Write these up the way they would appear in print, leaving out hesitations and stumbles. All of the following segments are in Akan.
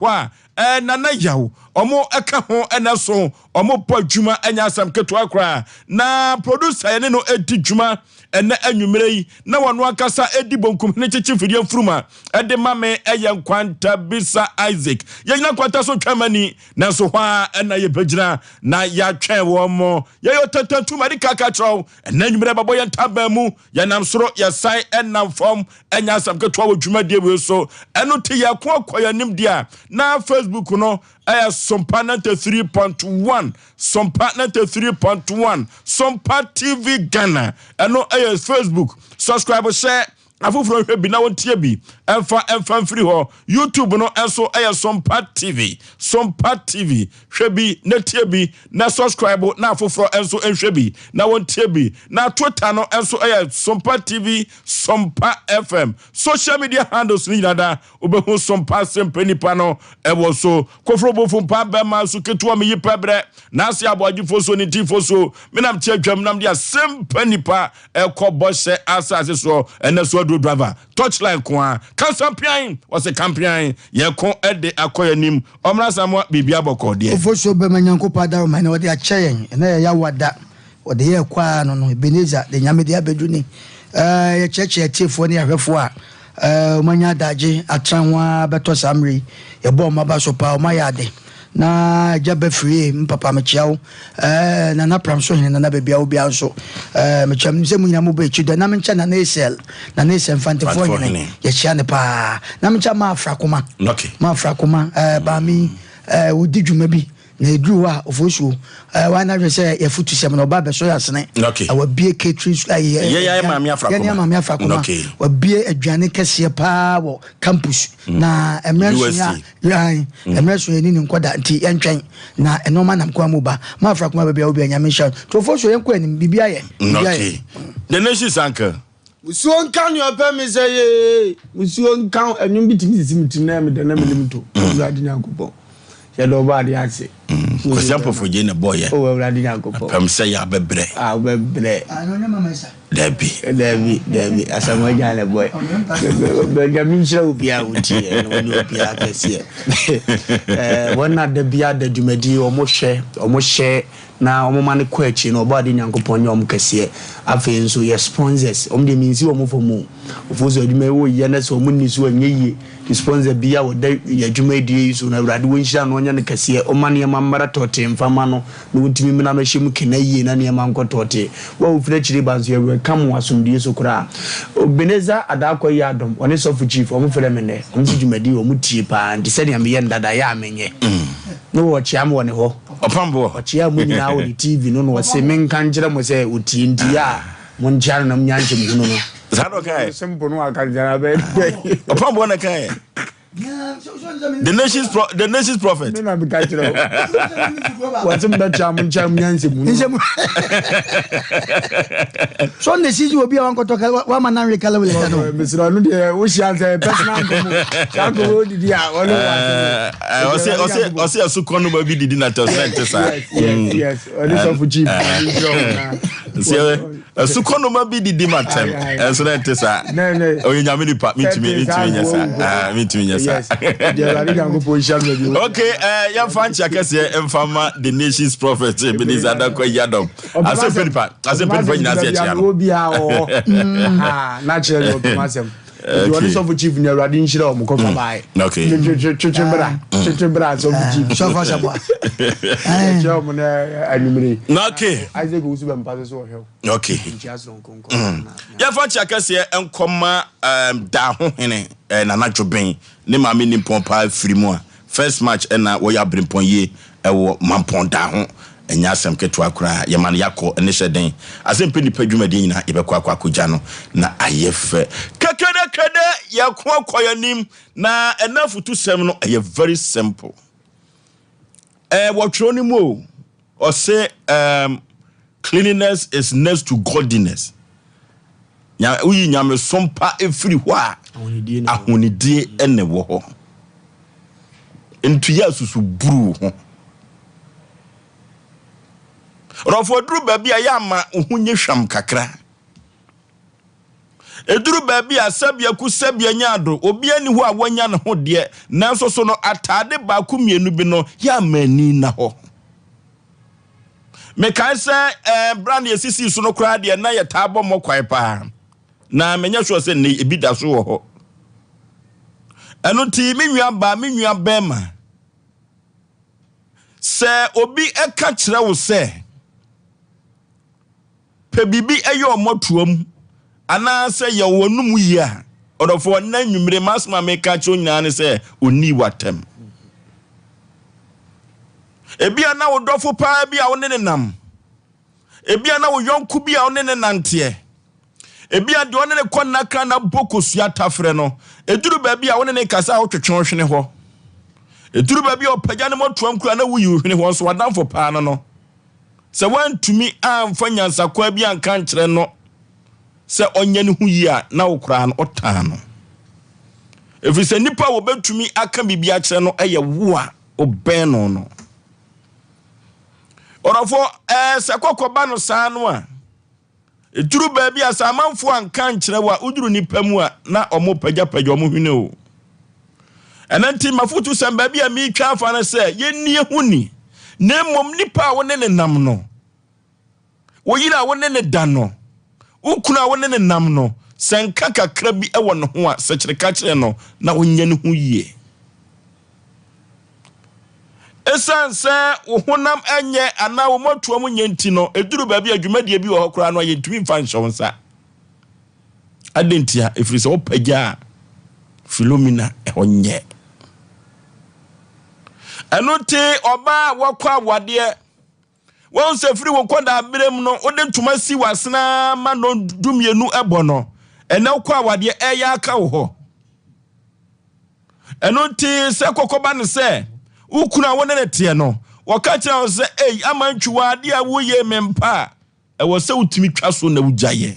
Hɔ a, ɛɛ Nana Yaw, ɔmo ɛka ho ɛna so ɔmo bɔ adwuma ɛnyɛ asɛm ketewa koraa. Na producer yɛne no ɛdi dwuma ɛnɛ anwummerɛ yi na wɔno ankasa ɛdi bonkum hene kyekye mfidie mfuruma ɛde ma me ɛyɛ Nkwanta Bisa Isaac. Yɛgyina Nkwanta so twɛn mani nanso hɔ a ɛna yɛbɛgyina na yɛatwɛn wɔn mo. Yɛyɛ ɔtantantum ade kaka kyerɛw ɛnɛ anwummerɛ bɛbɔ yɛn ntaban mu, yɛnam soro yɛsan ɛnam fam. Ɛnyɛ asɛm ketewa wɔ dwumadie wei so. Ɛno te yɛko akɔ yɛn anim deɛ a na Facebook no ɛyɛ Sompa 93.1, Sompa 93.1, Sompa TV Ghana. Ɛno ɛyɛ Facebook. Subscribe hyɛ afoforɔ nhwɛ bi na wɔntie bi ɛmfa mfiri hɔ. YouTube no ɛnso ɛyɛ Sompa TV, Sompa TV. Hwɛ bi na tie bi na subscribe na afoforɔ nso nhwɛ bi na wɔntie bi. Na Twitter no nso ɛyɛ Sompa TV, Sompa FM. Social media handles no nyinaa da wobɛhu Sompa Sempa nipa no ɛwɔ so. Koforo bofo mpa bɛma so ketewa meyi pɛbrɛ na ase aboagyefo so ne tifo so menam te adwam nam de asempa nipa ɛkɔ bɔhyɛ asase soɔ. Ɛnɛ so aduro driver touchline ko a kansampian wɔsɛ kampian yɛko ɛde akɔ yɛnim ɔmmra samoa biribi abɔkɔ deɛ. Ofosuo bɛma Nyankopɔn adaroma na wɔde akyɛ yɛn ɛnɛ yɛ yawada wɔde yɛ kwaa no Ebenezer de Nyame de abɛdu ni. Yɛkyerɛkyerɛ atiefoɔ ne ahwɛfoɔ a ɔmanya adagye atena ho a bɛtɔ saa mmerɛ yi, yɛbɔ ɔmo aba so paa. Ɔmo ayɛ ade na agya bɛfirie mpapa mekyia wo, Nana Pram so hene Nana baabi a wo bia nso mekyia m sɛ mu nyinaa mobɔ akyi dɔ na menkyɛ Nana Esel, Nana Esel Mfantefoɔ hene, yɛkyia ne paa na menkyɛ ma Afrakoma ma Afrakoma baami wɔdi dwuma bi na ɛduru hɔ a Ofosuo wɔn anahwɛ sɛ yɛfotu sɛm na ɔba abɛsɔ yɛ asene. Wabie catering yɛne Maame Afrakoma wabie aduane kɛseɛ paa wɔ campus na mmerɛ nso yɛ mmerɛ so yɛni ne nkɔda nti yɛntwɛn na ɛnɔɔma nam kwan mu ba ma Afrakoma baabi a wobi a Nyame nhyɛ nti Ofosuo yɛnkɔ anim biribi ayɛ biribi ayɛ. The Nation's Uncle. Musuo nka nea ɔpɛ mi sɛ yee musuo nka ɛnwom bi tumi sisi mi tirim na ɛmi dɛ na mi nim to. Awurade Nyankopɔn, yɛde ɔbɔ adeɛ ase. Kwasi Ampɔfo gye ne bɔ yɛ. O Awurade Nyankopɔn. Pɛm sɛ yɛ abɛbrɛ. A wobɛbrɛ. Dabi. Dabi dabi, Asamoah Gyan ne bɔ yɛ. Nyame nhyira obiara a wotie yɛ na wɔne obiara kɛseɛ. Wɔn na da biara da dwumadi wɔn hwɛ wɔn hyɛ na wɔn ma no kɔ akyi no, ɔbɔ ade Nyankopɔn nyɛ wɔn kɛseɛ. Afei nso yɛ sponsors, wɔn deɛ mensi wɔn fam o. Ofo so adwuma yi wɔyɛ na sɛ wɔn nni so ɛnyɛ yie. Nti sponsor bi a wɔda yɛ adwuma yi die yi so no, Awurade wɔnhyira no, ɔnyɛ no kɛseɛ, ɔma nneɛma mmara tɔɔtee mfa ma no na wɔntumi mmena mɛhyɛ mu kena yie na nneɛma nkɔ tɔɔtee. Wo a wofiri akyire ba nso yɛ welcome wɔ asomdwie so koraa. Ebenezer Adakwa yi adom, ɔne Sɔfo Chief wɔn frɛ me nnɛ, wɔn nso dwumadi wɔn tie paa nti sɛnea meyɛ no dada yɛ a menyɛ. Ne wɔkyea me wɔ ne hɔ. Ɔpamboɔ. Ɔkyea mo nyinaa wɔ ne TV no na ɔse menka nkyerɛ mo sɛ ɔtie nti yɛ a monkyea no na monya nkyɛmuhunu no. Saa na ɔkaeɛ. Simple no aka nkyɛn abɛyɛ. Ɔpamboɔ na kaeɛ. The nation's prophet. Me na meka kyerɛ wo. Wɔse mbɛkyea mo nkyɛn mo nya nsɛmhunu. So ne sisi obi a wankɔtɔ wama nanwe kala wele da no. Mesrɛ no deɛ wohyia sɛ personal nkɔmmɔ. Saa nkɔmmɔ wodidi a ɔne wɔ asɛm. Ɔse ɔse ɛso kɔn no ma bi didi na tɛ sɛ nte saa. Yes, ɔne Sɔfo Chief. Ɛso kɔn no ma bi didi ma tɛm ɛso na nte saa. Ɔyɛ Nyame nipa, mintumi nyɛ saa, mintumi nyɛ saa. Okay, yɛmfa nkyia kɛseɛ mfa ma the nation's prophet Ebenezer Adakwa Yiadom. Asɛm nipa, asɛm nipa nyinaa sɛ ɛkyia no. Obiara wɔ hɔ na kyerɛ no ɔpem asɛm. Nti ɔne Sɔfo Chief ni Awurade nhyira wɔn kɔfa baeɛ. Twetwe bra, twetwe bra Sɔfo Chief. Sɔfo Asamoah. Ɛkyerɛ wɔn na anwummere. Okay. Isaac Owusu bɛ mpa so so ɔhwɛ wo. Okay. Nkyia soronko nkɔ. Yɛfa nkyia kɛseɛ nkɔma Daaho hene Nana Dwoben ne maame nimpɔn paa firi mu a first match ɛna wɔyɛ aberempɔn yie ɛwɔ Mampɔn Daaho. Ɛnyɛ asɛm ketewa koraa, yɛma no yɛakɔ ne hyɛ den. Asɛm pɛ nipa dwumadie nyinaa yɛbɛkɔ akɔ akɔgya no na ayɛ fɛ. Kɛkɛdɛkɛdɛ yɛko akɔ yɛnim na ɛna afutusɛm no ɛyɛ very simple. Wɔtwerɛ no mu o, ɔse cleanliness is next to godliness. Woyi nyamesom pa ɛfiri hɔ a, ahonidie ɛna ɛwɔ hɔ. Ntuyɛ asusu buru ho. Rɔfo aduru baabi a yɛ ama wo ho nye hwam kakra. Ɛduru baabi a sɛbea ku sɛbea nya ado, obiara nni hɔ a wanya ne ho deɛ, nanso so no ataade baako mmienu bi no yɛ ama ani nna hɔ. Mekae sɛ eh, berɛ a na yɛsisii so no koraa deɛ na yɛtaa bɔ mmɔ kwae paa. Na menyɛ sure sɛ nnɛ ebi da so wɔ hɔ. Ɛno nti me nua baa, me nua bɛrima, sɛ obi ka kyerɛ wo sɛ pɛ biribi yɛ ɔmmɔtoam anaasɛ yɛ w'anum yie a, ɔdɔfoɔ, nnɛ anwummere m'asɛm a meka akyerɛ wo nyinaa ne sɛ ɔnnii w'atɛm. Ebia na wo dɔfo paa bi a wo ne ne nam, ebia na wo yɔnko bi a wo ne ne nanteɛ, ebia deɛ ɔne ne kɔ nnakra na bɔ kosua tafrɛ no, ɛduru baabi a wo ne ne kasa a wotwetwe wo hwene hɔ. Ɛduru baabi a ɔpagya ne mmɔtoam kura na woyi wo hwene hɔ nso w'adamfo paa no no. Sɛ woantumi amfa nyansakwaa bi anka ankyerɛ no sɛ ɔnyɛ ne ho yie a, na wo koraa no wotaa no. Ɛfiri sɛ nnipa a wɔbɛtumi aka biribi akyerɛ no yɛ wo a wobɛn no no. Ɔdɔfoɔ, ɛɛ sɛ kɔkɔba no saa no a, Ɛduru baabi a sɛ amanfoɔ anka ankyerɛ wo a, woduru nnipa mu a, na wɔpagyapagya wɔn hwene o. Ɛno nti, m'afotusɛm baabi a meretwa afa no sɛ, yɛnni ho ni, na mmom nipa a wo ne ne nam no, wo yere a wo ne ne da no, wo kunu a wo ne ne nam no, sɛ nka kakra bi wɔ ne ho a, sɛkyerɛ ka kyerɛ no na ɔnyɛ ne ho yie. Esiane sɛ wo honam nyɛ anaa wo mmɔtoam nyɛ nti no, ɛduru baabi a dwumadie bi wɔ hɔ koraa no a yɛntumi mfa nhyɛ wo nsa. Adɛn ntia? Ɛfiri sɛ wopagya a Philomena ɛhɔ nyɛ. Ɛno nti ɔbaa a wakɔ awadeɛ, wɔn sɛ firi wo kɔdaa berɛ mu no wode ntoma si w'asena ma no dumienu ɛbɔ no, ɛnɛ wokɔ awadeɛ ɛyɛ aka wo hɔ. Ɛno nti sɛ kɔkɔba no sɛ wo kunu a wo ne no teɛ no, wɔka kyerɛ wo sɛ, Ei, ama ntwiwa adeɛ a woyɛ me mpa a, ɛwɔ sɛ wotumi twa so na wogya yɛ.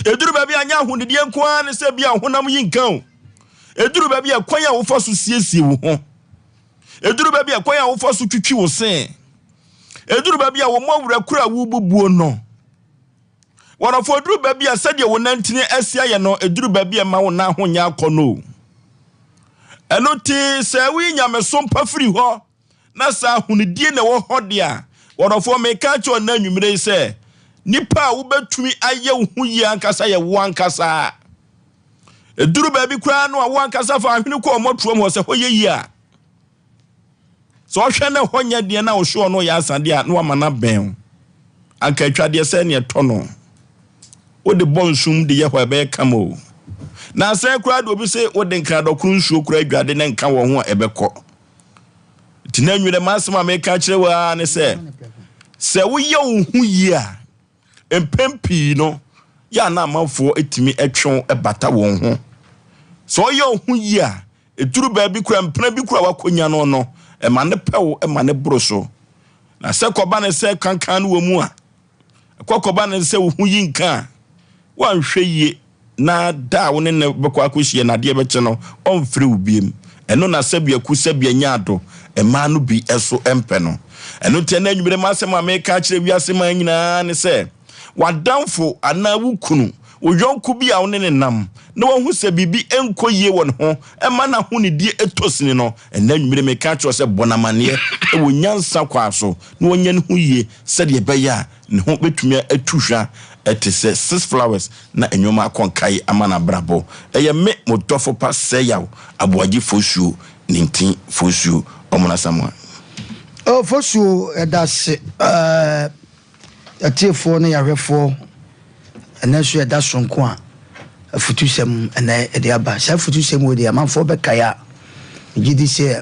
Ɛduru baabi a nyɛ ahonidie nko ara ne sɛ bi a honam yi nka o. Ɛduru baabi a kwan a wofa so siesie wo ho. Ɛduru baabi a kwan a wofa so twitwi wo se. Ɛduru baabi a wo mmɔwerɛ koro a wobubuo no. Wɔnɔfo, ɛduru baabi a sɛdeɛ wo nantini asi ayɛ no, ɛduru baabi a ɛma wo nan ho nyɛ akɔnnɔ o. Ɛno nti, sɛ woyi nyamesom pa firi hɔ na sɛ ahonidie na ɛwɔ hɔ deɛ a, wɔnɔfoɔ, meka akyerɛ wo nnɛ anwummerɛ yi sɛ, nipa a wobɛtumi ayɛ wo ho yie ankasa yɛ wo ankasa. Ɛduru baabi koraa no a, wo ankasa fa ahwene kɔ ɔmɔtoam hɔ sɛ hɔ yɛ yie a. Sɛ ɔhwɛ na ɛhɔ nyɛ deɛ na ɔhwɛ ɔno ɔyɛ asa deɛ a, na wama no abɛn wo. Anka atwa deɛ sɛ neɛ ɛtɔ no. Wode bɔ nsum de yɛ hɔ a ɛbɛyɛ kama o. Na asɛe koraa de obi se wode nkradɔkoro nsuo koraa adwade na nka wɔ ho a ɛbɛkɔ. Nti na nwene m'asɛm a meka akyerɛ wo ara ne sɛ, sɛ woyɛ wo ho yie a, Mpɛn pii no, yɛ a na amanfoɔ tumi twe wo bata wɔn ho. Sɛ ɔyɛ wo ho yie a, ɛduru baabi koraa, mpena bi koraa a woakɔnya no no, ɛma no pɛ wo ma no boro so. Na sɛ kɔba no sɛ kankan no wɔ mu a, ɛkɔ kɔba no sɛ wo ho yi nka a, woanhwɛ yie na da a wo ne no bɛkɔ akɔhyia no adeɛ bɛkye no, ɔmfrɛ wo biom. Ɛno na sɛbea ku sɛbea nya ado, mmaa no bi so mpɛ no. Ɛno nti ɛnnɛ anwummere m'asɛm a meka akyerɛ wiase man nyinaa ne sɛ, w'adamfo anaa wo kunu, wo yɔnko bi a wo ne no nam, na wahu sɛ biribi nkɔ yie wɔ ne ho, ɛma n'ahonidie tɔ sini no, ɛnnɛ anwummere meka akyerɛ wo sɛ bɔ no amanneɛ wɔ nyansa kwan so na ɔnyɛ ne ho yie sɛdeɛ ɛbɛyɛ a ne ho bɛtumi atu hwa te sɛ Six Flowers na nnoɔma akɔ nkae ama n'abrabɔ. Ɛyɛ me, mo dɔfo pa Sɛyaw Aboagye Fosuo Nintin Fosuo Ɔmono Asamoah. Oh Fosuo yɛda ase eh, yɛatiefoɔ ne yɛahwɛfoɔ ɛnɛ nso yɛda soronko a afutusɛm ɛnɛ yɛde aba. Saa afutusɛm wei deɛ amanfoɔ bɛkae a megye di sɛ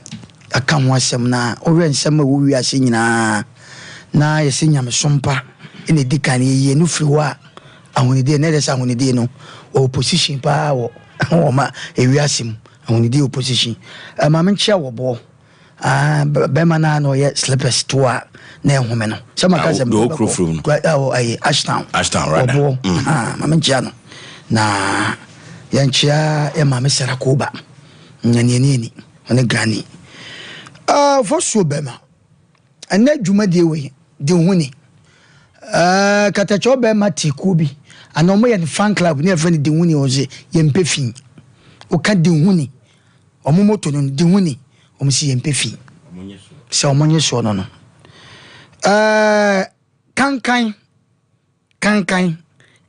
aka ho asɛm na wohwɛ nsɛm a ɛwɔ wiase nyinaa na yɛsɛ nyamesom pa na ɛdi kan yɛyi ɛno firi hɔ a ahonidie na ɛyɛ sɛ ahonidie no wɔ position paa wɔ wɔ ma ewiase mu ahonidie wɔ position. Maame nkyea wɔ boɔ ah, bɛrima no a na ɔyɛ slippers to a na ɛhome no sɛ maka sɛ mekɔ Ashtown wɔ boɔ mm. Maame nkyea no na yɛnkyea yɛ maame Sarah Koba nyanianiani ɔne granny. Ah, fosuo bɛrima ɛnɛ dwumadie wei di ho ni. Ɛɛ katakyɛ ɔbɛrima te kuo bi anaa wɔn yɛ no fan club ne yɛfrɛ no Dihuni ɔse yɛmpɛ fi. Woka Dihuni wɔn moto no Dihuni wɔn si yɛmpɛ fi sɛ wɔn nye soɔ no no. Ɛɛ kankan kankan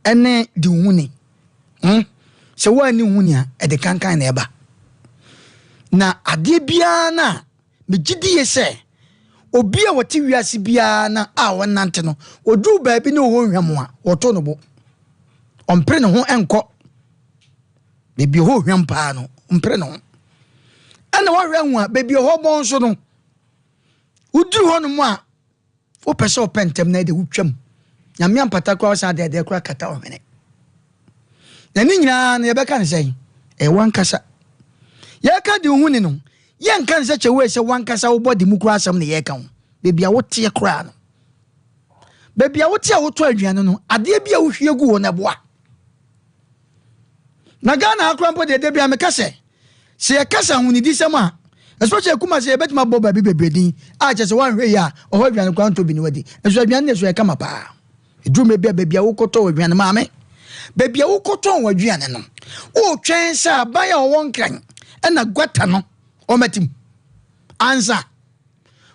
ɛne Dihuni hmm sɛ woanni huni a ɛde kankan na ɛba. Na adeɛ biara no a Megye die sɛ obi a ɔte wiase biara na a ɔnante no, ɔduru baabi na ɔhɔ hwam a, ɔto no bo. Ɔmpere ne ho nkɔ baabi ɔhɔ hwam paa no, ɔmpere ne ho. Ɛna wahwɛ ahu a, baabi ɔhɔ bɔn nso no, woduru hɔnom a, Wopɛ sɛ ɔpɛ ntɛm na ɛde wotwam. Nyame ampata koraa ɔsan de adeɛ koraa kata ɔhwene. Na ne nyinaa no yɛbɛka ne sɛn? Ɛyɛ wankasa. Yɛka de ho ni no, yɛnka ne sɛ kyɛ wei sɛ wankasa wo bɔde mu koraa asɛm na yɛka ho. Baabi a woteɛ koraa no. Baabi a wote a wotɔ aduane no, adeɛ bi a wohwie gu hɔ no ɛboa. Na Ghana ha koraa mpo deɛ da bi a meka sɛ Sɛ yɛka sɛ ahonidisɛm a, especially Kumasi yɛbɛtumi abɔ baabi bebree din a kyerɛ sɛ woanhwɛ yie a ɔhɔ aduane koraa ntɔ bi na wadi. Nso aduane deɛ so ɛyɛ kama paa. Ɛduru mmerɛ bi a baabi a wokɔtɔ w'aduane maame, baabi a wokɔtɔn w'aduane no, wotwɛn sɛ aban a ɔwɔ Nkran ɛna guata no ɔmɛte mu ansa.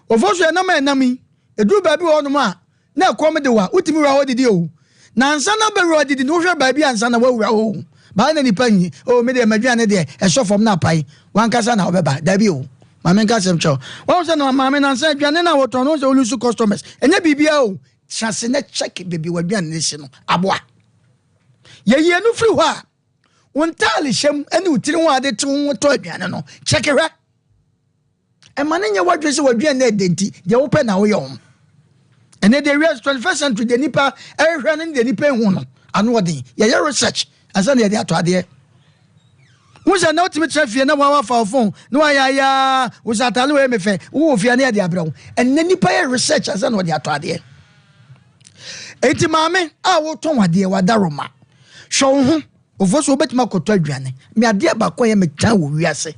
Wɔfɔ so ɛnam a ɛnam yi, ɛduru baabi wɔ hɔnom a na ɛkɔm de wo a, wotumi wura hɔ didi o. Na ansa na wobɛwura hɔ didi no, wohwɛ baabi ansa na woawura hɔ o. Baa na nipa nyi, o me deɛ m'aduane deɛ ɛsɔ fam na apae, wankasa na wobɛba. Dabi o. Ma menka asɛm kyerɛ wo. Wahu sɛ na maame nansa aduane no a wɔtɔn no, wohu sɛ wolusu customers. Ɛnyɛ biribiara o. Tena ase na check baabi w'aduane no si no. Aboa. Yɛyi ɛno firi hɔ a, wo ntaale hyɛm ne wo tiri ho ade te ho tɔ aduane no, check hwɛ. Ɛma no nyɛ w'adwene sɛ w'aduane no ɛdɛ nti deɛ wopɛ na woyɛ ho. Ɛnɛ deɛ wiase 21st century deɛ nipa ɛhwehwɛ no ne deɛ nipa ehu no ano ɔden. Yɛyɛ research ansa na yɛde atɔ adeɛ. Wo sɛ na wotumi tena fie na wawa fa wo phone na wayɛ ayaa wo sɛ ataale wɔ yɛ me fɛ wowɔ fie na yɛde abrɛ wo. Ɛnɛ nipa yɛ research ansa na ɔde atɔ adeɛ. Enti maame a wotɔn adeɛ wadaroma hwɛ wo ho. Ofo so wobɛtumi akɔtɔ aduane. Me adeɛ baako a ɛyɛ me tan wɔ wiase,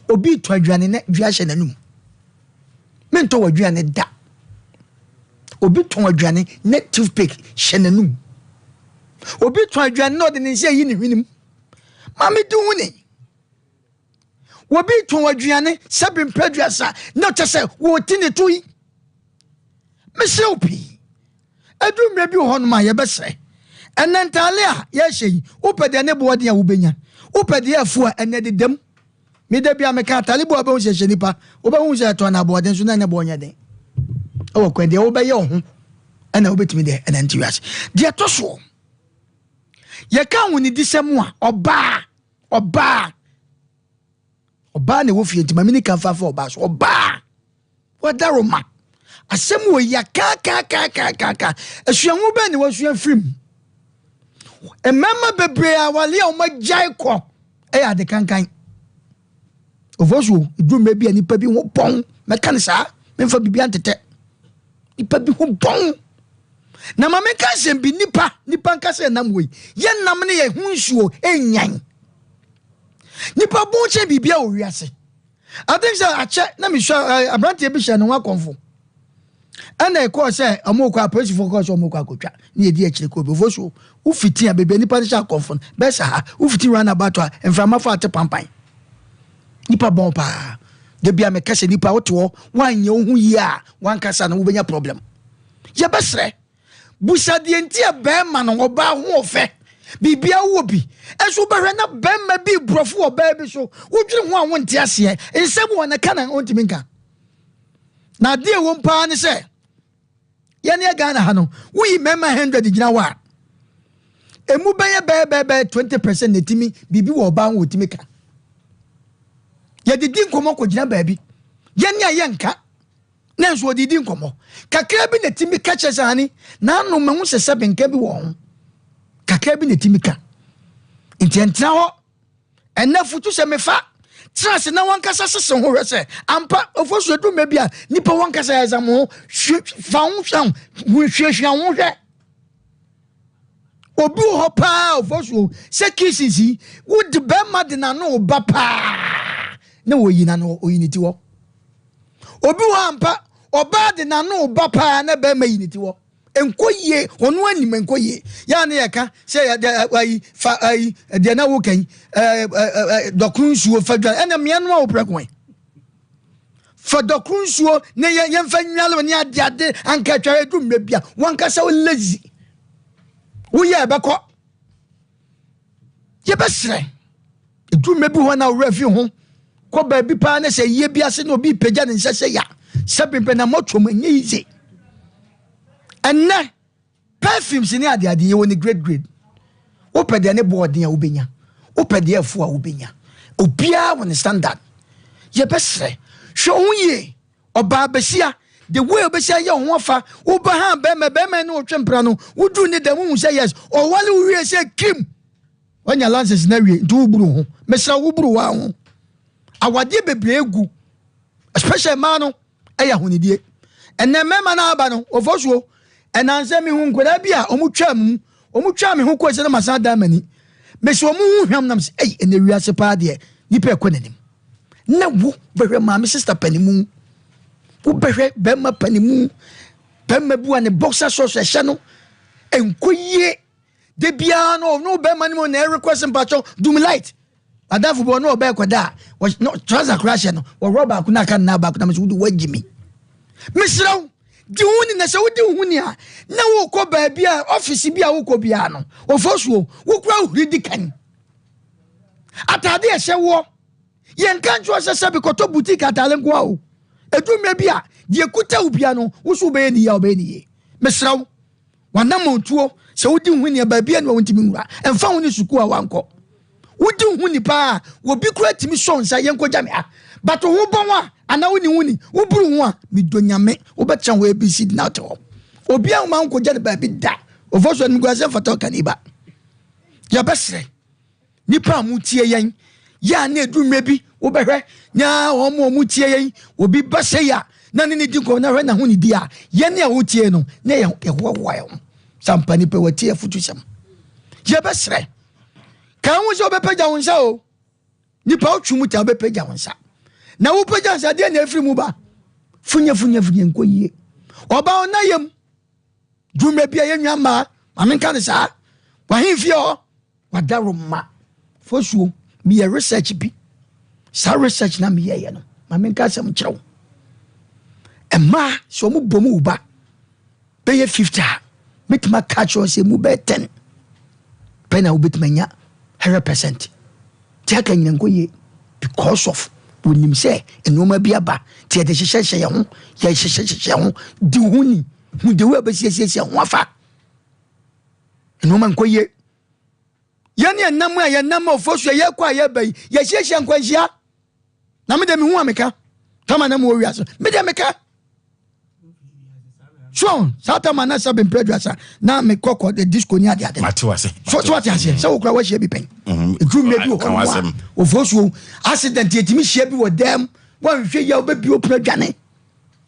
obi retɔ aduane na dua hyɛ n'anum. Mentɔ w'aduane da. Obi tɔn aduane na toothpick hyɛ n'anum. Obi tɔn aduane na ɔde ne nsa ayi ne hwenem. Maame di ho ni. Obi tɔn aduane sɛbi mpɛ aduasa na ɔkyɛ sɛ wɔti ne to yi. Mesrɛ wo pii. Ɛduru mmerɛ bi wɔ hɔnom a yɛbɛsrɛ. Ɛnnɛ ntaale a yɛhyɛ yi, wopɛ deɛ ne boɔ den a wobɛnya. Wopɛ deɛ afu a, ɛnnɛ deda mu. Me da bi a meka ataale bi a wobɛhu sɛ ɛhyɛ nipa, wobɛhu sɛ ɛtɔn no aboɔden so na ne boɔ nyɛ den. Ɛwɔ kwan deɛ wobɛyɛ wo ho ɛna wobɛtumi deɛ ɛnante wiase. Deɛ ɛtɔ soɔ, yɛka ahonidisɛm a, ɔbaa, ɔbaa, ɔbaa na ɛwɔ fie nti ma mene ka mfa fa ɔbaa so, ɔbaa. Wadaroma. Asɛm wɔ yi akaakaakaakaaka. Asuahu bɛn na wasua firi mu? Mmarima bebree a awale a wɔagyae kɔ yɛ ade kankan. Ofosuo, ɛduru mmerɛ bi a nipa bi ho bɔn, mɛka no saa, memfa biribi antetɛ. Nipa bi ho bɔn. Na ma menka nsɛm bi, nipa, nipa nka sɛ nam wei, yɛ nam ne yɛ ho nsuo ɛnyan. Nipa bɔn kyɛn biribi a wɔ wiase. I think sɛ akyɛ na mesua eh, aberanteɛ bi hyɛ ne ho akɔmfo ɛna ɛkɔɔ sɛ ɔmo kɔ apolisifoɔ kɔɔ sɛ ɔmo kɔ akɔtwa ne yɛdi akyire kɔ obi ofosuo wofiti a baabi a nipa no hyɛ akɔmfo no bɛsa ha wofiti run about a mframa fa ate pampan nipa bɔn paa da bi a meka sɛ nipa wote hɔ woanyɛ wo ho yie a wankasa no wobɛnya problem yɛbɛsrɛ Busa deɛ nti a bɛrima no ɔbaa ho ɔfɛ. Biribia wowɔ bi. Ɛnso wobɛhwɛ na bɛrima bi borɔfo wɔ ɔbaa bi so. Wodwene ho a wonte aseɛ. Nsɛm wɔ ne ka na ɔntumi nka. Na adeɛ ɛwom paa ne sɛ yɛne yɛ Ghana ha no woyi mmarima 100 gyina hɔ a ɛmu bɛyɛ bɛyɛ bɛyɛ bɛyɛ 20% na ɛtumi biribi wɔ ɔbaa ho wɔtumi ka. Yɛde di nkɔmmɔ kɔgyina baabi. Yɛne a yɛnka. Nanso wɔde di nkɔmmɔ. Kakra bi na ɛtumi ka kyerɛ sɛ, Honey, n'ano mahu sɛ sɛbe nka bi wɔ ho. Kakra bi na ɛtumi ka. Nti ɛntena hɔ. Ɛnna futu sɛ mefa. Tena ase na wankasa sese ho hwɛ sɛ ampa ofosu edu mmerɛ bi a nipa wankasa ɛzam ho fa ho hwɛ ho hwiahwia ho hwɛ. Obi wɔ hɔ paa ofosu sɛ kisses yi wode bɛrima de n'ano ba paa na wɔyi n'ano oyi ne ti hɔ. Obi wɔ hɔ ampa, ɔbaa de n'ano ba paa na bɛrima yi ne ti hɔ. Nkɔ yie, ɔno anim nkɔ yie. Yɛa ne yɛka sɛ yɛde ayi fa ayi deɛ na woka yi ɛɛ ɛɛ dɔkono nsuo fa dwa ɛna mmea no a wɔpɛ kwan. Fa dɔkono nsuo ne yɛ yɛmfa nnwale ne ade ade anka atwa edu mmerɛ bia wankasa wo lazy. Woyɛ ɛbɛkɔ. Yɛbɛsrɛ. Edu mmerɛ bi hɔ na owura fi ho kɔ baabi paa ne sɛ yie bi ase na obi pagya ne nsa sɛ ya sɛ bempɛ na mɔtwom ɛnyɛ yize. Ɛnnɛ perfumes ne adeade yɛwɔ ne grade grade. Wopɛ deɛ ne boɔ ɔden a wobɛnya, wopɛ deɛ ɛfo a wobɛnya. Obiara wɔ ne standard. Yɛbɛsrɛ, hwɛ wo ho yie. Ɔbaa bɛsia, the way ɔbɛsi ayɛ wo ho afa, woba ha bɛrima, bɛrima ne wotwe mpra no, woduru ne dɛm wohu sɛ yes, ɔwale wo wie sɛ kim. Wanya license na awie nti woburu ho. Mesrɛ woburu wa ho. Awadeɛ bebree gu, especially mmaa no. Ɛyɛ ahonidie. Ɛnɛ mmarima no aba no, wɔfɔ suo. Ɛnansɛ mehu nkwadaa bi a wɔn twaa mu, wɔn twaa me ho kɔe sɛ na masan dan m'ani. Mesi wɔn ho hwam nam sɛ, ei, ɛnɛ wiase paa deɛ, nipa ɛkɔ n'anim. Na wo bɛhwɛ maame sista panimu, wo bɛhwɛ bɛrima panimu, bɛrima bi wa ne boxer shorts ɛhyɛ no, ɛnkɔ yie. Da biara no, ɔno bɛrima no mu na ɛrequest mpakyɛw, dum light. Adamfo bi ɔne ɔbɛɛ kɔda a, no trouser koraa hyɛ no, wɔworɔ baako na aka ne nan baako na mesɛ wode woagyi me. Mesrɛ wo, di wo ni na sɛ wodi wo ho ni a, na wokɔ baabi a ɔfisi bi a wokɔ biara no, wɔfɔ suo, wokura wohuri di kan. Atade a ɛhyɛ woɔ, yɛnka nkyerɛ sɛ sɛ bikɔtɔ boutique atade nkoa o. Ɛdu mmerɛ bi a, deɛ kuta wo bia no, wo so wobɛyɛ ne yie a wobɛyɛ ne yie. Mesrɛ wo, W'anammɔntuo, sɛ wodi ho ni a, baabi a na wontumi nwura. Ɛmfa ho ne sukuu a wankɔ. Wodi ho ni paa a, obi koraa tumi sɔ nsa, yɛnkɔgya me ha. But wo ho bɔn a, anaa wonni ho ni, woburu ho a, medɔ Nyame, wobɛtena hɔ ABCD na wote hɔ. Obiara mma wonkɔgya no baabi da. Ofosu animguaseɛ mfata ɔkani ba. Yɛbɛsrɛ. Nnipa a wɔtie yɛn, yɛ a na ɛdu mmerɛ bi wobɛhwɛ na wɔn a wɔtie yɛn, obi ba sɛ a na ne ne di nkɔmmɔ na hwɛ n'ahonidi a yɛn a wotie no na yɛhoahoa yɛn ho sɛ ampa nipa wɔtie afutusɛm. Yɛbɛsrɛ ka ho sɛ wobɛpagya wo nsa o, nipa wotwe mu ta wobɛpagya wo nsa na wopagya nsa deɛ na ɛfiri mu ba funyafunyafunya nkɔ yie. Ɔba ɔna yam dwuma bi a yɛnwa mmaa maame nka ne saa wahemfie hɔ Wadaroma fosuo meyɛ research bi saa research na meyɛyɛ no ma menka asɛm nkyerɛ wo mmaa sɛ ɔmo bɔ mu ba bɛyɛ 50 a mɛtumi aka kyerɛ sɛ mu bɛyɛ 10 pɛ na wobɛtumi anya 100% nti aka nyina nkɔ yie because of wɔnim sɛ nneɛma bi aba nti yɛde hyehyɛhyɛ yɛn ho yɛhyehyɛhyehyɛ ho di ho ni hu de wo a bɛsiesiesie ho afa nneɛma nkɔ yie Yɛn a nam a yɛnam a ɔfɔ so a yɛkɔ a yɛba yi, yɛhyiahyia nkwanhyia. Na me deɛ mehu a meka. Tama na mewɔ wiase. Me deɛ meka. So saa tama na sɛ bempere aduasa na mekɔ kɔ de disco ni ade ade. Mate wase. So so wate aseɛ sɛ wokura wahyia bi pɛn. Ɛduru mmerɛ bi wɔ hɔ nom a ɔfɔ so accident yɛtumi hyia bi wɔ dɛm wɔnhwɛ yɛ wobɛbi opunu adwane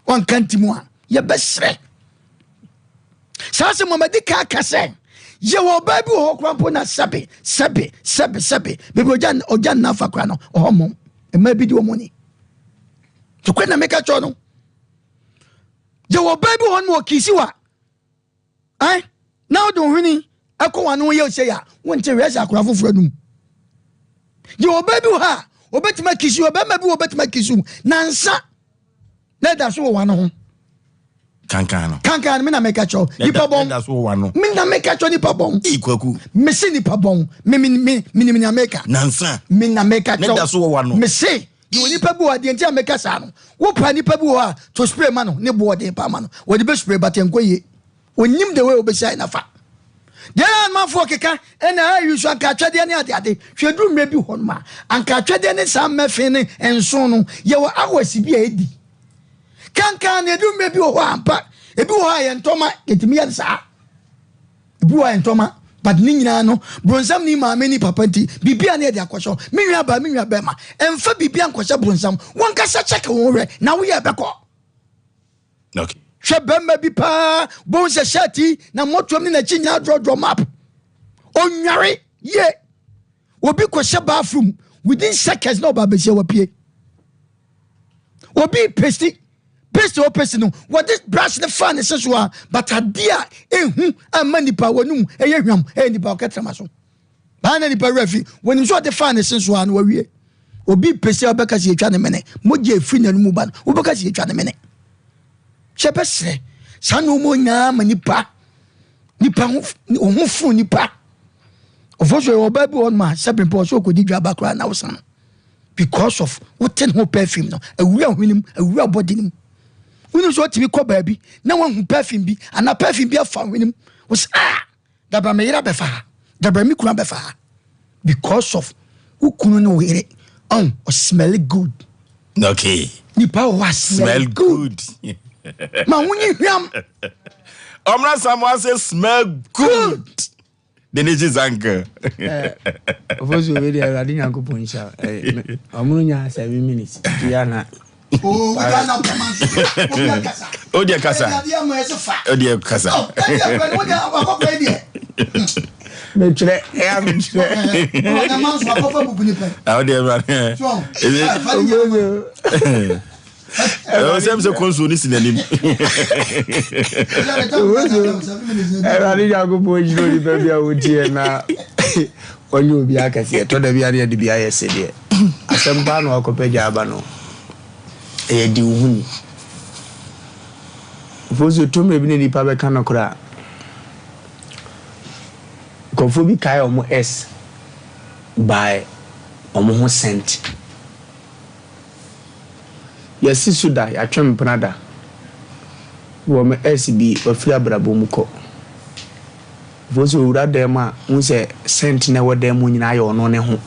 wɔnka nti mu a yɛbɛserɛ Saa asɛm madi ka aka sɛ yɛwɔ ɔbaa bi wɔ hɔ koraa mpo na sɛbe sɛbe sɛbe sɛbe baabi ɔgya ɔgya nna afa koraa no ɔhɔ mmom mmaa bi di wɔn ni nokorɛ na meka kyerɛ no yɛwɔ ɔbaa bi wɔ hɔ no wɔ kisi wa ɛn na wode ohwene ɛkɔ wɔn ano yɛ ɔsɛ yɛ a wonte hwɛ sɛ akora foforɔ anum yɛwɔ ɔbaa bi wɔ hɔ a ɔbɛtumi akisi ɔbɛrima bi wɔ ɔbɛtumi akisi nansa na ɛda so wɔ wano ho. Kankan no. Kankan no, me na meka kyerɛ nipa bɔn. Ɛda so wɔ wano. Me na meka kyerɛ nipa bɔn. Ee kwaku. Me se nipa bɔn. Me me me me nim nea meka. Nansa. Me na meka kyerɛ. Ne da so wɔ wano. Me se yɛ nipa bi wɔ adeɛ nti a meka saa no. Wo pa nipa bi wɔ hɔ a to spray ma no ne bo ɔden pa ma no. Wɔde bɛ spray but ɛnkɔ yie. Onim the way obesi ayɛ nafa. Deɛ na amanfoɔ keka ɛna ayi so anka atwɛdeɛ ne adeade. Hwɛ duru mmerɛ bi hɔ nom a anka atwɛdeɛ ne saa mmɛfe ne nson no yɛwɔ hours bi a ɛdi. Kankan na ɛduru mmerɛ bi wɔ hɔ a ampa ebi wɔ hɔ a yɛn ntɔma yɛtumi yɛ no saa. Ebi wɔ hɔ a yɛn ntɔma but ne nyinaa no bronsam ni maame ni papa nti biribi a ne yɛde akɔhyɛ me nua baa me nua bɛrima ɛmfa biribi ankɔhyɛ bronsam wankasa kyɛke wo ho hwɛ na woyɛ ɛbɛkɔ. Okay. Hwɛ bɛrima bi paa bohu sɛ shirt yi na mmɔtoam ne n'akyi nyinaa drɔdrɔ map. Onware yie. Obi kɔhyɛ bathroom within seconds na ɔba abɛhyia wapue. Obi pesti. Paste o paste no wɔde brush no faa ne se so a but adeɛ a ehu ama nipa wɔnum ɛyɛ hwam ɛyɛ nipa ɔkɛtrɛma so baa na nipa wura fi wɔnim sɛ ɔde faa ne se so a na wawie obi pese a ɔbɛka sɛ yɛtwa ne mene mogya efiri n'anum ba no wobɛka sɛ yɛtwa ne mene hyɛ bɛsrɛ saa nneɛma nyinaa ma nipa nipa ho ho funu nipa ɔfɔ so yɛ ɔbaa bi wɔ hɔ nom a sɛ bempɔ ɔsɛ ɔkɔdi dwa ba koraa na wosan no because of wote ne ho perfume no awura hwenem awura body no mu wonim sɛ wotumi kɔ baabi na woahu perfume bi anaa perfume bi afa hwenem wo sɛ ah dabra me yere abɛfa ha dabra me kunu abɛfa ha because of wo kunu ne wo yere ɔn oh, smell good. Okay. Nipa wɔ hɔ a smell good. Ma wonyi hwam. Ɔmra Samoa sɛ smell good. Good. The nation's uncle. Ofosu obi deɛ Awurade Nyankopɔn nhyira. Ɔmo no nya 7 minutes. Tia na. O deɛ kasa. O deɛ kasa. Metwerɛ ɛyà metwerɛ. O deɛ ba. Ɛwɔ sɛ kɔnsuo ne si n'anim. Awurade Nyankopɔn nhyira onipa bi a wotie na ɔnyɛ obi akɛseɛ. Ɛtɔ da bi a ne yɛde bi ayɛ sedeɛ. Asɛm paa na wakɔpɛ gya aba no. Ɛyɛ di wo ho ni. Mfo so mmerɛ bi ne nipa bɛka no koraa. Nkurɔfoɔ bi kae ɔmo ex by ɔmo ho scent. Yɛsi so da, yɛatwe mpena da. Wɔ me ex bi wafiri abrabɔ mu kɔ. Mfo so owura dan mu a, wohu sɛ scent na ɛwɔ dan mu nyinaa yɛ ɔno ne ho.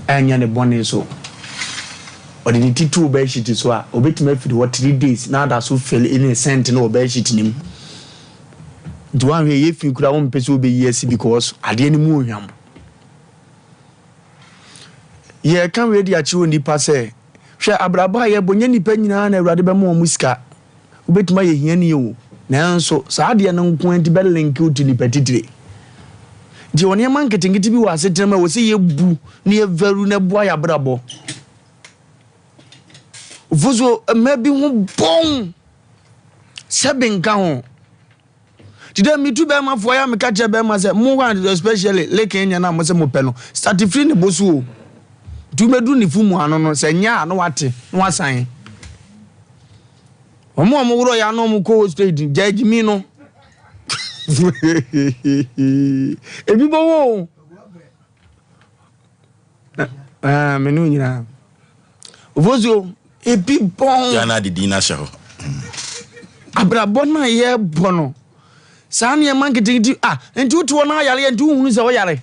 Ɛnyɛ ne bɔne so. Ɔde ne ti too bedsheet so a, obetumi afiri hɔ 3 days na ada so feel ne scent no wɔ bedsheet no mu. Nti woanhwɛ yɛ fi koraa wompɛ sɛ wobɛyi asi because adeɛ no mu ohwam. Yɛka wei de akyerɛ onipa sɛ hwɛ abrabɔ a yɛbɔ nyɛ nipa nyinaa na Awurade bɛma wɔn sika. Wobɛtumi ayɛ hiani o, nanso saa adeɛ no nko nti bɛlink wo to nipa titire. Nti wɔ nneɛma nketenkete bi wɔ asetena mu a ɛwɔ sɛ yɛbu na yɛvalu na ɛboa yɛ abrabɔ. Ofosuo mmaa bi ho bɔn sɛbe nka ho. Nti dɛ metu bɛrima foɔ yɛ a meka kyerɛ bɛrima sɛ mo wa especially leke nyɛ no a mo sɛ mopɛ no start firi ne bo so o. Nti wobɛduru ne fu mu ano no sɛ nyɛ a na wate na wasan. Wɔn a wɔworɔ yɛ ano wɔn kɔ hɔ straight gya gyimi no. Ebi bɔ wɔ o. Ah, me no nyinaa. Ofosuo ebi bɔn. Yɛn na didi na hyɛ hɔ. Abrabɔ no a yɛrebɔ no saa nneɛma nketenkete ah nti wote hɔ na ayare nti wohunu sɛ woyare.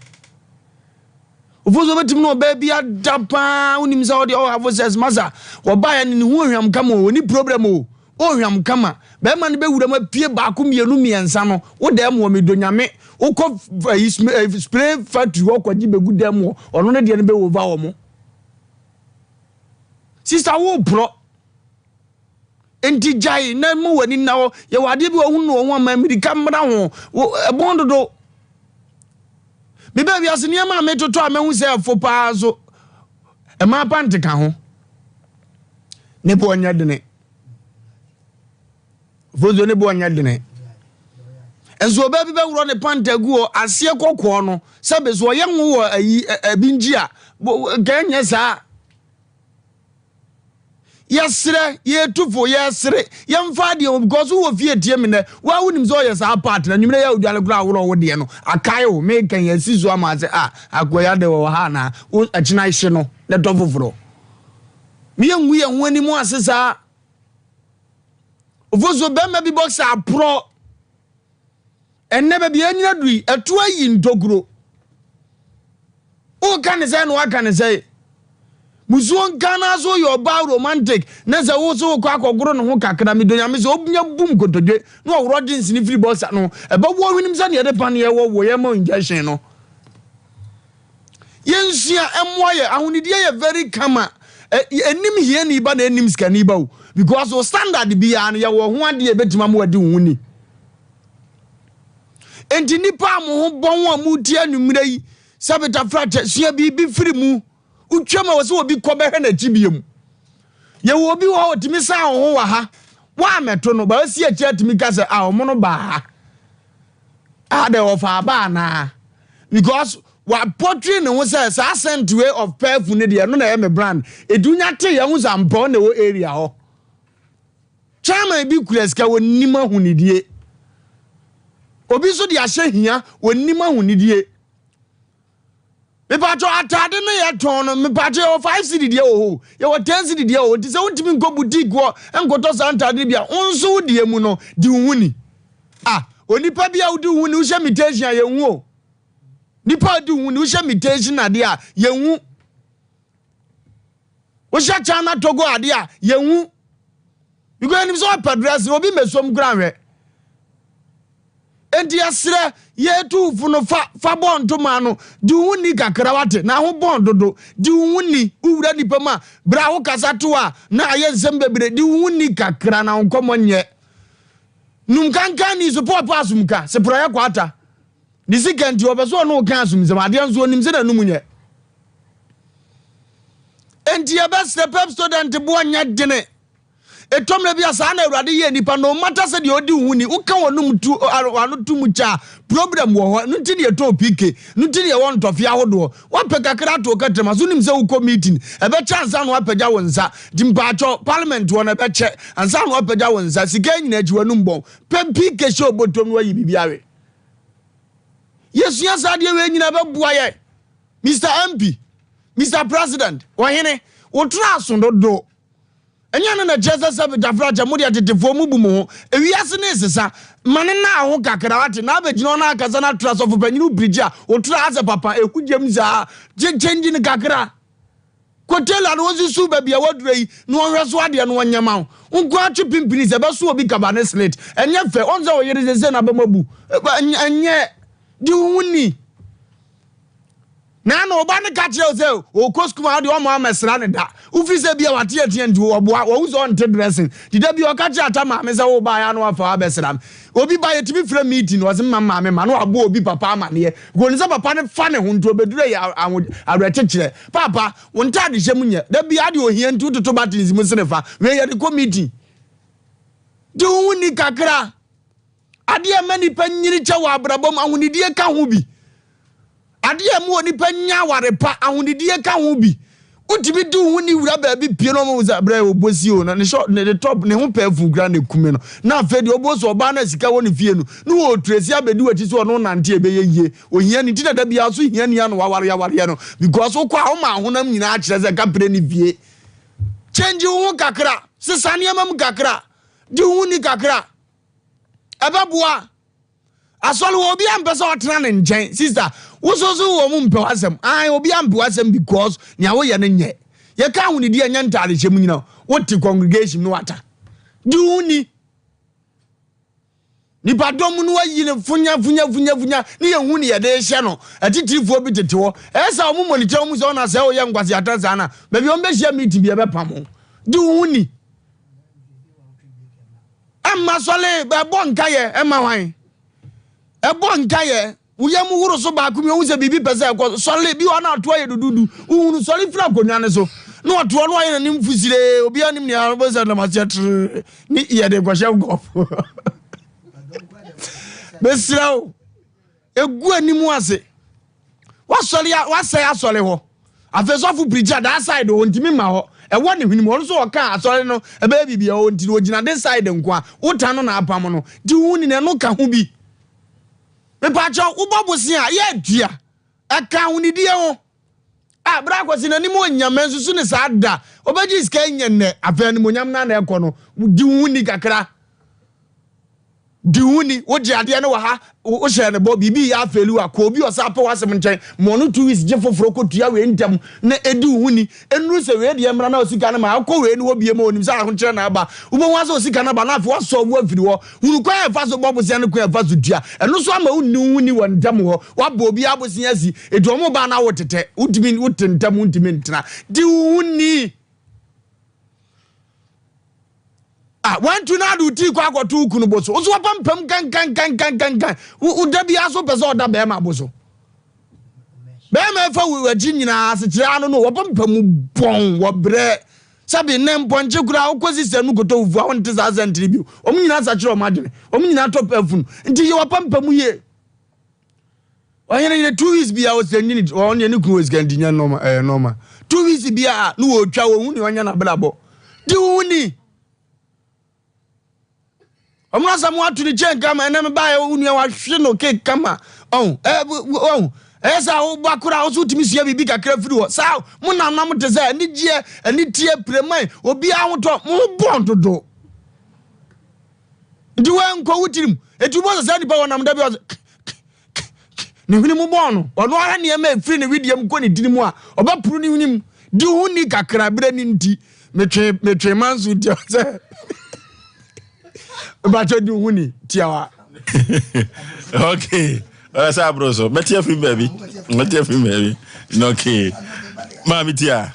Ofosuo bɛtumi na ɔbaa bi ada paa wonim sɛ ɔde ɔhafo sɛs masa wɔbaeɛ no ne ho ohwam kama o ɔni problem o ohwam kama bɛrima no bɛwura mu apue baako mmienu mmiɛnsa no wo dɛm wɔ medɔ Nyame wokɔ ayi spray factory hɔ kɔgye bɛgu dɛm wɔ ɔno ne deɛ no bɛwɔ va wɔ mo sister wo porɔ nti gyae na mu w'ani nna hɔ. Yɛwɔ adeɛ bi wɔ ho no wɔ ho ama mmirika mmra ho ɛbɔn dodo. Mebaa wiase nneɛma a metotɔ a mahu sɛ ɛfo paa nso ɛmaa pant ka ho ne boɔ nyɛ dene fozo ne boɔ nyɛ dene nso ɔbaa bi bɛworɔ ne pant agu hɔ aseɛ kɔkɔɔ no sɛbe so ɔyɛ ngo wɔ ayi ɛbi ngyi a nka ɛnyɛ saa. Yɛserɛ yɛtu fo yɛsere yɛmfa adeɛ wɔ because wowɔ fie tie me nɛ woa wonim sɛ ɔyɛ saa part na nwummerɛ yɛ wodwale koraa worɔ wo deɛ no akae wo meka yɛ asi so ama sɛ a akoa yi ade wɔ ha anaa wo ɛkyena hye no na tɔ foforɔ meyɛngu yɛn ho anim ase saa. Ofosuo bɛrima bi boxer aporɔ ɛnnɛ baabi a anyina duru yi ɛto ayi ntokuro woka ne sɛ na waka ne sɛ musuo nka na so yɛ ɔbaa romantic na sɛ wo so wokɔ akɔgoro ne ho kakra medɔ Nyame sɛ obnya bum kotodwe na ɔworɔ jeans ne firi bɔsa no ɛbɛwɔ hwenem sɛ neɛ de paneɛ wɔ wɔ yɛ ma injection no. Yɛnsua mmoa yɛ ahonidie yɛ very kama. Ɛnim hiani ba na ɛnim sikani ba o because o standard biara no yɛwɔ ho adeɛ ɛbɛtumi ama wadi wo ho ni. Enti nnipa a mo ho bɔn a motie anwummerɛ yi sɛ betafrakyɛ sua biribi firi mu. Wotwam a wɔ sɛ obi kɔ bɛhwɛ n'akyi biom. Yɛwɔ obi wɔ hɔ ɔtumi san wo ho wɔ ha. Woammɛto no, ba osi akyi atumi ka sɛ, ah, ɔmo no baa ha. Ah, dɛ ɔfa aba anaa? Because wapɔtwe ne ho sɛ saa scent wei of perfume no deɛ ɛno na ɛyɛ me brand. Ɛti wonya te yɛ ho sɛ ampa ɔna ɛwɔ area hɔ. Chairman bi kura sika wɔnim ahonidie. Obi nso de ahyɛ hia wɔnim ahonidie. Mepatwɔ ataade no yɛ tɔn no mepatwɔ yɛwɔ 5 cedi deɛ wɔ hɔ yɛwɔ 10 cedi deɛ wɔ hɔ. Nti sɛ wontumi nkɔ boutique hɔ nkɔtɔ saa ntaade no bi a, wo nso wo deɛ mu no di wo ho ni. Ah, onipa bi a wodi wo ho ni, wohyɛ imitation a yɛnhu o. Nipa a wodi wo ho ni, wohyɛ imitation adeɛ a yɛnhu. Wohyɛ China Togo adeɛ a yɛnhu. Because yɛnim sɛ ɔpɛ dress obi mmɛsom kora nhwɛ. Enti yɛserɛ yɛtu fo no fa fa bɔ ntoma no di wo ho ni kakra wate na ho bɔn dodo. Di wo ho ni. Wowura nipa mu a berɛ a wokasa to a na ayɛ nsɛm bebree. Di wo ho ni kakra na wo nkɔmmɔ nyɛ num kankan ni so pɔɔpɔ asomka seprɛyɛ kwata ne sika nti ɔpɛ so ɔne wo ka asomsɛm adeɛ nso onim sɛ n'anum nyɛ. Enti yɛbɛsrɛ Pepsodent boɔ nyɛ dene. Ɛtɔ mmerɛ bi a saa na Awurade yɛ nipa, no matter sɛ deɛ ɔdi wo ho ni, woka w'anom tu w'ano to mu kyɛ a, problem wɔ hɔ. Ɛno nti na yɛtɔɔ PK, ɛno nti na yɛwɔ ntɔfe ahodoɔ. Woapɛ kakra ato wo kɛtrɛma so, wonim sɛ wokɔ meeting, ɛbɛkyɛ ansa na woapagya wo nsa. Nti mpaakyɛw, parliament hɔ no ɛbɛkyɛ ansa na woapagya wo nsa. Sika yi nyinaa akyi w'anom bɔn. Pɛ PK hyɛ wo bɔtɔm na woayi biribi awe. Yɛsua saa adeɛ wei nyinaa ɛbɛboa yɛn. Mister MP, Mister President, ɔhene, wotra aso dodo. Ɛnyɛ ɛno na ɛkyerɛ sɛ sɛ gyafrakyɛ mo deɛ tetefoɔ mo bu mo ho. Ewiase no resesa. Ma no nna ho kakra wate. Na abɛgyina hɔ na akasa na atra sɔfo panyin wo pirikyi a wotra asɛ papa ehu gyam saa. Gye change no kakra. Kɔ tailor na ɔnsusu baabi a wadura yi na ɔnhwɛ so adeɛ na ɔnyɛ ma wo. Wo nko ara twe pimpini sɛ ɛbɛso obi kaba ne slit. Ɛnyɛ fɛ. Ɔn sɛ ɔyere sese na abɛm abu. Ɛnyɛ. Di wo ho ni. Na na ɔba no ka kyerɛ wo sɛ ɔkɔ sukuu ma ɔde ɔma amɛsra ne da. Wofiri sɛ bia wateatea nti ɔboa wɔhu sɛ ɔnte dressing. Nti da bi ɔka kyerɛ ata maame sɛ wo baeɛ a na wafa abɛsra me. Obi ba yɛtumi frɛ meeting ɔse mma maame ma na wabɔ obi papa amaneɛ. Because sɛ papa no fa ne ho nti ɔbɛduru yɛ awerɛkyekyerɛ. Papa, wo ntaade hyɛ mu nyɛ. Da bi adeɛ ohia nti wototo buttons mu sene fa. Wei yɛde kɔ meeting. Gye wo ho ni kakra. Adeɛ a ɛma nnipa nyini kyɛ wɔ abrabɔ mu, ahonidie ka ho bi. Adeɛ a ɛma onipa nya aware pa, ahonidie ka ho bi. Wotumi di wo ho ni wura baabi pie na ɔmo sɛ brɛ ɔbɔ si o na ne short ne top ne ho pɛɛfun kura na ekume no. Na afei deɛ ɔbɔ so ɔbaa na sika wɔ ne fie no na ɔretresi abɛdi w'akyi sɛ ɔno nante ɛbɛyɛ yie. Ohia ni nti na da biara so hia ni ano waware awareɛ no because wokɔ a woma ahonam nyinaa kyerɛ sɛ kapere ne fie. Change wo ho kakra, sesa nneɛma mu kakra, di wo ho ni kakra. Ɛbɛboa. Asɔre wɔ obi ampɛ sɛ ɔtena ne nkyɛn. Sister, wo so so wɔ mu mpɛ w'asɛm. Ae, obi ampɛ w'asɛm because nea woyɛ no nyɛ. Yɛka ahonidi a ɛnyɛ ntaade hyɛ mu nyina. Wote congregation no wata. Di wo ni. Nipa dɔm no ayi no funya funya funya funya ne yɛhu ne yɛde hyɛ no. Atitirifoɔ bi tete hɔ. Ɛyɛ sɛ wɔn monitor wɔn sɛ ɔna sɛ ɔyɛ nkwasi ata saa na baabi wɔn bɛhyia meeting bi ɛbɛpam ho. Di wo ni. Ɛmma sɔle ɛbɔ nkayɛ ɛma hwan? Ɛbɔ nkayɛ woyɛ mu woro so baako mi ohun sɛ biribi pɛ sɛ ɛkɔ sɔle bi wɔ na atoa yɛ dududu wohunu sɔle firi akonnwa no so na ɔtoa no ayɛ n'anim fusire obi anim nea ɔbɛ sɛ nam aseɛ tere ne yɛde kɔhyɛ nkɔfo mesrɛ wo. Egu anim ase. Wasɔre a wasɛe asɔre hɔ. Afei sɔfo pirikyi a that side ɔntumi mma hɔ. Ɛwɔ ne hwene mu. Ɔno nso ɔka asɔre no ɛbɛyɛ biribi a ɔnti no ɔgyina this side nko a. Wota no na apam no. Nti wo ni na ɛno ka ho bi. Mepakyɛw wobɔ bosea a yɛ atua. Ɛka ahonidie ho. A bere akwasi n'anim onyam mansusu ne saa da. Ɔbɛgye sika nyɛ nnɛ. Afei animonyam no na ɛkɔ no. Di wo ho ni kakra. Di wo ho ni, wogye adeɛ no wɔ ha, wohyɛɛ no bɔ, biribi reyɛ afeeli wo a, kɔ obi a ɔsan pɛ w'asɛm nkyɛn, ma ɔno 2 weeks gye foforɔ kɔtua wei ntɛm na ɛdi wo ho ni. Ɛnnuru sɛ wei deɛ mmra na osika no ma, wokɔ wei no hɔ bio ma ɔnim sɛ ahokyerɛ na aba. Wobɛhu ara sɛ osika no aba na afei woasɔlve afiri hɔ. Hunu kwan a ɛfa so bɔ bosea ne kwan a ɛfa so tua. Ɛno nso ama wonni wo ho ni wɔ ntɛm hɔ. Woabɔ obiara bosea asi, enti wɔn ba a na wotetɛ, wontumi, wote ntɛm, wontumi ntena. Di wo ho ni. Ah, wantu na ade wo tii kɔ akɔto wo kunu bo so. Wo so wapampam kankankankankankan. Wo da biara so pɛ sɛ ɔda bɛrima bo so. Bɛrima ɛfa wo akyi nyinaa asekyerɛ ano no wapampam bɔn wɔ brɛ. Sɛbe nnɛ mpɔnkye koraa wokɔ sista no mu kɔtɔ fufuo a wonte saa sɛnte no bio. Wɔn nyinaa sakyera wɔn adwene. Wɔn nyinaa tɔ pɛfun. Nti yɛ w'apampam yie. Ɔhene yere 2 weeks bia ɔsɛ nyini ɔne ne kunu wɔ sika nti nyɛ nɔɔma, ɛyɛ nɔɔma. 2 weeks bia ne wɔtwa wɔn hu ne ɔnyɛ n'abrabɔ. Di wo ho ni. Ɔmo asɛm ato ne kyɛn kama ɛnɛ me baayɛ wo nua wahwe no cake kama ɔn ɔn ɛyɛ sɛ woba koraa wo so wotumi sua biribi kakra firi hɔ saa mo nanam te sɛ anigyeɛ aniteɛ pireman obiara ho tɔ mo ho bɔn dodo nti woankɔ wo tirim ɛti wobɔ sɛ saa nnipa wɔnam da bi ɔsɛ ne hwene mu bɔn no ɔno ara nneɛma ɛfiri ne wedeɛ mu kɔ ne tiri mu a ɔbɛporo ne hwene mu di ho ni kakra berɛ ne nti metwe metwe manso tia sɛ bakyɛ di ho ni tiawa. Okay, ɔyɛ sɛ aboro so mɛte afiri baabi, mɛte afiri baabi. Okay, maame tia,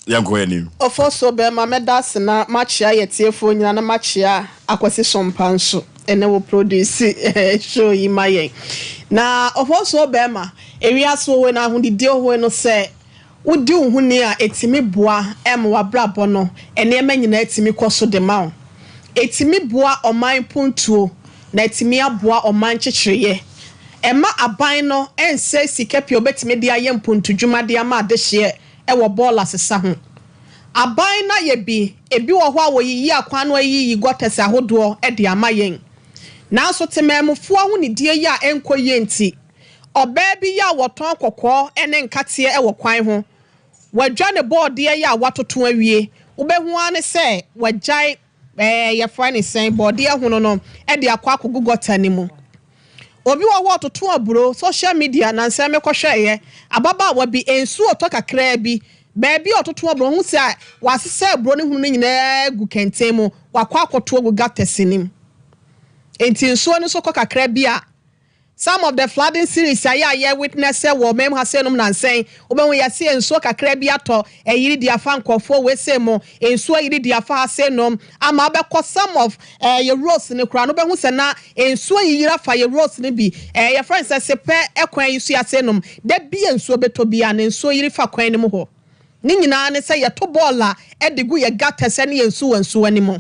yɛnkɔ anim. Ɔfɔ so bɛrima, mɛda ase na makyea yɛ tiefoɔ nyina na makyea Akwasi Sompa nso ɛne wo produce show yi ma yɛn. Na ɔfɔ so bɛrima, ewiase wɔ na ahodidie wɔ no sɛ wodi wo ho ni a, ɛtumi boa ma w'abrabɔ no nneɛma nyinaa ɛtumi kɔ so de ma wo. Ɛtumi boa ɔman pontuo na ɛtumi aboa ɔman kyekyereyɛ. Ɛma aban no ɛnsɛ sika pii a obɛtumi de ayɛ mpontudwuma de ama adehyeɛ ɛwɔ bɔɔla sesa ho. Aban na yɛ bi, ebi wɔ hɔ a wɔyiyi akwan no, ayiyi gutters ahodoɔ de ama yɛn. Nanso temaamufoɔ ahonidie yi a ɛnkɔ yie nti, ɔbaa bi yi a wɔtɔn kɔkɔɔ ne nkateɛ wɔ kwan ho, wadwa ne bɔɔdeɛ yi a watoto awie, wobɛhu ara ne sɛ wagyae yɛfrɛ ne sɛn, bɔɔdeɛ hono no de akɔ akɔgu gutter no mu. Obi wɔ hɔ ɔtoto aburo, social media nansɛn mekɔhwɛeɛ, ababaawa bi, nsuo tɔ kakraa bi, baabi a ɔtoto aburo ho sɛ wasesa aburo no hono no nyinaa gu kɛntɛn mu, wakɔ akɔto agu gutters no mu. Nti nsuo no nso kɔ kakra bi a, some of the flooding series a yɛ a yɛ witness wɔ ɔman ha sɛ nom nansɛn, wobɛhu yɛse nsuo kakra bi atɔ, ɛyiri di afa nkɔfoɔ wei mu, nsuo ayiri di afa ha sɛ nom ama wobɛkɔ some of yɛ roads no koraa no, wobɛhu sɛ na nsuo yiyiri afa yɛ roads no bi. Yɛfrɛ no sɛ sepɛ ɛkwan yi so yɛase nom da bi a nsuo bɛtɔ bi a na nsuo yiri fa kwan no mu hɔ. Ne nyinaa ne sɛ yɛto bɔɔla ɛde gu yɛ gutters ne yɛ nsuwa nsuwa no mu.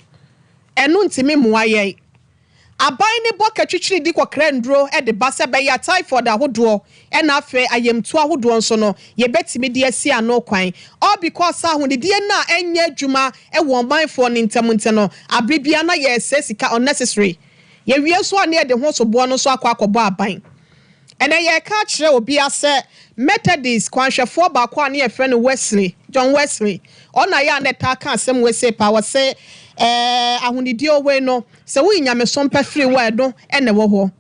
Ɛno ntumi mmoa yɛn. Aban ne bɔ katwitwiri di kɔkra nduro de ba sɛ bɛyɛ typhoid ahodoɔ ɛna afei ayamtuo ahodoɔ nso no yɛbɛtumi de asi ano kwan. All because ahonidie no a ɛnyɛ adwuma ɛwɔ ɔmanfoɔ ne ntam nti no, abere bia na yɛsɛ sika unnecessary. Yɛwie nso a, ne yɛde ho soboɔ no nso akɔ akɔbɔ aban. Ɛnɛ yɛreka akyerɛ obi sɛ Methodist kwanhwɛfoɔ baako a ne yɛfrɛ no Wesley, John Wesley, ɔna yɛ a na ɛtaa ka asɛm wei paa, wɔsɛ ahonidie wei no, sɛ woyi nyamesom pɛ firi wɔ ɛno ɛna ɛwɔ hɔ.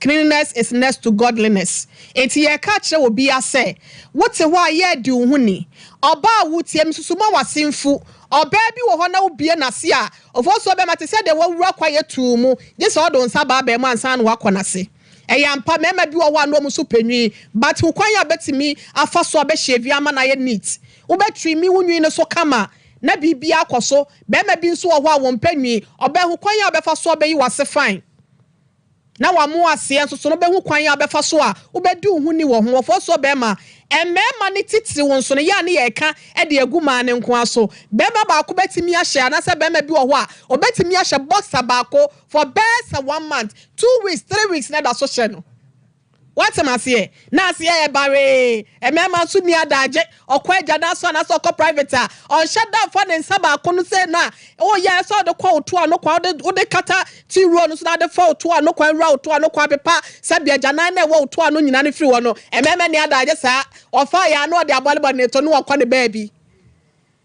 Cleanliness is next to godliness. Enti yɛreka akyerɛ obi sɛ wote hɔ a yɛredi wo ho ni, ɔbaa a wotie me susu ma wase mfu. Ɔbaa bi wɔ hɔ na wobie n'ase a, ɔfɔ so bɛma te sɛ deɛ wawura kwaeɛ tuu mu, gye sɛ ɔde wo nsa baa bɛn ansa na wakɔ n'ase. Ɛyɛ ampa, mmarima bi wɔ hɔ a na wɔn nso pɛ nwi, but kwan a bɛtumi afa so a bɛhyɛ vi ama no ayɛ neat, wobɛtumi wo nwi no so kama na biribi akɔ so. Bɛrima bi nso wɔ hɔ a wɔn pɛ nwi, ɔbɛho kwan a bɛfa so a bɛyi wase fine na wamo aseɛ nso so no, bɛhu kwan a bɛfa so a wobɛdi wo ho ni wɔ ho. Wɔfɔ so bɛrima, mmarima ne titiri wo nso no yɛ a ne yɛreka de agu maa ne nko so. Bɛrima baako bɛtumi ahyɛ, anaasɛ bɛrima bi wɔ hɔ a ɔbɛtumi ahyɛ boxer baako for bɛɛ sɛ one month, 2 weeks, 3 weeks na da so hyɛ no. Wɔte aseɛ na aseɛ yɛ baree. Mmarima nso ni adagye, ɔkɔ agya na so anaasɛ ɔkɔ private a, ɔnhyɛ da nfa ne nsa baako no sɛ na ɔyɛ sɛ ɔde kɔ oto ano kwan, ɔde kata ti roll no so na ɔde fa oto ano kwan wura oto ano kwan pepa sɛbi agyanan na ɛwɔ oto ano nyinaa no firi hɔ no. Mmarima ni adagye saa, ɔfa yɛ ano ɔde abɔlebɔ ne to no, ɔkɔ ne baabi.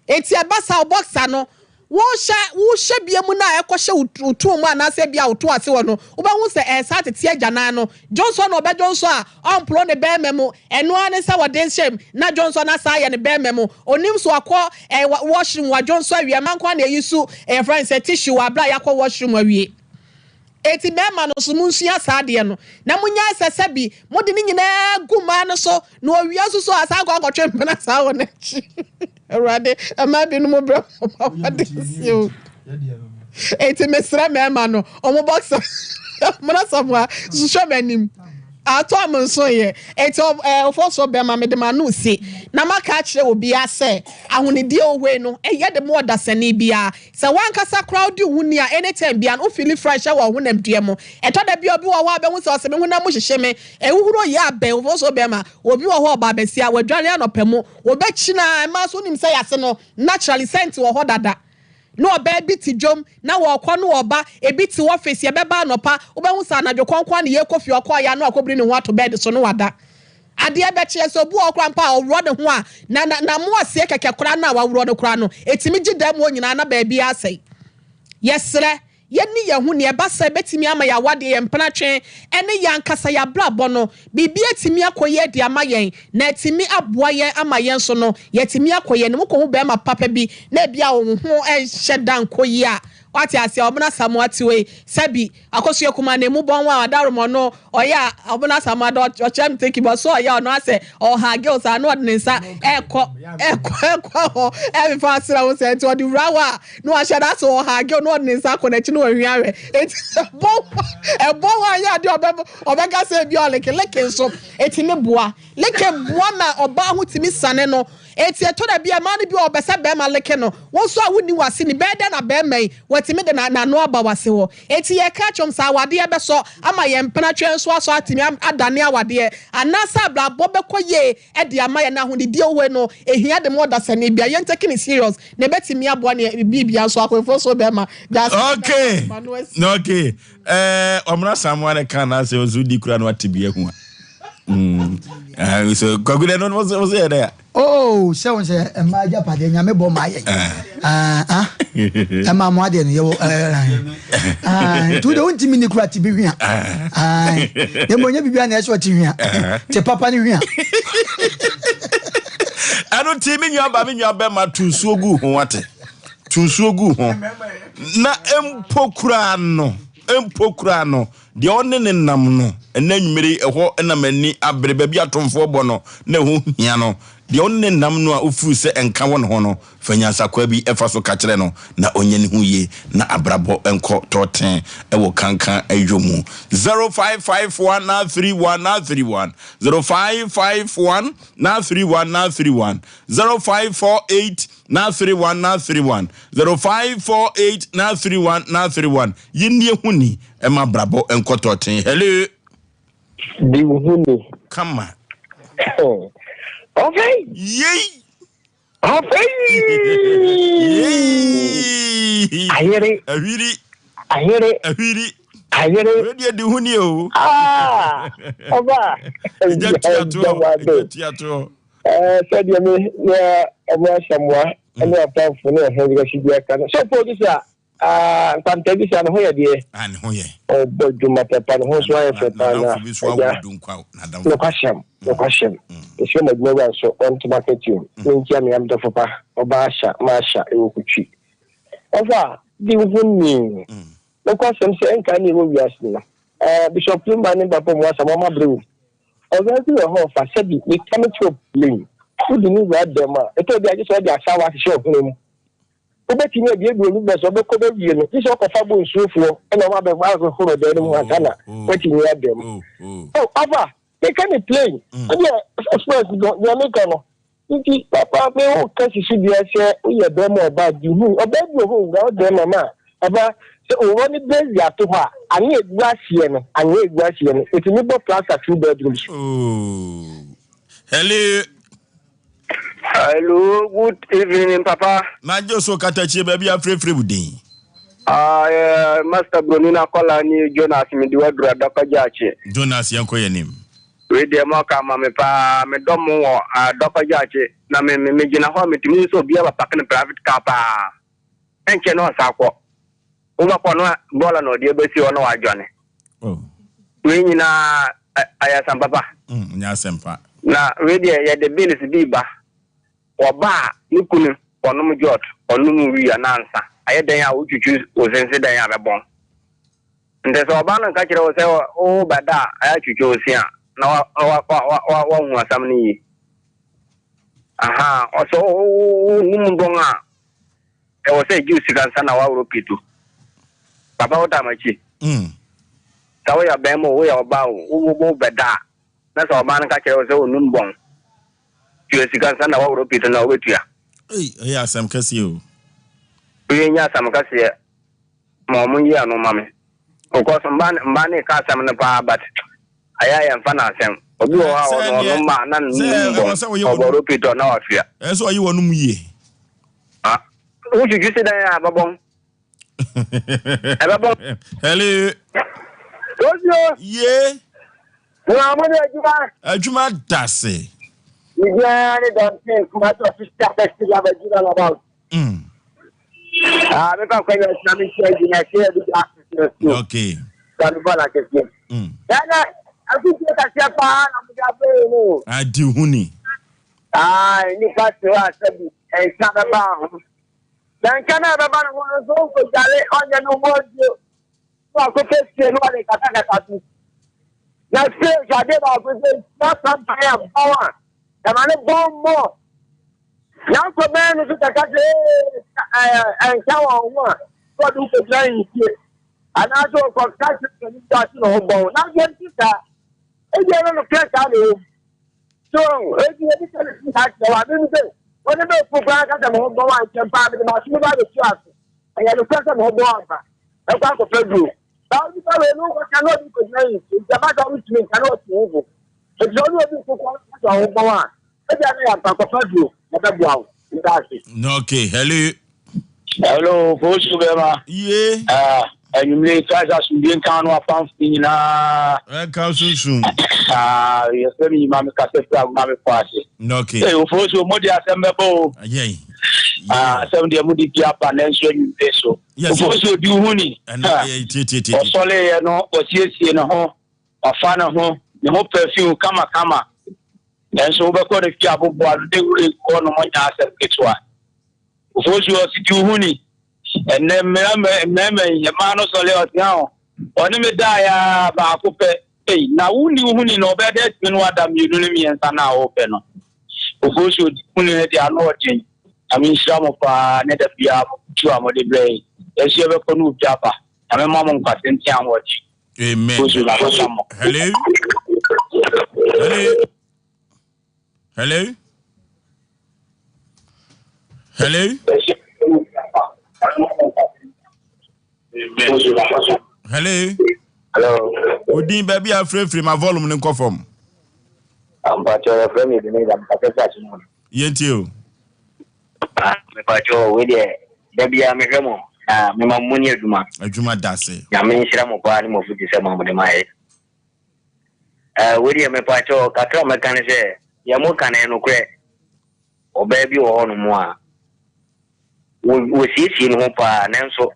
Eti ɛba saa, boxer no wohyɛ wohyɛ bie mu na ɛkɔhyɛ wo to mu anaasɛ bi a woto ase hɔ no, wobɛhu sɛ ɛsa tete agyanan no. Johnson na ɔbɛ Johnson a ɔmporo ne bɛrima mu, ɛno ara ne sɛ wɔde nhyɛm na Johnson asa ayɛ ne bɛrima mu. Onim so akɔ washroom wa Johnson awie ɛma nkwa na eyi so ɛyɛ fɛn sɛ tissue wɔ abira yakɔ washroom awie. Eti mmarima no nso, munsua saa adeɛ no na munyae sɛ sɛbi mode ne nyinaa gu mmaa no so na owia nso so asan akɔ akɔtwe mpena saa wɔ n'akyi. Awurade, mmaa binom brɛ mo ma wɔde si o. Eti mesrɛ mmarima no, ɔmo boxer mona samoa hwɛ m'anim. Atɔ mo nso yɛ. Enti ɔ ɛɛ ɔfɔsoɔ bɛrima mede m'ano resi na maka akyerɛ obiara sɛ ahonidie ohoe no ɛyɛ de ma ɔdasani biara. Sɛ w'ankasa koraa wodi wo ho ni a anytime biara no wo feeli fresh wɔ wo honamdua mu. Ɛtɔ da bi a obi wɔ hɔ a bɛhu sɛ ɔse me honam mu hyehye me, ahuhuro yɛ abɛn ɔfɔsoɔ bɛrima. Obi wɔ hɔ a ɔbaa basia, wadware anɔpa mu, wɔbɛkyina a mmaa nso wonim sɛ yɛase no naturally scent wɔ hɔ dada. Na ɔbaa bi te dwom na wɔɔkɔ na ɔɔba, ebi te office yɛbɛba anɔpa, wobɛhu sɛ anadwo kɔnkɔn na yɛɛkɔ fie ɔkɔɔeɛ a na wakɔbiri ne ho ato bed so na wada. Adeɛ bɛkyeɛ sɛ obi wɔ hɔ koraa mpo a ɔworɔ ne ho a na na n'amoaseɛ kɛkɛ koraa no a waworɔ no koraa no ɛtumi gye dan mu hɔ nyinaa na baabiara asɛe. Yɛsrɛ Yɛnni yɛn ho nea ɛba sɛ ebetumi ama yɛn awadeɛ, yɛn mpenatwe, ne yɛn ankasa yɛn abrabɔ no, biribi atumi akɔ yie de ama yɛn, na atumi aboa yɛn ama yɛn nso no, yɛatumi akɔ yɛn anim. Wokɔhu barima papa bi na ebia wo ho nhyɛ da nkɔ yie a, woate aseɛ, Ɔbena Asamoah Tiwei, sɛbi, Akosua Kumaa na emu bɔn a ɔdaworo ɔno ɔyɛ a ɔbena Asamoah dɔ ɔkyerɛ me thinking but so ɔyɛ ɔno asɛ ɔha girls a na ɔde ne nsa ɛkɔ ɛkɔ ɛkɔ hɔ ɛmefa asra ho sɛ nti ɔde wura hɔ a na wahyɛ da sɛ ɔha girl na ɔde ne nsa akɔ n'akyi na wahwi ahwɛ eti ɛbɔ ɛbɔ hɔ anyɛ adeɛ ɔbɛ ɔbɛka sɛ ebi ɔleke leke nso etimi boa leke boa ma ɔbaa ho tumi sane no. Enti ɛtɔ da bi a, mmaa no bi wɔ hɔ, wɔpɛ sɛ barima like no. Wo nso a wonni w'ase ni, bɛyɛ dɛn na barima yi, watumi de n'ano aba w'ase hɔ? Enti yɛka kyerɛ wɔn sɛ awadeɛ bɛsɔ ama yɛn mpenatweɛ nso asɔ atumi adane awadeɛ, anaasɛ abrabɔ bɛkɔ yie de ama yɛn. Ahonidie wei no, ɛhia de ma ɔdasani biara. Yɛn take no serious, na ɛbɛtumi aboa ne biribiara nso. Akoefoɔ nso bɛrima, gyae sɛ Okay, ma no asi. okay. Eh, ɔmena samoa ne ka na sɛ ɔso di kura no ate bi ahu a. Mm. Eh, so kwaku dɛ no no so yɛ dɛ a. Oh, sɛ wɔn sɛ mmaa agyapadeɛ nyame bɔ maa yɛ. Ah, ah. Ɛma mo adeɛ no yɛwɔ ɛɛ. Ah, nti wode wontumi ni kura te bi hwia. Ah, na mmom nyɛ biribi a na ɛsɛ ɔte hwia. Te papa ne hwia. Ɛno nti me nua ba me nua bɛma to nsuo gu ho ate. To nsuo gu ho. Na mpo koraa no, mpo koraa no, deɛ ɔne ne nam no, ɛnɛ anwummere yi, ɛhɔ na m'ani abere, baabi atomfoɔ bɔ no, na ɛho hia no. Deɛ ɔne ne nam no a wofiri sɛ nka wɔ ne ho no, fa nyansakwaa bi fa so ka kyerɛ no na ɔnyɛ ne ho yie na abrabɔ nkɔ tɔɔten wɔ kankan yɔ mu. 0551 931 931 0551 931 931 0548 931 931 0548 931 931 Yɛnni ɛho ni ɛma abrabɔ nkɔ tɔɔten. Hello. Di wo ho ni. Kama. Ɔfɛi. Yei. Ɔfɛi. Yei. Ayere. Ahwiri. Ayere. Ahwiri. Ayere. Wei deɛ di ho ni o. Ah. Ɔba. Ɛgya tua toɔ. Ɛgya tua toɔ. Ɛɛ sɛdeɛ me ne ɔmo asamoa ne apamfo ne ɔhene de bi aka no sɛ producer ah nkwanta bi sa ne ho yɛ deɛ. Ah ne ho yɛ. Ɔbɔ adwuma papa ne ho nso ayɛ fɛ paa na agya nokwasɛm nokwasɛm mesrɛ mo adwuma wura nso ɔnto m'akatua mu menkyia me amdɔfo pa ɔbaa asha maasha ɛwɔ kutwi ɔfa di wo ho ni nokwasɛm sɛ ɛnka ne ɛwɔ wiase no ɛɛ Bishop Lumba ne Bapɔ mu asɛm ɔma bere wo Ɔbaa bi wɔ hɔ a ɔfa sɛbi meka me kyerɛ plane wode no wura dɛm a ɛtɔ bi a gye sɛ ɔde asaawa ahyehyɛ ɔhene mu wobɛtumi abuebue no bɛ sɛ ɔbɛkɔ bɛwie no gye sɛ ɔkɔfa bɔ nsuofoɔ ɛna ɔma abɛbɔ ahohoro dan no mu ansa na watumi ada mu oh ɔfa meka ne plane ɛdeɛ express no deɛ meka no nti papa me wo ka sisi dua sɛ woyɛ bɛrima ɔbaa di hu ɔbaa bi wɔ hɔ owura wo dɛm mama aba sɛ owura ne bɛwi ato hɔ a anwe egu aseɛ no anwe egu aseɛ no ɛtumi bɔ plaster two bedrooms. Oh. Hello. Hello, good evening, Papa. Magye so katakyie baabi afrɛfrɛ wo din. Ah, uh, Master Broni na kɔla ni Jonas mede waduru adɔkɔ gyaakye. Jonas yɛnkɔ yɛn anim. Wei deɛ mo aka ama me paa, me dɔ mo wɔ adɔkɔ gyaakye na me me gyina hɔ a metumi hu sɛ obi aba park ne private car paa. Ɛnkyɛ na ɔsan kɔ. Wobɛkɔ no bɔɔla na ɔde abɛsi hɔ na wadwane. Oh. Wei nyinaa ayɛ asɛm papa. Mm, nyɛ asɛm pa. Na wei deɛ yɛde bills bi ba. Wɔba a ne kunu ɔnom jot, ɔnom wii anaa nsa. Ayɛ dɛn a wotwitwi wo sense dɛn a bɛbɔn. Nti sɛ ɔbaa no nka kyerɛ wo sɛ wobɛda a ayɛ atwitwi wo se a na wahu asɛm no yie. Aha, ɔsɛ wo bɔn a ɛwɔ sɛ egye wo sika nsa na woaworɔ pieto. Papa wo taa m'akyi. Mm. Sɛ woyɛ ɔbarima o, woyɛ ɔbaa o, wo wo bɛda a, na sɛ ɔbaa no ka kyerɛ wo sɛ onum bɔn, tua sika nsa na woaworɔ pii to no a, wobɛtua. Ei, ɛyɛ asɛm kɛseɛ o. Wei nyɛ asɛm kɛseɛ, ma wɔn nyi ano ma me. Because mmaa mmaa no reka asɛm no paa but ayɛ a yɛmfa no asɛm. Obi wɔ hɔ a Sɛ ɔno neɛ ɔnom a na ne sɛ num ɛwɔ bɔn, sɛ woyɛ ɔbɔ wɔnom ropitɔ na watua. ɛsɛ sɛ ɔyɛ wɔnom yie. Ah, wotwitwi se dɛn a ɛbɛbɔn? Ɛbɛbɔn. Hello. Osio. Ye. Na mo de adwuma. Adwuma dase. Bibiara ne dɔnten kumasi official festival abɛgyina labout. Ah, me fa kwanya sina me nkyɛn gyina ɛsɛ yɛ bi gya akɛseɛ so. Okay. Sa me bɔɔla akɛseɛ. Ɛnɛ, akutuo kɛseɛ paa na mo de abɛɛ no. Adi huni. Ah, nipa te hɔ asɛ bi, nsa bɛba ho. Na nka na ɛbɛba ne ho no nso, ɔnkɔdwale, ɔnyɛ no ho aduro. Na wakɔpɛ fie na ɔde katakata so. Na fie nso adeɛ baako sɛ nhyira pampan a bɔn a, ɛma ne bɔn mmɔ. Nanso bɛn no so kɛkɛ sɛ ee ɛnka wɔn ho a sɛ ɔde wokɔgyina nsie anaasɛ ɔkɔka kyerɛ sɛ ne ase ne ho bɔn. Nanso ɛnte saa. Ebia na nokorɛ saa na ɛwɔ mu. So eti ebi sɛ ne saa kyerɛ wa mimi sɛ wɔne bɛ fo koraa ka sɛ me ho bɔn a nkyɛn paa mede m'aso bɛba abɛtu ase. Ɛyɛ nokorɛ sɛ me ho bɔn ampa. Ɛkɔ akɔpɛ duro. Saa onipa wei no wokɔka na ɔde kɔgyina nsie nti ɛba saa wotumi nka na ɔte wo fo. Eti sɛ ɔne obi ko koraa ka sɛ ɔho bɔn a Ebia na yɛamfa akɔfa duro na ɛbɛboa wo. Meda ase. Okay, hello. Hello, Fosu bɛma. Ye. Ah, anwummere Christ asomdwe nka no apamfo nyinaa. Ɛka sunsun. Ah, yɛfrɛ me nyima me kasa firi agoma me kɔ ase. Okay. Ee, Fosu mo de asɛm bɛbɔ o. Yɛn. Ah, asɛm deɛ mo de bi aba nanso anwummere so. Fosu di hu ni. Ɛna yɛ tietietie. Ɔsɔleeɛ no, ɔsiesie ne ho, ɔfa ne ho, ne ho perfume kama kama. Nanso wobɛkɔ ne fie abobow ano na nwura gu hɔnom nyɛ asɛm ketewa. Ofosu ɔse di wo ho ni. Ɛnnɛ mmarima yi, mmaa no sɔre ɔse aho, ɔne me daeɛ ara baako pɛ. Ei, na wonni wo ho ni na ɔbɛyɛ dɛ atumi ne wo ada mmienu ne mmiɛnsa no a wopɛ no. Ofosu odi wo ho ni no deɛ ano ɔden. Nyame nhyira mo paa ne da biara mo kutu a mode brɛ yɛn. Yɛn nso yɛbɛkɔ ne obi aba. Nyame mma mo nkwa tenten ahoɔden. Amen. Hello. Hello. Hello. Hello. Hello. Hello. Odin baabi a frɛfrɛ ma volume no nkɔ fam. Mpakyɛ yɛfrɛ me Ebenezer mepatɛ sɛ akyem hɔ. Yɛntie o. Ah mepakyɛw wei deɛ da biara mehwɛ mo na mema mo ni adwuma. Adwuma dase. Nyame nhyira mo paa ne mo afutusɛm a mode ma yɛ. Eh wei deɛ mepakyɛw kakra a mɛka ne sɛ deɛ moka no ɛyɛ nokorɛ. Ɔbaa bi wɔ hɔ nom a wɔsiesie ne ho paa nanso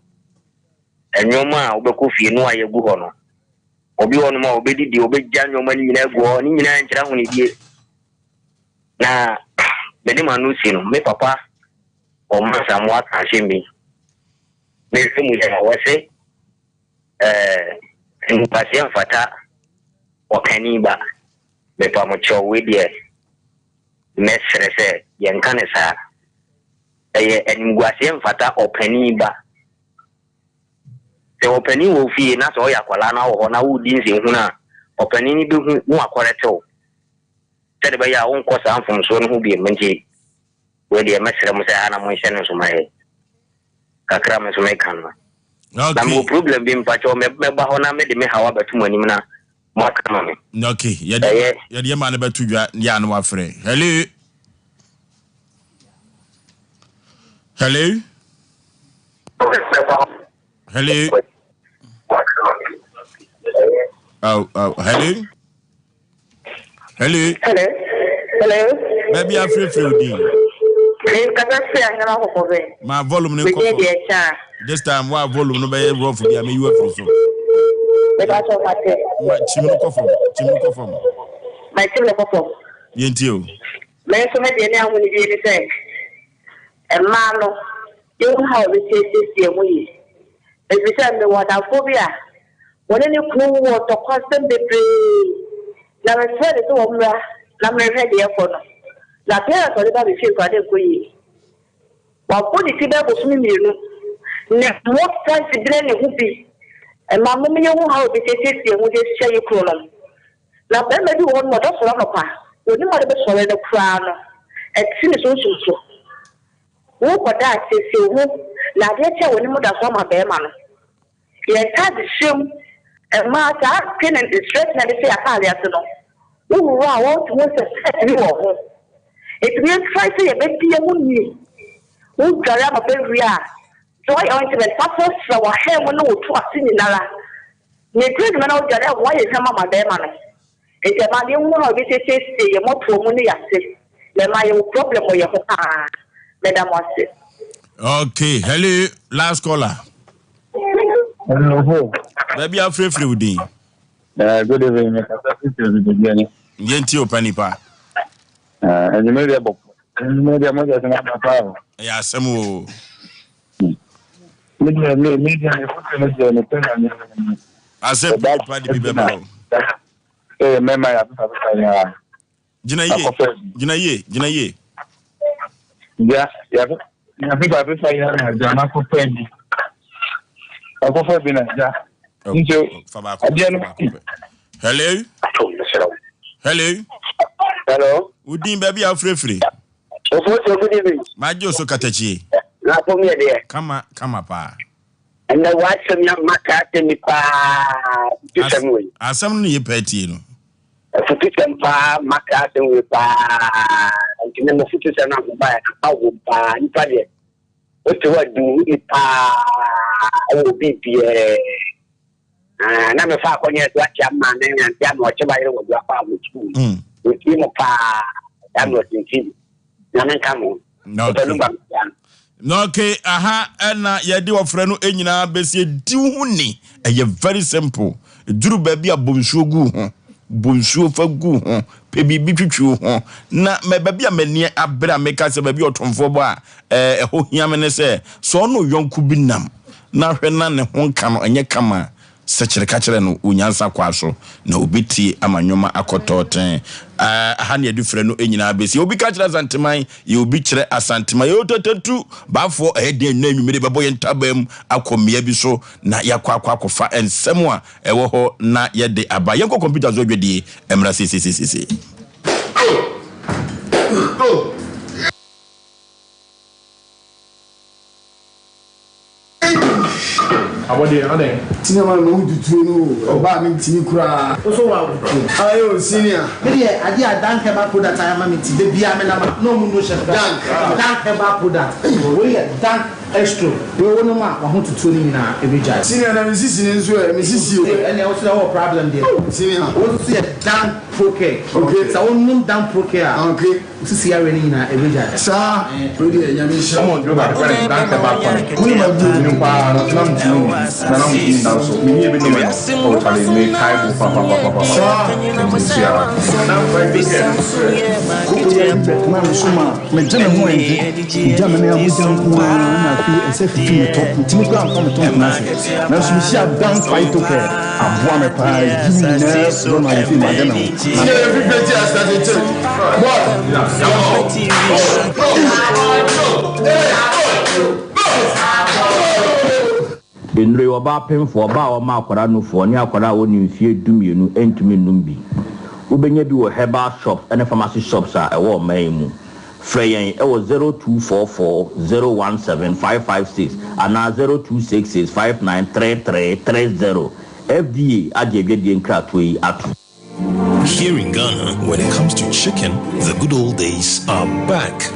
nneɛma a wobɛkɔ fie no a yɛgu hɔ no obi wɔ nom a ɔbɛdidi ɔbɛgya nneɛma no nyinaa agu hɔ ne nyinaa nkyerɛ ahonidie. Na mede m'ano si no, me papa wɔ Mansamoa ka asɛm bi. Mehwɛ mu yɛ a, wɔse eh, animguaseɛ mfata ɔkani ba. Mepa mo kyɛw, wei deɛ mɛsrɛ sɛ yɛnka no saa. Ɛyɛ animguaseɛ mfata ɔpanin ba. Sɛ ɔpanin wɔ wo fie na sɛ ɔyɛ akwadaa na wɔ hɔ na woredi nsɛnhunu a, ɔpanin no bɛhu na wakɔrɛte wo. Sɛdeɛ ɛbɛyɛ a wonkɔ saa mfomsoɔ no ho bio nti, wei deɛ mɛsrɛ mo sɛ ha na monhyɛ no nso ma yɛn. Kakra a me nso meka no. Na mewɔ problem bi mpakyɛw mɛba hɔ na mede me haw abɛto mo anim na moaka ama me. Okay, yɛde Ɛyɛ. yɛde yɛ maa no bɛto dwa yɛ a na wafrɛ. Hello. Hello. Hello. Oh, oh, hello. Hello. Hello. Hello. Baabi afirafira wo din. Nkasa fi ahema kɔkɔ bɛn. Ma volume ne kɔ fam. This time wa volume no bɛyɛ rough bi a meyi wa firi so. Meka sɛ ɔma te. Ma kyim no kɔ fam. Kyim no kɔ fam. Ma kyim no kɔ fam. Yɛntie o. Me nso me deɛ ne ahonidie ne sɛ mmaa no yɛhu how yɛbɛsiesie mu yie. Ɛfiri sɛ mewɔ adamfoɔ bi a Wɔne ne kunu wɔ ntɔkwasɛm bebree, na mefrɛɛ no sɛ ɔmmra na merehwɛ deɛ ɛrekɔ no. Na appearance a ɔde ba me fie koraa na ɛnkɔ yie. Wabɔ ne ti bɛyɛ bosome mmienu, na mmɔ size bi ne ne ho bi. Mmaa mom yɛhu how ebi siesie ho de hyɛ yɛ kununom. Na barima bi wɔ hɔ nom ɔbɛsɔre anɔpa, onim ade bɛsɔre no koraa no, ɛte ne sunsum so. Wo kɔda a, siesie wo ho na adeɛ kye a w'anim da so ama barima no. Yɛn ntaade hyɛ mu, mmaa saa pin and stress na yɛde hyɛ yɛn ataade ase no, wo horo a wɔn te ho sɛ stress bi wɔ ho. Enti yɛn try sɛ yɛbɛdi yɛn ho ni. Wo dware anɔpa wie a, joy ointment fa srasra w'ahan mu ne wo to ase nyinara. Nea ɛduru anwummerɛ na wo dware a, ho ayɛ hwam ama barima no. Nti ɛma yɛhu how yɛbɛsiesiesie yɛn mmɔtoɔ mu ne yɛase na ɛma yɛwɔ problem wɔ yɛn ho paa. Meda mo ase. Okay, hello, last caller. Hello. Baabi afirafira wo din. Good evening, me kasa fifiri bi baabi ani. Yɛn ti o pa nipa. Enyimire deɛ bɔ. Enyimire deɛ mo deɛ sɛ na paa o. Ɛyɛ asɛm o. Me deɛ me me deɛ me foto no deɛ me pɛ na me. Asɛ nipa de bi bɛba o. Sɛ yɛ mmarima yɛ asesa sesa yɛ a. Gyina yie gyina yie gyina yie. Ya yɛ asesa sesa yɛ na gya na akɔfɛ bi akɔfɛ bi na gya. Nti adeɛ no. Hello. Hello. Hello. Wodin baabi a wofirefiri. Ofosuo good evening. Magye wo so katakyie. Na afom yɛ deɛ. Kama kama paa. Ɛnɛ w'asɛm yi ama ka asɛm yi paa afutusɛm wei. Asɛm no yɛ paa tie no. Afutusɛm paa ma ka asɛm wei paa nti ne mo futusɛm no ahoba yɛ aba wom paa nipa deɛ wote hɔ adi wo ni paa ɛwɔ biribiara Ah, na mefa akɔnyɛ so akyɛ ama ne ante ama ɔkyɛ ba yere wɔ do akɔ abɔ sukuu. Otie mo paa, saa na ɔtintim. Nyame nka mo. Okay. Na okay, aha ɛna yɛde ɔfrɛ no nyinaa bɛsi di wo ho ni. Ɛyɛ very simple. Duru baabi a bɔ nsuo gu ho. Bɔ nsuo fa gu ho. Pɛ biribi twitwi wo ho. Na mɛ baabi a m'ani abere a meka sɛ baabi a ɔtomfoɔ bɔ a ɛhɔ hia me ne sɛ, sɛ ɔne ɔyɔnko bi nam na hwɛ na ne ho nka no nyɛ kama a, sɛkyere ka kyerɛ no wɔ nyansa kwa so, na ɔbɛtie ama nnoɔma akɔ tɔɔten. Aha ne yɛde frɛ no nyinaa bɛsi. Obi ka kyerɛ Asanteman, yɛ obi kyerɛ Asanteman. Yɛ otototu, baafoɔ, ɛyɛ den nnɛ anwummere bɛbɔ yɛn ntaban mu akɔ mmea bi so na yɛakɔ akɔ akɔfa nsɛm a ɛwɔ hɔ na yɛde aba. Yɛnkɔ kɔmputa so adwadie mmra seeseiseesei. Abɔdeɛ adɛn? Senior man mahu tutuo no o, ɔbaa me ntimi koraa. Wo so wa tutuo. Aye o senior. Me deɛ adeɛ a Dank herbal product ayɛ ama me nti da biara me nam a na ɔmo nnuro hyɛ me Dank. Dank herbal product wei yɛ Dank Extro wei wo nom a wahotutuo no nyinaa ɛbɛgyae. Senior na me sisi no nso ɛ, me sisi o. Ɛnneɛ wo so deɛ wowɔ problem deɛ. Senior. Wei nso so yɛ Dank Procare. Okay. Sɛ wo nom Dank Procare a. Okay. Wo sisi yareɛ no nyinaa ɛbɛgyae. Saa wei deɛ Nyame nhyira wo. Ɔmɔ duro baako fɛn dan sɛ baako no. Mo ne ma duro no paa no na ntumi nni na na ntumi nda nso me nie bi nom ɛno oh chale me kae bo pa pa pa pa pa Saa. Nti nhyira. Na mfa bi kɛ no nso ɛ. Koko yɛ bi bɛtena me so ma megye me ho ngye. Megya me nan mogya nko ara na afei ɛsɛ fifiri me tɔ. Metumi koraa mfa me to ntena ase. Nanso mehyia Dan Phytocare aboa me paa. Eyi me nyinaa firi hɔ ma afei made me ho. Senior yɛ fi peti asase kyɛ. Boy. Nnuro yi, ɔbaa pemfoɔ, ɔbaa a ɔma akwadaa nufoɔ, ne akwadaa a ɔnni mfeɛ dumienu ntumi nnom bi. Wobɛnya bi wɔ herbal shops ne pharmacy shops a ɛwɔ ɔman yi mu. Frɛ yɛn wɔ 0244 017 556 anaa 0266 593330. FDA agye adwadie nkratoɔ yi atom. Here in Ghana, when it comes to chicken, the good old days are back.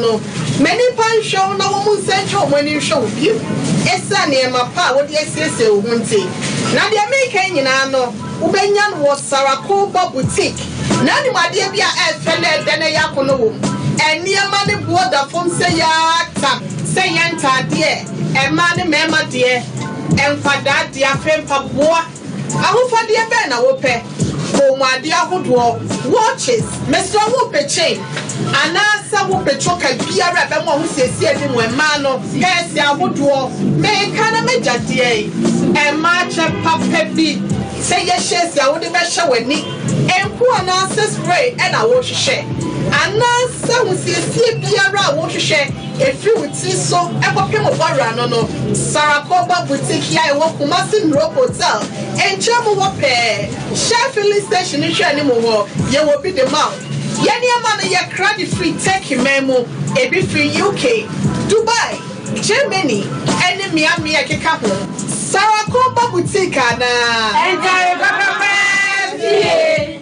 no, ma nnipa nhwɛ wo na wɔn nsa ntwa wɔn ani nhwɛ wo bio, esiane nneɛma pa a wode asiesie wo ho nti. Na deɛ mereka yi nyinaa no, wobɛnya no wɔ Sarakoba Boutique. Na anim adeɛ bi a ɛyɛ fɛ na ɛdɛ na ɛyɛ akɔnnɔ wɔ mu. Nneɛma no boɔ da fam sɛ yaa tam, sɛ ɛyɛ ntaadeɛ, mmaa ne mmarima deɛ, nkwadaa deɛ, afei mpaboa. Ahofadeɛ bɛn na wopɛ? Kɔnmuadeɛ ahodoɔ, watches, mesrɛ wo wopɛ chain anaasɛ wopɛ choker biara a ɛbɛma w'ahosiesie anim mmaa no, pɛɛse ahodoɔ, meka na magya deɛn? Mmaa kyɛ papa bi sɛ yɛ shades a wode bɛhyɛ w'ani, nku anaasɛ spray na wohwehwɛ? Anaasɛ ahosiesie biara a wohwehwɛ Ɛfiri wo tiri so kɔpem wo bɔwerɛ ano no, Sarakoba Boutique a ɛwɔ Kumasi Nuro Hotel nkyɛn mu hɔ pɛɛ, Shell Filling Station no nhwɛanim hɔ, yɛwɔ bi de ma wo. Yɛn nneɛma no, yɛkra de firi Turkey man mu, ebi firi UK, Dubai, Germany ne mmeammea a ɛkeka ho. Sarakoba Boutique anaa? Ntare papa paa fie.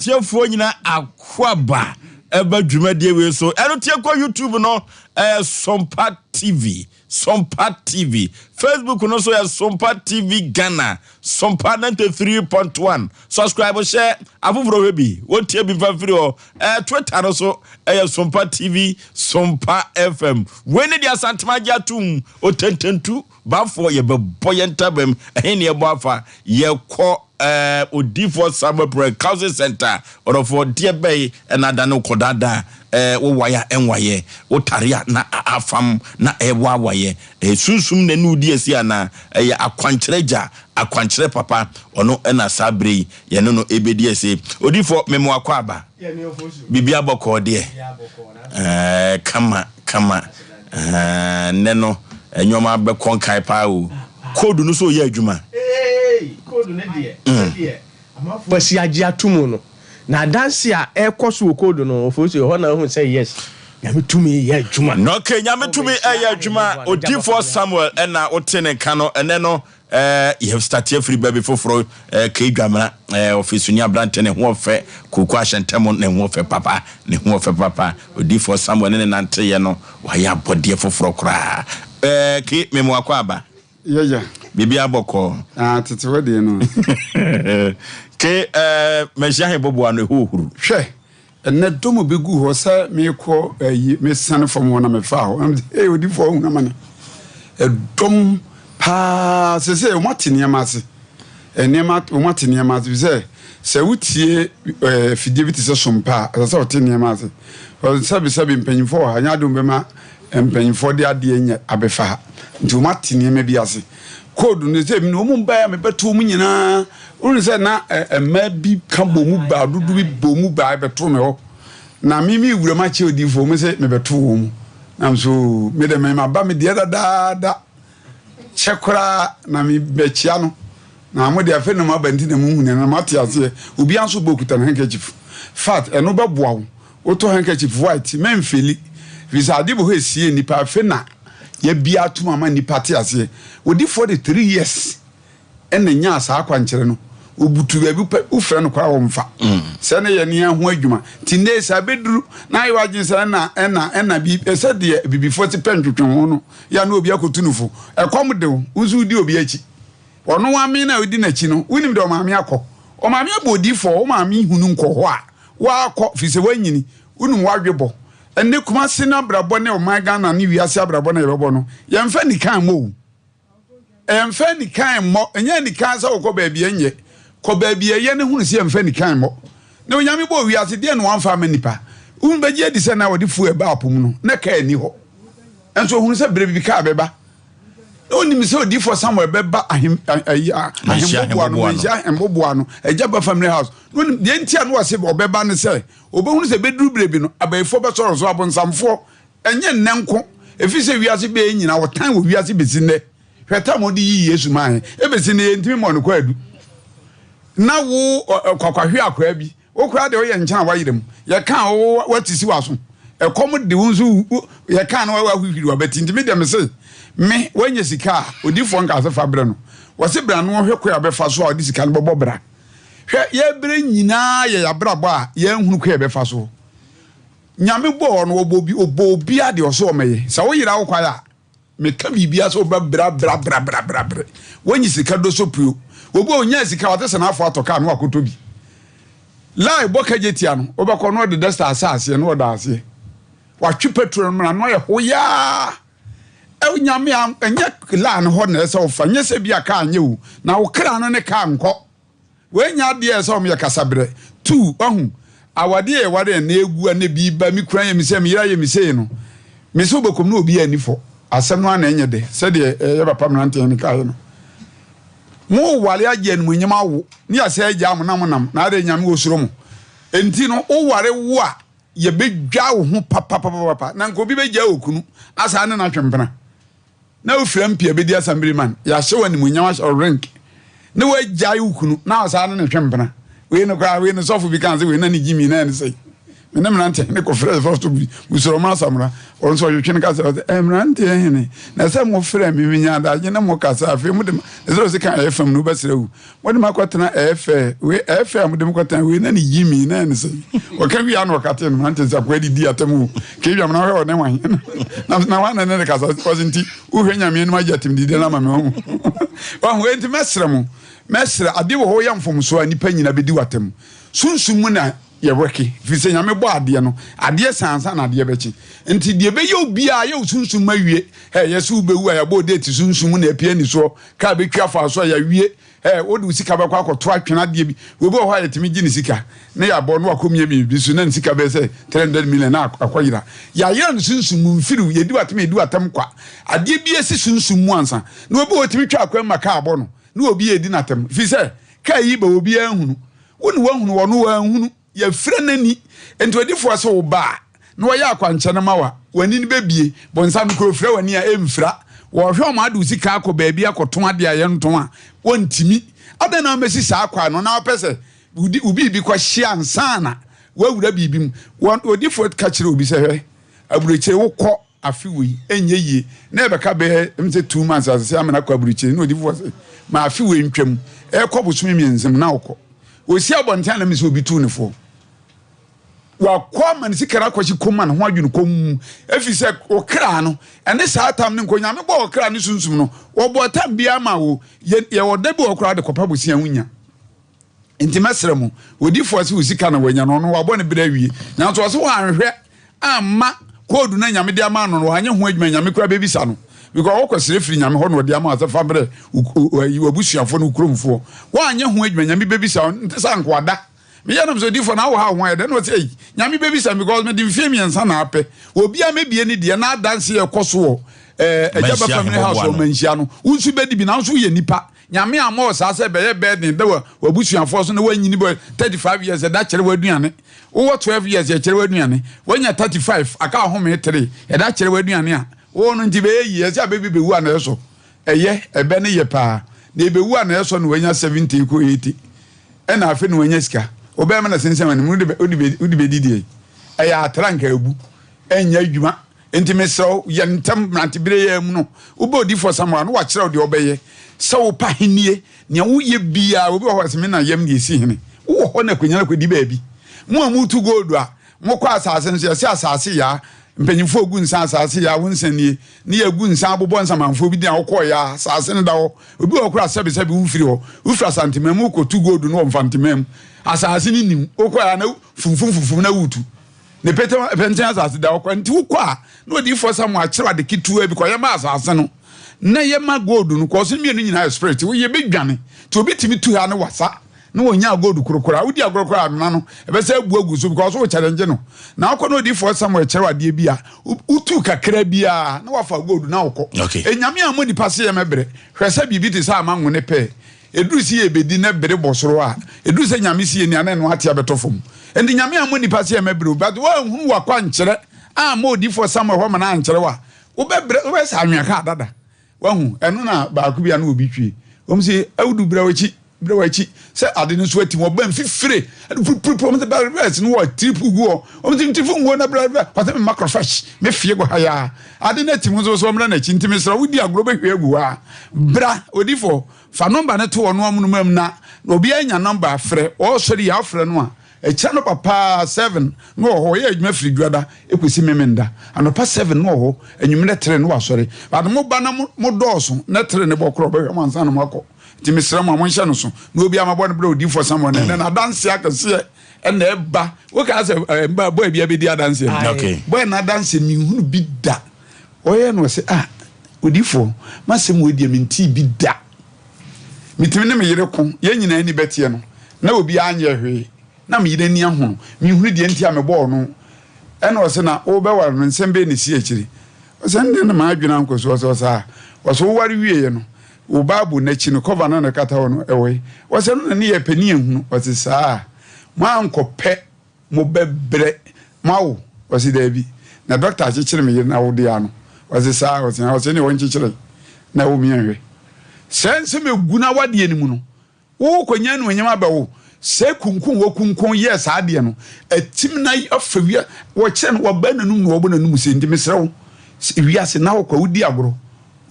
Tiefoɔ nyina akwaba ɛba dwumadie wei so. Ɛno tie kɔ YouTube no ɛyɛ Sompa TV, Sompa TV. Facebook no so yɛ Sompa TV Ghana, Sompa 93.1. Subscribe hyɛ afoforɔ hwɛ bi, wɔntie bi mfa mfiri hɔ. Ɛɛ Twitter no so ɛyɛ Sompa TV, Sompa FM. Wei ne deɛ Asantema agye atom, otententu Bafoɔ yɛbɛbɔ yɛn ntabam, ɛhe ne yɛbɔ afa? Yɛkɔ ɛɛ Odiifoɔ Samuel Prayer Counseling Center. Ɔdɔfoɔ, deɛ bɛn ɛna adane wo kɔdaadaa? Ɛɛ wowae a ɛnwaeɛ, wotare a na afam na ɛwaawaeɛ. Ɛyɛ sunsum na ɛne wo di asi anaa? Ɛyɛ akwankyerɛ agya, akwankyerɛ papa, ɔno ɛna saa berɛ yi yɛne no ɛbɛdi asi. Odiifoɔ, mema wo akwaaba. Biribiara bɔkɔɔ deɛ? Ɛɛ kama kama. Ɛɛ nnɛ no nneɛma bɛkɔ nkae paa o. Code no so yɛ adwuma. Eeii code no deɛ sɛdeɛ amanfoɔ asi agye ato mu no na adanse a ɛrekɔ so wɔ code no Ofosu ɛhɔ na wohu sɛ yes Nyame tumi yɛ adwuma. Okay Nyame tumi ɛyɛ adwuma Odifoɔ Samuel ɛna wote ne nka no ɛnɛ no Eh, yɛ starte afiri baabi foforɔ eh, kei dwamena eh, ɔfesuni aberante ne ho ɔfɛ kooko ahyɛntɛm ne ho ɔfɛ papa ne ho ɔfɛ papa odifoɔ Samuel ne ne nanteeɛ no wayɛ abɔdeɛ foforɔ koraa eh, kei memo akɔ aba yɛyɛ biribi abɔkɔɔ ah, tete hɔ deɛ no ke eh, mahyia he boboa no ɛhɔ ohuru hwɛ Ɛnnɛ dɔm bɛguu hɔ sɛ merekɔ ayi, mesiane fam hɔ na mefaa hɔ. Na mede, hey, odifoɔ ahunu amane. Ɛdɔm paa, sese wɔn ate nneɛma ase. Nneɛma, wɔn ate nneɛma ase. Sɛ, sɛ wotie ɛɛ fidie bi te sɛ sompa a, ɛsɛ sɛ wɔte nneɛma ase. Sɛbi sɛbi mpanyinfoɔ wɔ ha, nyɛ ade wɔn bɛma mpanyinfoɔ de adeɛ nyɛ abɛfa ha. Nti wɔn ate nneɛma bi ase. Code no sɛ wɔn mu baeɛ a mebɛto wɔn nyinaa. Wohu sɛ na mmaa bi ka bɔ mu baa dodo bi bɔ mu baa bɛto me hɔ. Na me me wura ma kyɛ odiifoɔ mo sɛ mebɛto wɔn mu. Na nso me de me ma ba me deɛ dadaada kyɛ koraa na me bɛkyia no. Na mo de afei na mo aba nti na mo hu na mo ate aseɛ. Obiara nso bɔ okuta ne handkerchief. Fat ɛno bɛboa wo. Wotɔ handkerchief white mɛnfeli. Ɛfiri sɛ adeɛ bɔ hɔ ɛsie nnipa afe na yɛabia atom ama nnipa te aseɛ. Odifoɔ de 3 years ɛna nyaa saa akwankyerɛ no. Obutu baabi pɛ wofrɛ no koraa ɔmfa. Sɛ ne yɛ ne ho adwuma. Nti nnɛ sɛ abɛduru na ayɛ w'adwene sɛ ɛna ɛna ɛna bi ɛsɛ deɛ abibifoɔ te pɛ ntwetwe ho no yɛ a na obi akɔtu no fo. Ɛkɔm de wo, wo nso wodi obi akyi. Ɔno ame no a odi n'akyi no, wonim deɛ ɔmaame akɔ. Ɔmaame abɔ odiyifoɔ, wo maame hunu nkɔ hɔ a, woakɔ firi sɛ woanyini, wonim w'adwebɔ. Ɛnnɛ Kumase no abrabɔ ne ɔman Ghana ne wiase abrabɔ no a yɛbɛbɔ no, yɛmfa nikan mmɔ o. Yɛmfa anikan mmɔ. Ɛnyɛ anikan sɛ wokɔ baabi a ɛnyɛ. Kɔ baabi a ɛyɛ na hunu sɛ yɛmfa anikan mmɔ. Na Onyame bɔɔ wiase, deɛn na wamfa amma nnipa? Wobɛgye adi sɛ na wɔde fuel baa po mu no, na kaa nni hɔ. Nso ɔhunu sɛ berɛ bi kaa bɛba. Na ɔnim sɛ odiyifoɔ Samuel bɛba ahem, ayi, ahemboboa no, manhyia ahemboboa no, agya ba family house. Na ɔnim, deɛ nti a na wɔse ɔbɛba ne sɛ, ɔbɛhunu sɛ bɛduru berɛ bi no, abayifoɔ bɛsɔre so, abonsamfoɔ Ɛnyɛ nnɛ nko, ɛfiri sɛ wiase bɛɛ nyinaa wɔtan wɔ wiase bɛsi nnɛ. Hwɛ tam wɔde yii Yesu mae, ɛbɛsi nnɛ yɛntumi mmɔɔ no kwaadu. Na wo kwakwahwe akwaa bi, wo koraa deɛ woyɛ nkyɛn a woayera mu. Yɛka a wo woatisi w'aso. Ɛkɔm de wo nso yɛka na woahwihwiri w'abati. Nti me deɛ mese, me woanya sika a, odiyifoɔ nkaa sɛ fa brɛ no. Wɔse bra na wɔhwɛ kwan a wobɛfa so a wode sika no bɛbɔ bra. Hwɛ yɛbrɛ nyinaa yɛ yɛabrabɔ a yɛnhunu kwan a yɛbɛfa so. Nyame bɔɔ no ɔbɔ obi ɔbɔ obiara deɛ ɔsɛ ɔmɛyɛ sɛ wo yera wo kwae a meka biribiara sɛ ɔbɛ bra bra bra bra bra brɛ wɔnyi sika do so pio obi a ɔnya sika ɔte sɛ n'afɔ atɔ kaa no akɔtɔ bi lai bɔ kagye tia no wobɛkɔ no ɔde dɛsta asɛ aseɛ no ɔda aseɛ watwe petrol no mena no ayɛ hoyaa ɛwo nyame a ɛnyɛ laa no hɔ na ɛsɛ ɔfa nyɛ sɛ bi a kaa nyɛ o na wo kra no ne kaa nkɔ Wei nyɛ adeɛ a ɛsɛ sɛ wɔyɛ kasaberɛ. Tu, wahu, awadeɛ a yɛware a ɛnna ɛgu a na ebi ba, me kunu ayɛ me sei, me yere ayɛ me sei no, me sɛ wobɛkɔm na obiara nni fɔ. Asɛm no ara na ɛnyɛ dɛ, sɛdeɛ yɛ papa mmeranteɛ no kaeɛ no. Moware agye animuonyam awo, ne yɛasɛ agyaa mo na monam, na adɛn Nyame ɔsuro mo. Enti no, woware wo a, yɛbɛdwa wo ho papapapapa, na nka obi bɛgyaa okunu asan ne no atwe mpena. na wofira mpia bɛdi asambiri man yɛahyɛ wo animuonyam ahyɛ wo ring na woagyae wo kunu na ɔsaa ne ne hwɛ mpena wei no koraa wei no sɔfo bi kaa sɛ wei na ne gyimi na ɛne sɛ me ne mmerante hene kɔfrɛ sɔfo bi musoro ɔma asamra ɔno nso ɔtwetwe no kasa ɔsɛ eh, mmerante hene na sɛ mofrɛ me menya adagye ne mo kasa afei mode ma ɛsɛ ɔsɛ ka ɛyɛ fam no wobɛsrɛ wu Mode me akɔtena ɛɛfɛ wei ɛɛfɛ a mode me kɔtena wei na ne yi mi na ɛne sɛ ɔka wie ano ɔka te no mante sɛ akoa didi atam o kewia na ɔhwɛ ɔne wan na na wan na ne ne kasa ɔse nti wohwɛ nyame anim agye atem didi na ama me wahu wahu enti mɛsrɛ mo mɛsrɛ adeɛ wɔ hɔ yɛ mfomsoɔ a nipa nyina bɛdi watam sunsum mu na yɛwɛke firi sɛ nyame bɔ adeɛ no adeɛ san ansa na adeɛ bɛkye nti deɛ bɛyɛ obiara yɛ wo sunsum ma wie ɛ yɛ sɛ wobɛwu a yɛabɔ date sunsum mu na apia ni soɔ Kaa bɛtwi afa so a yɛawie ɛ wode wo sika bɛkɔ akɔto atwene adeɛ bi. Obi wɔ hɔ a yɛtumi gye ne sika na yɛabɔ na wakɔmia biribi so na ne sika bɛyɛ sɛ 300 million na akɔyera. Yɛayera no sunsum mu mfiriw, yɛdi w'atam yɛdi w'atam kwa. Adeɛ bi asi sunsum mu ansa na obi wɔ hɔ tumi twa akwan ma kaa bɔ no na obi redi n'atam firi sɛ kaa yi ba obiara nhunu. Wo ne wahunu ɔno wanhunu. Yɛfira n'ani. Enti odifoɔ se wo ba a, na wɔyɛ akwankyɛ no ma wo a, w'ani no bɛbie. Bonsam no kura ofira w'ani a, ɛmfira. Wɔhwɛ wɔn ade wo sika akɔ baabi akɔtɔn adeɛ a yɛntɔn a, wɔntumi. Adɛn na womɛsi saa kwan no na wopɛ sɛ wode wo biribi kɔhye ansa na woawura biribi mu? Wɔn, odifoɔ ka kyerɛ obi sɛ, hwɛ, aburokyire wokɔ afe wei, ɛnyɛ yie. Na ɛbɛka bɛyɛ, ɛm sɛ two months ase sɛ amena kɔ aburokyire. Na odifoɔ se, ma afe wei ntwam. Ɛrekɔ bosome mmiɛnsa mu na wokɔ. Osi abɔnten a na mesɛ obi tuu ne fo. Wakɔ ama ne sika no akɔhye kom ma ne ho adwene komm. Ɛfiri sɛ ɔkra no, ɛne saa tam no nkɔ. Nyame bɔɔ ɔkra ne sunsum no, ɔbɔɔ tam biara ma wo. Yɛwɔ da bi wɔ koraa de kɔpa bosea wonya. Nti mɛsrɛ mo, odifoɔ sɛ wo sika na wanya no, ɔno wabɔ ne berɛ awie. Nanso ɔse wanhwɛ amma koodu na Nyame de ama no no, wanyɛ ho adwuma, Nyame koraa bɛbisa no. Because wokɔ srɛ firi Nyame hɔ na ɔde ama sɛ fa brɛ w'abusuafoɔ ne wo kuromfoɔ. Woanyɛ ho adwuma, Nyame bɛbisa wo. Nte sɛ ankoa da. Meyɛ nam sɛ odifoɔ na woha wo ho ayɛ dɛn? Na ɔse ei, Nyame bɛbisa me because mede mfeɛ mmiɛnsa na apɛ. Obiara mɛbie ne deɛ na adanseɛ ɛkɔ so wɔ eh, Agya Ba Family House wɔ Manhyia no. Wo nso bɛdi bi nanso woyɛ nipa. Nyame ammɔ wo saa sɛ bɛyɛ burden da w'abusuafoɔ so na woanyini bɔ 35 years ɛda kyerɛ w'aduane. Wowɔ 12 years yɛkyerɛ w'aduane. Woanya 35 aka ahome 3 ɛda kyerɛ w'aduane a wo no nti bɛyɛ yie. Ɛsɛ abɛ bi bɛwu a na ɛsɔ. Ɛyɛ, ɛbɛ no yɛ paa. Na ɛbɛwu a na ɛsɔ na wanya 70 kɔ 80 ɛna afe na wanya sika. Wobɛma na sensɛn w'anim wode bɛdi deɛ. Ɛyɛ atra nka abu. Ɛnyɛ adwuma. Enti mesrɛ wo, yɛ ntɛm, mmerantebere yi ara mu no, wobɛ odiyifoɔ Samuel a, na wakyerɛ wo deɛ wobɛyɛ, sɛ wopɛ ahennie, nea woyɛ biara, obi wɔ hɔ a ɔse, me na yam deɛ ɛsi hene. Wowɔ hɔ na akonnwa no akɔdi baabi. Mo a motu gold a, mokɔ asase no so, yɛse asase yaa, mpanyimfoɔ gu nsa asase yaa, wo nsa nie, ne yɛagu nsa abobɔ nsamanfoɔ bi din a wokɔɔ yaa, asase no da hɔ. Obi wɔ hɔ koraa sɛbesɛbe womfiri hɔ, wofiri Asanteman mu wokɔtu gold no wɔ Mfanteman mu, asase no nnim, wokɔɔ yaa na fumfum fumfum na woretu. Ne pɛntɛn asase da hɔ kwa. Nti wokɔ a, na odiyifoɔ Samuel akyerɛw ade ketewa bi kɔ, yɛma asase no na yɛma gold no, kɔɔ so mmienu nyinaa yɛ spirit, woyɛ bɛdwane. Nti obi tumi tu ha ne wasa na wɔnya gold korokoro a, wodi agorɔ koraa amena no ɛbɛsɛ abu agu so because wo challenge no. Na wokɔ na odiyifoɔ Samuel kyerɛw adeɛ bi a, wotu kakra biara na wafa gold na wokɔ. Okay. Enyame ammɔ nipa se yɛmɛbrɛ. Hwɛ sɛ biribi te sɛ amango ne pɛɛ. Ɛduru sɛ yɛbɛdi na bere bɔ soro a, ɛduru sɛ Nyame sie ni a na ɛno ate abɛtɔ fam. Ɛnti Nyame ammɔ nipa sɛ yɛmmɛbrɛ o, but woanhunu wakwankyerɛ amma odiyifoɔ Samuel hɔ ma no ankyerɛ wo a, wobɛbrɛ, wobɛyɛ sɛ anwea kaa dada. Wahu? Ɛno na baako bi a na obi twie. Wɔn se, Awudu brɛ w'akyi, brɛ w'akyi, sɛ ade no nso atim, ɔba mfifire, ɛde purupuru, wɔn se brɛ brɛ, no wɔ tiripu gu hɔ, wɔn se ntifo nguo na brɛ brɛ, wɔse mema krɔfɛsh, me fie gu ha yaa. Ade no atim nso so ɔmmra n'akyi, nti mesrɛ wo di agorɔ bɛhwie agu hɔ a, bra, odiyifoɔ. Fa nɔmba no to ɔno amonom mu na obiara nya nɔmba a frɛ. Ɔresɔre yi a wofrɛ no a, akyiri anɔpa paa seven na ɔwɔ hɔ. Ɔyɛ adwuma firi Dwoada kɔsi Memenda. Anɔpa seven na ɔwɔ hɔ, anwummerɛ three na wasɔre. But mo ba na mo dɔɔso na three no bɔ korɔ ɔbɛhwɛ mo ansa na moakɔ. Nti mesrɛ mo a monhyɛ no so na obiara mmɛbɔ no berɛ a Odiyifoɔ Samuel no ɛnnɛ no adanseɛ akɛseɛ na ɛba. Wokaa sɛ eh, boy bi abɛdi adanseɛ no. Okay. Boy no adanseɛ menhunu bi da. Ɔyɛɛ no ɔse, Ah, odiyifoɔ, m'asɛm wei deɛ mentee bi da. Metumi ne me yere ko, yɛn nyinaa ani bɛteɛ no, na obiara nyɛɛ hwee. Na me yere ani ahono, menhunu deɛ nti a mebɔɔ no. Ɛna ɔse, Na wobɛware no, nsɛm bɛn na ɛsii akyire? Ɔse, Ɛnneɛ na m'adwene ankɔ so. Ɔse, Ɔsaa? Ɔse, Woware wieeɛ no, wo Bible no akyi no, cover no a na ɛkata hɔ no, ɛwɔ he? Ɔse, Ɛno na ne yɛpɛ ne yɛnhunu. Ɔse, Saa? Moankɔpɛ Mobɛbrɛ moawo? Ɔse daabi. Na doctor akyekyere me yere n'awodeɛ ano. Ɔse saa? Ɔse haa. Ɔse ɛneɛ wɔnkyekyere na ɛwo me nhwɛ. Sɛ nsɛm egu n'awadeɛ no mu no, wo kɔnya animuonyam abɛwo. Sɛ kunkun wɔ kunkun yɛɛ saa adeɛ no, atim na afa wia, wɔkyerɛ no wɔbaa n'anum na wɔbɔ n'anum se, nti mesrɛ wo, wiase na wokɔ a wodi agorɔ.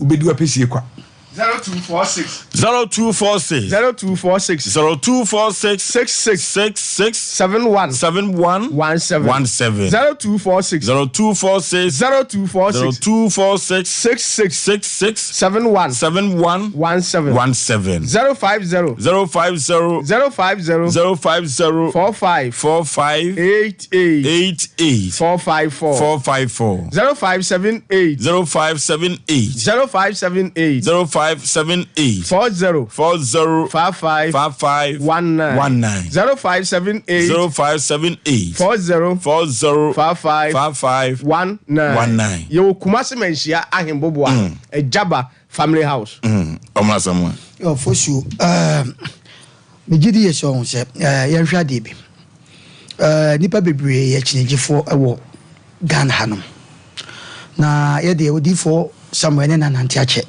Wobɛdi w'apɛsie kwa. 0246. 0246. 0246. 0246. 66. 66. 71. 71. 17. 17. 0246. 0246. 0246. 0246. 66. 66. 71. 71. 17. 17. 050. 050. 050. 050. 45. 45. 88. 88. 454. 454. 0578. 0578. 0578. 0578. 40. 40. 55. 55. 19. 19. 0578. 0578. 40. 40. 55. 55. 19. 19. Yɛwɔ Kumasi Manhyia Ahemboboa, Agyaba Family House. Ɔmo asɛm a. Ɔfosuo, ɛɛ, megye di yɛ sɛ ɔho sɛ ɛɛ yɛnhwɛ adeɛ bi. Ɛɛ nnipa bebree yɛ kyinigyefoɔ wɔ Ghana hanom. Na yɛ deɛ odiyifoɔ Samuel ne nanante akyɛ.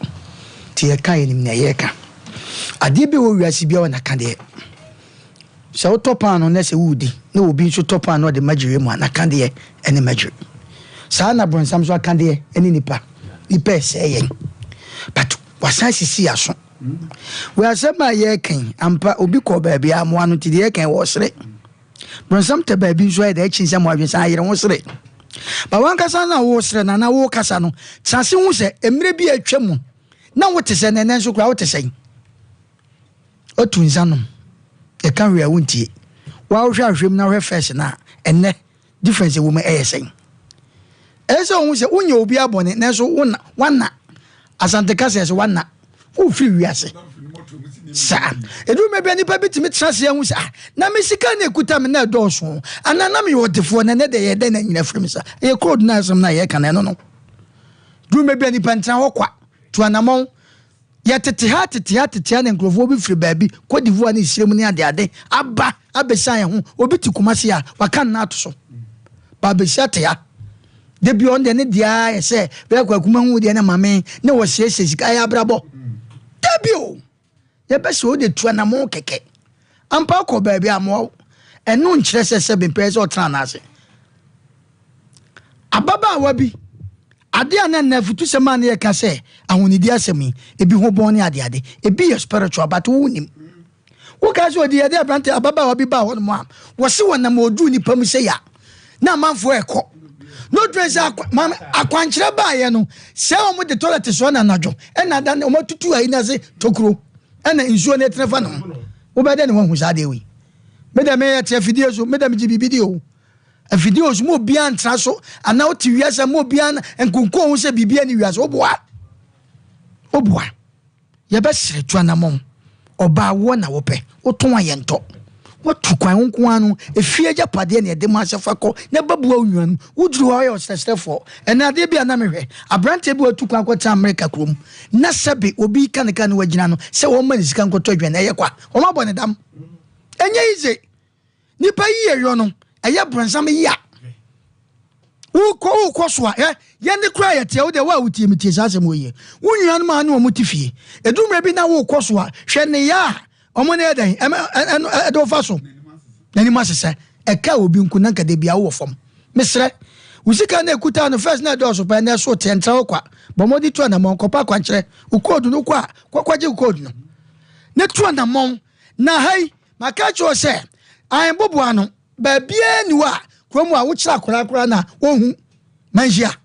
Nti yɛka yɛnim nea yɛreka. Adeɛ bi wɔ wiase biara wɔ n'aka deɛ. Sɛ wotɔ paano na sɛ woredi na obi nso tɔ paano ɔde magyere mu a n'aka deɛ ɛne magyere. Saa na bronsam nso aka deɛ ɛne nipa. Nipa ɛsɛe yɛn. But wasan sisi aso. Wei asɛm a yɛreka yi, ampa obi kɔɔ baabi a mmoa no nti deɛ yɛreka yi wɔresere. Bronsam tɛ baabi nso ayɛ dɛ akyi nsɛm adwene san ayere ho sere. Ba wankasa na woresere na na worekasa no, tena ase hu sɛ mmerɛ bi a atwa mu na wote sɛ na ɛnɛ nso koraa wote sɛn. Otu nsa nom, yɛka hwee a wontie. Woa wohwɛ ahwehwɛ mu na wohwɛ first no a, ɛnɛ difference ɛwɔ mu ɛyɛ sɛn? Ɛyɛ sɛ wohu sɛ wonyɛ obiara bɔne nanso wona wana Asante kasa yɛ sɛ wana wofiri wiase saa. Ɛduru mmerɛ bi a nipa bi tumi tena ase ahu sɛ ah na me sika na ɛkuta me na ɛdɔɔso anaa na meyɛ ɔdefoɔ na ɛnɛ deɛ yɛ dɛn na nyina firi me sa. Ɛyɛ code no asɛm no a yɛka no ɛno no. Duru mmerɛ bi a nipa ntena hɔ kwa tu anamɔn. Yɛtete ha tete ha tete ha na nkurɔfoɔ bi firi baabi, Cote d'Ivoire ne Sirem ne adeade aba abɛsiane yɛn ho. Obi te Kumasi a, waka ne nan ato so. Ba abɛsi ate ha. Da bi ɔno deɛ ne deɛ ara yɛ sɛ bɛyɛ kwaku mahu wo deɛ na mame ne wɔsiesie sika ɛyɛ abrabɔ. Da bi o, yɛbɛsɛ wo de tu anamɔn kɛkɛ. Ampa kɔ baabi a mmoa wo. Ɛno nkyerɛ sɛ sɛ bempɛyɛ sɛ ɔtena n'ase. Ababaawa bi. Adeɛ a na nnɛ afutusɛm a na yɛka sɛ ahonidi asɛm yi, ebi ho bɔn ne adeade. Ebi yɛ spiritual but wo nnim. Wokae sɛ ɔdi yɛde aberante ababaawa bi baa hɔnom a wɔse wɔnam ɔduru nipa mu sɛ ya na amanfoɔ ɛkɔ. Na ɔdwene sɛ akwa, maame, akwankyerɛ baayɛ no sɛ wɔn de toilet soɔ na anadwo ɛna ada wɔn atutu ayi no ase tokuro ɛna nsuo no ɛtene fa ne ho. Wobɛyɛ dɛ na wahu saa adeɛ wei. Me dɛ meyɛ te afidie so, me dɛ megye biribi di o. Afidie wɔ so ma obiara ntra so anaa wote wiase ma obiara nkonko ho sɛ biribi ani wiase woboa. Woboa. Yɛbɛsrɛ tu anamɔn. Ɔbaa woɔ na wopɛ wotɔn a yɛntɔ. Woatu kwan wo nko ara no efie agyapadeɛ na yɛde ma sɛ fa kɔ na bɛboa wo nuanom. Woduru hɔ a woyɛ ɔsrɛsrɛfoɔ. Ɛnɛ adeɛ bi a na mehwɛ aberanteɛ bi watu kwan akɔtena Amerika kurom na sɛbe obi reka ne ka na wagyina no sɛ wɔmma no sika nkɔtɔ aduane ɛyɛ kwa. Wɔabɔ ne dam. Ɛnyɛ easy. Nipa yie yɔ no ɛyɛ bronsam ya. Wokɔ wokɔ so a ɛ yɛn de koraa yɛteɛ wo deɛ wo a wotie me tie saa asɛm wɔ yie. Wo nuanom a ne wɔn te fie ɛdu mmerɛ bi na wokɔ so a hwɛ ne ya a wɔn ne yɛ dɛn ɛmɛ ɛno ɛde wofa so n'anim asesɛ ɛka obi nko na nka da bia wowɔ fam. Mesrɛ wo sika na ɛkuta no first na ɛdɔɔso paa ɛnɛ so teɛ ntra wo kwa bɔ mmɔden tu anamɔn kɔpɛ akwankyerɛ wo code no wokɔ a kɔkɔgye wo code no na tu anamɔn na ha yi Maka akyerɛ wo sɛ, ahenboboa no, baabiara nni hɔ a kurom a wokyerɛ akwadaa koraa na wɔnhu. Manhyia.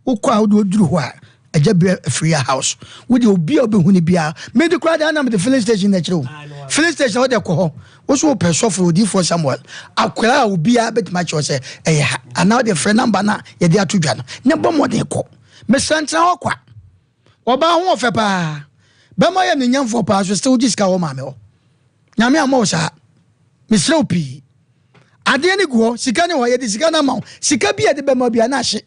Wokɔ a wode woduru hɔ a, agya bi afiri house. Wode obi a wobɛhu no biara. Mede koraa deɛ na mede filling station na ɛkyerɛ wo. Filling station wode kɔ hɔ. Wo so wopɛ sɔfo odiyifoɔ Samuel. Akwadaa a obiara bɛtumi akyerɛ wo sɛ ɛyɛ ha. Anaa wode frɛ namba no a yɛde ato dwa no. Na bɔ mmɔden kɔ. Mesrɛ ntena hɔ kwa. Ɔbaa ho ɔfɛ paa. Bɛma yɛ ne nyamfoɔ paa so still gye sika wɔ maame hɔ. Nyame ammɔ wo saa. Mesrɛ wo pii. Adeɛ no gu hɔ, sika ne hɔ, yɛde sika no ama wo. Sika bi a yɛde bɛma bi a na ahye.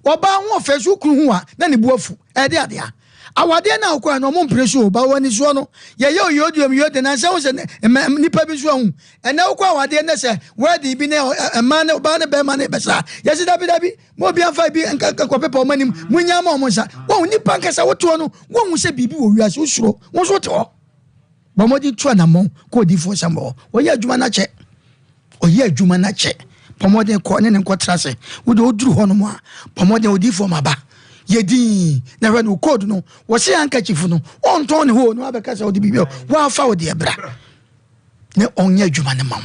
Ɔbaa ho ɔfɛ so kunu ho a na ne bu afu. Ɛde adeɛ a. Awadeɛ no a wokɔɛ no ɔmo mpene so o, ba wɔ anisoɔ no yɛyɛ oyɛ oduam yɛ ode nansɛ wo sɛ nipa bi nso ahu. Ɛnɛ wokɔ awadeɛ nɛ sɛ wedding bi ne mmaa ne ɔbaa ne bɛrima ne bɛsa. Yɛsi dabi dabi. Mo obi amfa bi nka nkɔpepa wɔn anim, monnya ama wɔn nsa. Wɔn nipa nkasa wotoɔ no, wɔnhu sɛ biribi wɔ wiase, wosuro, wo nso wote hɔ. Bɔ mmɔden tu anammɔn kɔ odiyifoɔ Samuel hɔ. Ɔyɛ adwuma no akyɛ. Ɔyɛ adwuma no akyɛ. Bɔ mmɔden kɔ ne ne nkɔtra ase. Wode woduru hɔ nom a, bɔ mmɔden odiyifoɔ ma ba. Yɛ din na hwɛ no code no. Wɔse handkerchief no, ɔntɔn ne hɔ no abɛka sɛ wode biribi wɔafa wo deɛ bra. Ne ɔnyɛ adwuma no ma wo.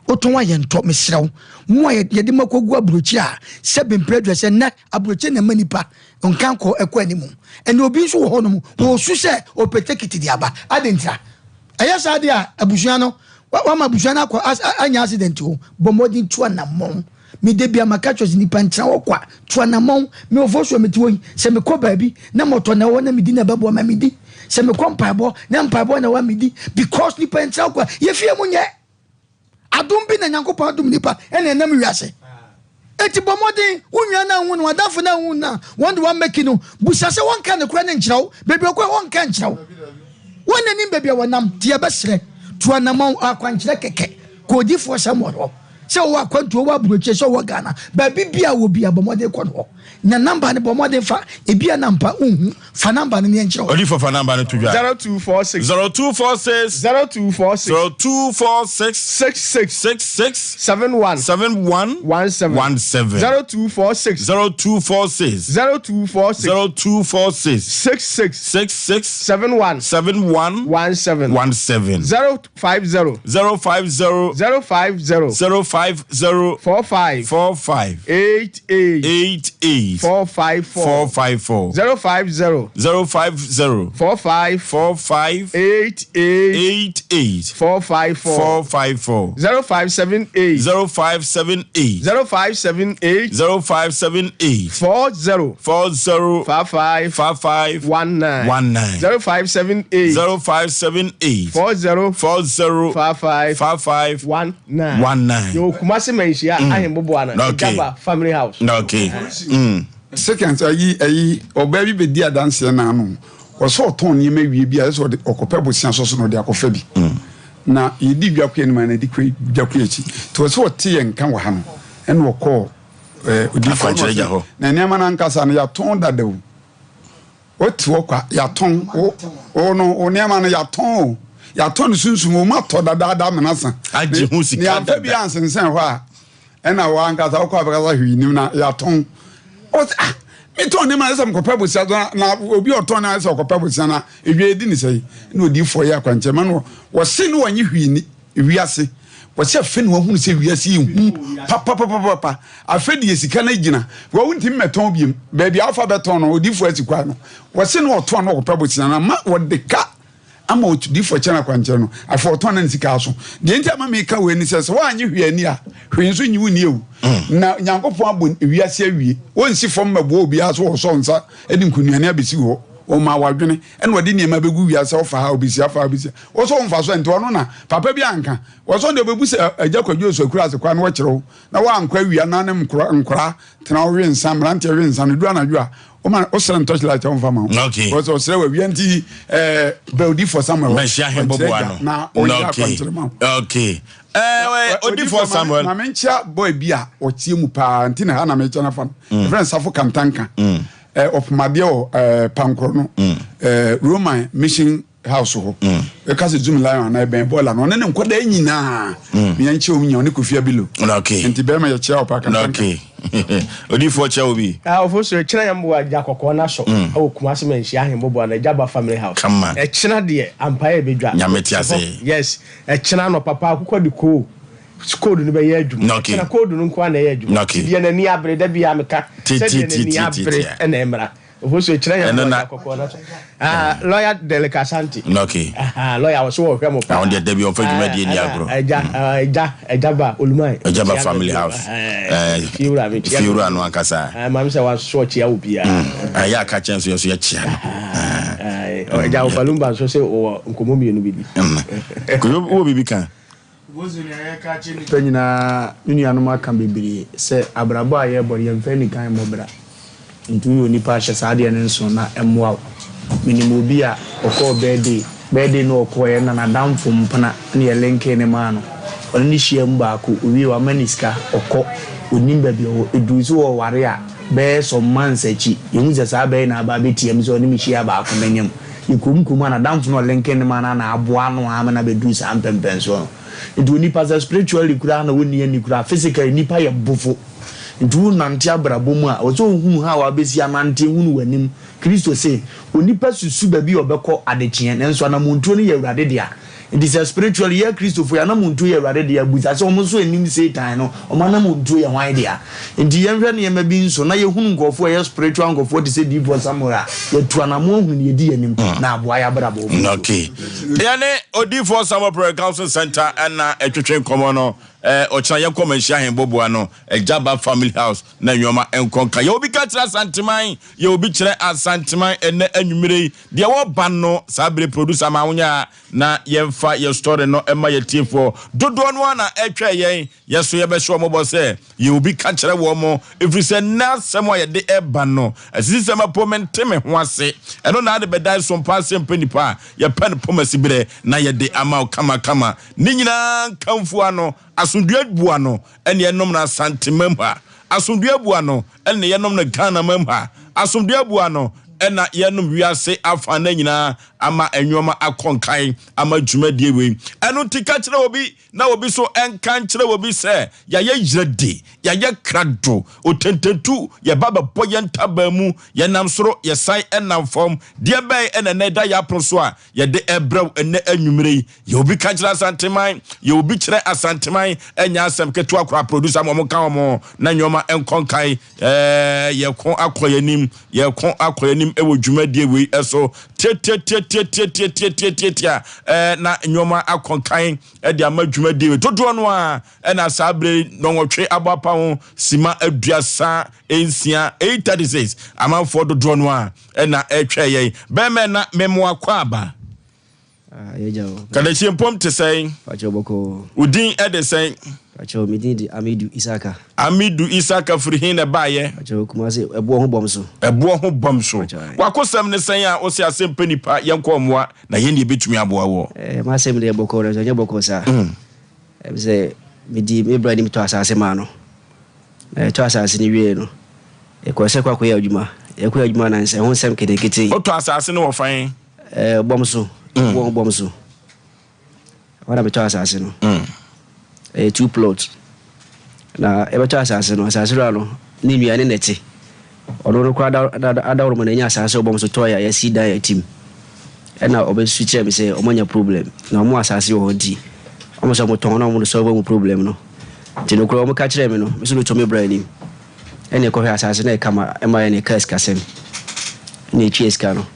Wotɔn a yɛntɔ, mesrɛ wo. Mo a yɛde mo akɔgu aburokyire a, sɛ mprɛ aduasa sɛ nnɛ aburokyire na ɛma nipa nka kɔ ɛkɔ anim. Ɛnna obi nso wɔ hɔnom, ɔresu sɛ ɔpɛ tekiti de aba. Adɛn ntira? Ɛyɛ saa deɛ a, abusua no, wama abusua no akɔ anya accident o. Bɔ mmɔden tu anammɔn. Me da bia maka kyerɛ sɛ nipa ntena hɔ kwa. Tu anammɔn. Me wɔ fo so a mete hɔ yi, sɛ mekɔ baabi na mɔtɔ na ɛwɔ na medi na ɛbɛboa ma medi. Sɛ mekɔ mpaebɔ na mpaebɔ na ɛwɔ a medi. Because nipa ntena hɔ kwa. Yɛ fie mu nyɛ. Adom bi na Nyankopɔn adom nipa ɛna ɛnam wiase. Eti bɔ mmɔden, wo nua no anhu no, w'adamfo no anhu no a, wɔn de wɔamɛki no, busa sɛ wɔnka nokorɛ no nkyerɛ wo. Baabi ɔkɔ a wɔnka nkyerɛ wo. Wɔn na nim baabi a wɔnam. Nti yɛbɛsrɛ, tu anamɔn, akwankyerɛ kɛkɛ, kɔ odiyifoɔ Samuel hɔ. Sɛ ɔwɔ akwantuo, ɔwɔ aburokyire, sɛ ɔwɔ Ghana, baabi biara a ɔwɔ biara, bɔ mmɔden kɔ no hɔ. Nya number no, bɔ mmɔden fa, ebia na ampa wonhu, fa number no na yɛnkyerɛ wo. Odiyifoɔ fa number no to dwa. 0246. 0246. 0246. 0246. 66. 66. 71. 71. 17. 17. 0246. 0246. 0246. 0246. 66. 66. 71. 71. 17. 17. 050. 050. 050. 050. 45. 45. 88. 88. 454. 454. 050. 050. 45. 45. 88. 88. 454. 454. 0578. 0578. 0578. 0578. 40. 40. 55. 55. 19. 19. 0578. 0578. 40. 40. 55. 55. 19. 19. Yɛwɔ Kumasi Manhyia Ahemboboa no, Okay. Jaba Family House. Okay. Mm. Seconds ayi ayi ɔbaa bi bɛdi adanseɛ na ano ɔsɛ ɔtɔn nneɛma wie bi a ɛsɛ ɔde ɔkɔpɛ bosea so so na ɔde akɔfa bi na yɛdi dwa kɔ anim a na yɛdi kɔ dwa kɔ akyi nti ɔsɛ ɔte yɛn nka wɔ ha no ɛna ɔkɔɔ ɛɛ odiifoɔ Akwankyerɛ gya hɔ. na nneɛma no ankasa no yɛatɔn dada o Wote hɔ kwa, yɛatɔn wo, wo no, wo nneɛma no yɛatɔn o, yɛatɔn no sunsum, wɔn atɔ dadaada amena sa. Agye ho sika dada. Nea amfa bi ansensɛn hɔ a, ɛna wo ankasa wokɔ abɛkasa hwee nim na yɛatɔn. Ɔsɛ ah metɔn nneɛma na sɛ mekɔpɛ bosea na na obi a ɔtɔn na sɛ ɔkɔpɛ bosea na edwa edi ne sɛn na odiifoɔ yɛ akwankyerɛ ma no wɔse ne wɔnye hwee ni wiase wɔse afe na wahunu sɛ wiase yɛ hu papapapapa afe deɛ sika no agyina wɔn wontumi mɛtɔn biem baabi a wofa bɛtɔn no odiifoɔ asi kwan no wɔse ne ɔtɔn na ɔkɔpɛ bosea na ma wɔde ka ama odiyifoɔ kyɛ no akwankyerɛ no, afei ɔtɔn na ne sika aso. Deɛ nti ama meka wei ne sɛ, sɛ woannye hwee anni a, hwee nso nnye wo nni o. Na Nyankopɔn abɔ wiase awie, ɔnsi fam mmɛboa obiara so ɔsɔ nsa de nkonuane abɛsi hɔ. Ɔmaa wadwene, ɛna ɔde nneɛma bɛgu wiase sɛ ɔfa ha, ɔbɛsi ha, fa ha, ɔbɛsi ha. Wo sɛ womfa so ɛ, nti ɔno na papa bi anka. Wɔsɔ deɛ ɔbɛbu sɛ Agya Kwadwo Osu Akura ase koraa na wɔkyerɛ wo, na woankɔ awia na ne nkora tena wo we nsa, mmeranteɛ we nsa no, ɛduru anadwo a, Woma wosrɛ no torchlight a ɔmfa ma wo. Okay. Because ɔsrɛ wa wia nti eh bɛ odifoɔ Samuel. Mɛhyia he bɔbɔ ano. Na ɔyɛ akwankyerɛ ma wo. Okay. Eh odifoɔ Samuel. Ma menkyia boy bi a ɔteɛ mu paa nti na ha na mekyɛ no afa no. Ɛfrɛ no Safo Kantanka. Eh ɔpomadeɛ wɔ eh Pankorɔ no. Eh Roman Mission house hɔ ɛka sɛ zoom lion anaa ɛbɛn bɔɔla no ɔne ne nkɔdaa nyinaa mea nkyɛ wɔn nyinaa ɔne Kofi Abilo nti bɛrima yɛkyia wɔ paaka okay odiifoɔ kyɛ wo bi ɔfo so ɛkyena yɛn mboa agya kɔkɔɔ no asɔ ɛwɔ Kumasi Manhyia Ahemboboa no agya ba family house kama ɛkyena deɛ ampa yɛ bɛdwa nyame te ase yes ɛkyena anɔpa paa akokɔ de koo code no bɛyɛ adwuma ɛkyena code no nko ara na ɛyɛ adwuma deɛ n'ani abere da biara meka sɛ deɛ n'ani abere ɛna ɛmmra Ofosu ekyirɛ yɛn Ɛno na- lɔya kɔkɔɔ na so. Ah, lɔya Derek Asante. Okay. Aha, lɔya wɔ so wɔhwɛ mo paa. Na wɔn deɛ dabi wɔn fa dwumadie ni agorɔ. Ɛgya, ɛgya, ɛgya ba Oluman. Ɛgya ba family house. Eh, fiewura mi kyia. Fiewura no ankasa. Ah, maame sɛ waso ɔkyia wo biara. Ɛyɛ aka kyɛn so yɛ so yɛ kyia no. Ɛgya Ofalumba nso sɛ ɔwɔ nkɔmɔ mmienu bi di. Kojo wɔ biribi ka? Gozo nea yɛreka akyerɛ nnipa nyinaa, me nuanom aka bebree sɛ abrabɔ a yɛrebɔ no yɛmfa anikan mmɔ bra. Nti woyɛ onipa a hyɛ saa adeɛ no nso na ɛmmoa wo. Menim obi a ɔkɔɔ birthday, birthday no ɔkɔeɛ na n'adamfo mpena na yɛlinkee no maa no. Ɔne no hyiaa mu baako, owiee wama no sika, ɔkɔ, ɔnnim baabi ɔwɔ. Ɛduru sɛ wɔware a, bɛyɛ some months akyi, yɛhu sɛ saa bɛyɛ na aba abɛtia me sɛ ɔne me hyiaa baako manyam. Yɛkɔm kurom a n'adamfo no a ɔlinke no ma no a na aboa no ara ma no abɛduru saa mpɛnpɛnsoɔ no. Nti onipa sɛ spiritually koraa na ɔnni ani koraa, physically nipa yɛ bofo. Nti wo nante abrabɔ mu a, ɛwɔ sɛ wohunu how a wobɛsi anante hunu w'anim. Kristo se, onipa susu baabi a ɔbɛkɔ adekyeɛ, nanso anamontuo no yɛ Awurade dea. Nti sɛ spiritually yɛ Kristofo yɛn anamontuo yɛ Awurade dea, busa sɛ wɔn nso nnim Satan no, wɔn anamontuo yɛ hwan dea? Nti yɛnhwɛ nneɛma bi nso na yɛhunu nkurɔfoɔ a ɛyɛ spiritual nkurɔfoɔ te sɛ diyifoɔ Samuel a, yɛtu anammɔn hunu deɛ ɛdi yɛn anim na aboa yɛn abrabɔ wɔ Okay. Yɛne Odiyifoɔ Samuel Prayer Counseling Center ɛna ɛtwetwe nkɔmmɔ no. Ɔkyena yɛnkɔ Manhyia Ahenboboa no, Agyaba Family House na nneɛma nkɔ nka. Yɛ obi ka kyerɛ Asanteman, yɛ obi kyerɛ Asanteman ɛnɛ anwummere yi. Deɛ wɔba no saa bere producer ma wonyɛ a na yɛmfa yɛ story no ɛma yɛ tiefoɔ. Dodoɔ no ara na ɛtwɛn yɛn, yɛ so yɛbɛhyɛ wɔn bɔ sɛ yɛ obi ka kyerɛ wɔn, ɛfiri sɛ nnɛ asɛm a yɛde ɛba no, asisisɛm apo mente me ho ase. Ɛno na ade bɛdan so mpa asɛm pɛ nipa a yɛpɛ no poma siberɛ na yɛde ama wo kamakama. Ne nyinaa nkamfo ano, asomdwoeɛ bu ano ɛne yɛnom no Asanteman mu ha, asomdwoeɛ bu ano ɛne yɛnom no Ghanaman mu ha, asomdwoeɛ bu ano ɛna yɛnom wiase afa no nyinaa ama nnoɔma akɔ nkan ama dwumadie wei. Ɛno nti ka kyerɛ obi na obi so nka nkyerɛ obi sɛ yɛayɛ yerɛde, yɛayɛ krado, otententu, yɛba bɛbɔ yɛn ntaban mu, yɛnam soro, yɛsan nam fam. Deɛ bɛn ɛna ɛnɛ ɛda yɛn apono so a yɛde ɛbrɛ wo ɛnɛ anwummere yi? Yɛ obi ka kyerɛ Asanteman, yɛ obi kyerɛ Asanteman, ɛnyɛ asɛm ketewa koraa. Producer ma wɔn ka wɔn ho na nneɛma nkɔ nkan. Ɛɛ yɛko akɔ yɛn anim, yɛko akɔ yɛn anim ɛwɔ dwumadie wei ɛso. Tiatiatiatiatiatiatiatiatia ɛɛ na nneɛma akɔ nkan ɛde ama dwumadie wei. Dodoɔ no ara ɛna saa bere nɔnwɔtwe abɔ apa ho sima 36, 8:36 amanfoɔ dodoɔ no ara ɛna ɛtwɛn yɛn. Bɛrima ɛna memoa kɔ aba. Ah, yɛgya o. Kadakyie mpom te sɛn? Pakyɛw bɔkɔɔ. Wo din de sɛn? Pakyɛw, me din de Amidu Isaka. Amidu Isaka firi he na ɛbaeɛ? Pakyɛw, Kumasi, ɛboɔ ho bɔm so. Ɛboɔ ho bɔm so. W'akosɛm ne sɛn a wose asɛm pɛ nipa, yɛnkɔ mmoa na yɛn deɛ yɛbɛtumi aboa woɔ? Eh, m'asɛm deɛ bɔkɔɔ nanso ɛnyɛ bɔkɔɔ saa. Ɛm sɛ medi me bra nim tɔ asase maa no. Na yɛtɔ asase no wiee no, yɛkɔɔ sɛ kɔ akɔyɛ adwuma. Yɛkɔyɛ adwuma na nsɛ ho nsɛm ketekete. Wotɔ asase no wɔ fan? Ɛɛ bɔm so. Wɔ bɔm so. Ɛhɔ na metɔ asase no. Ɛyɛ two plot. Na yɛbɛtɔ asase no, asase wura no ne nua ne nɛte. Ɔno no koraa adaworoma na anya asaase a ɔbɔ so tɔe a yɛasi dan a ɛtim. Ɛna ɔbɛsusu kyerɛɛ me sɛ ɔmo anya problem na ɔmo asaase wɔ hɔ nti ɔmo sɛ ɔmo tɔn na ɔmo de solve ɔmo problem no. Nti nokorɛ ɔmo ka kyerɛɛ me no me nso meto me bra anim ɛna ɛkɔhwɛ asaase no ɛkama ɛma yɛn ɛkaa sikasɛm ɛna ɛtua sika no.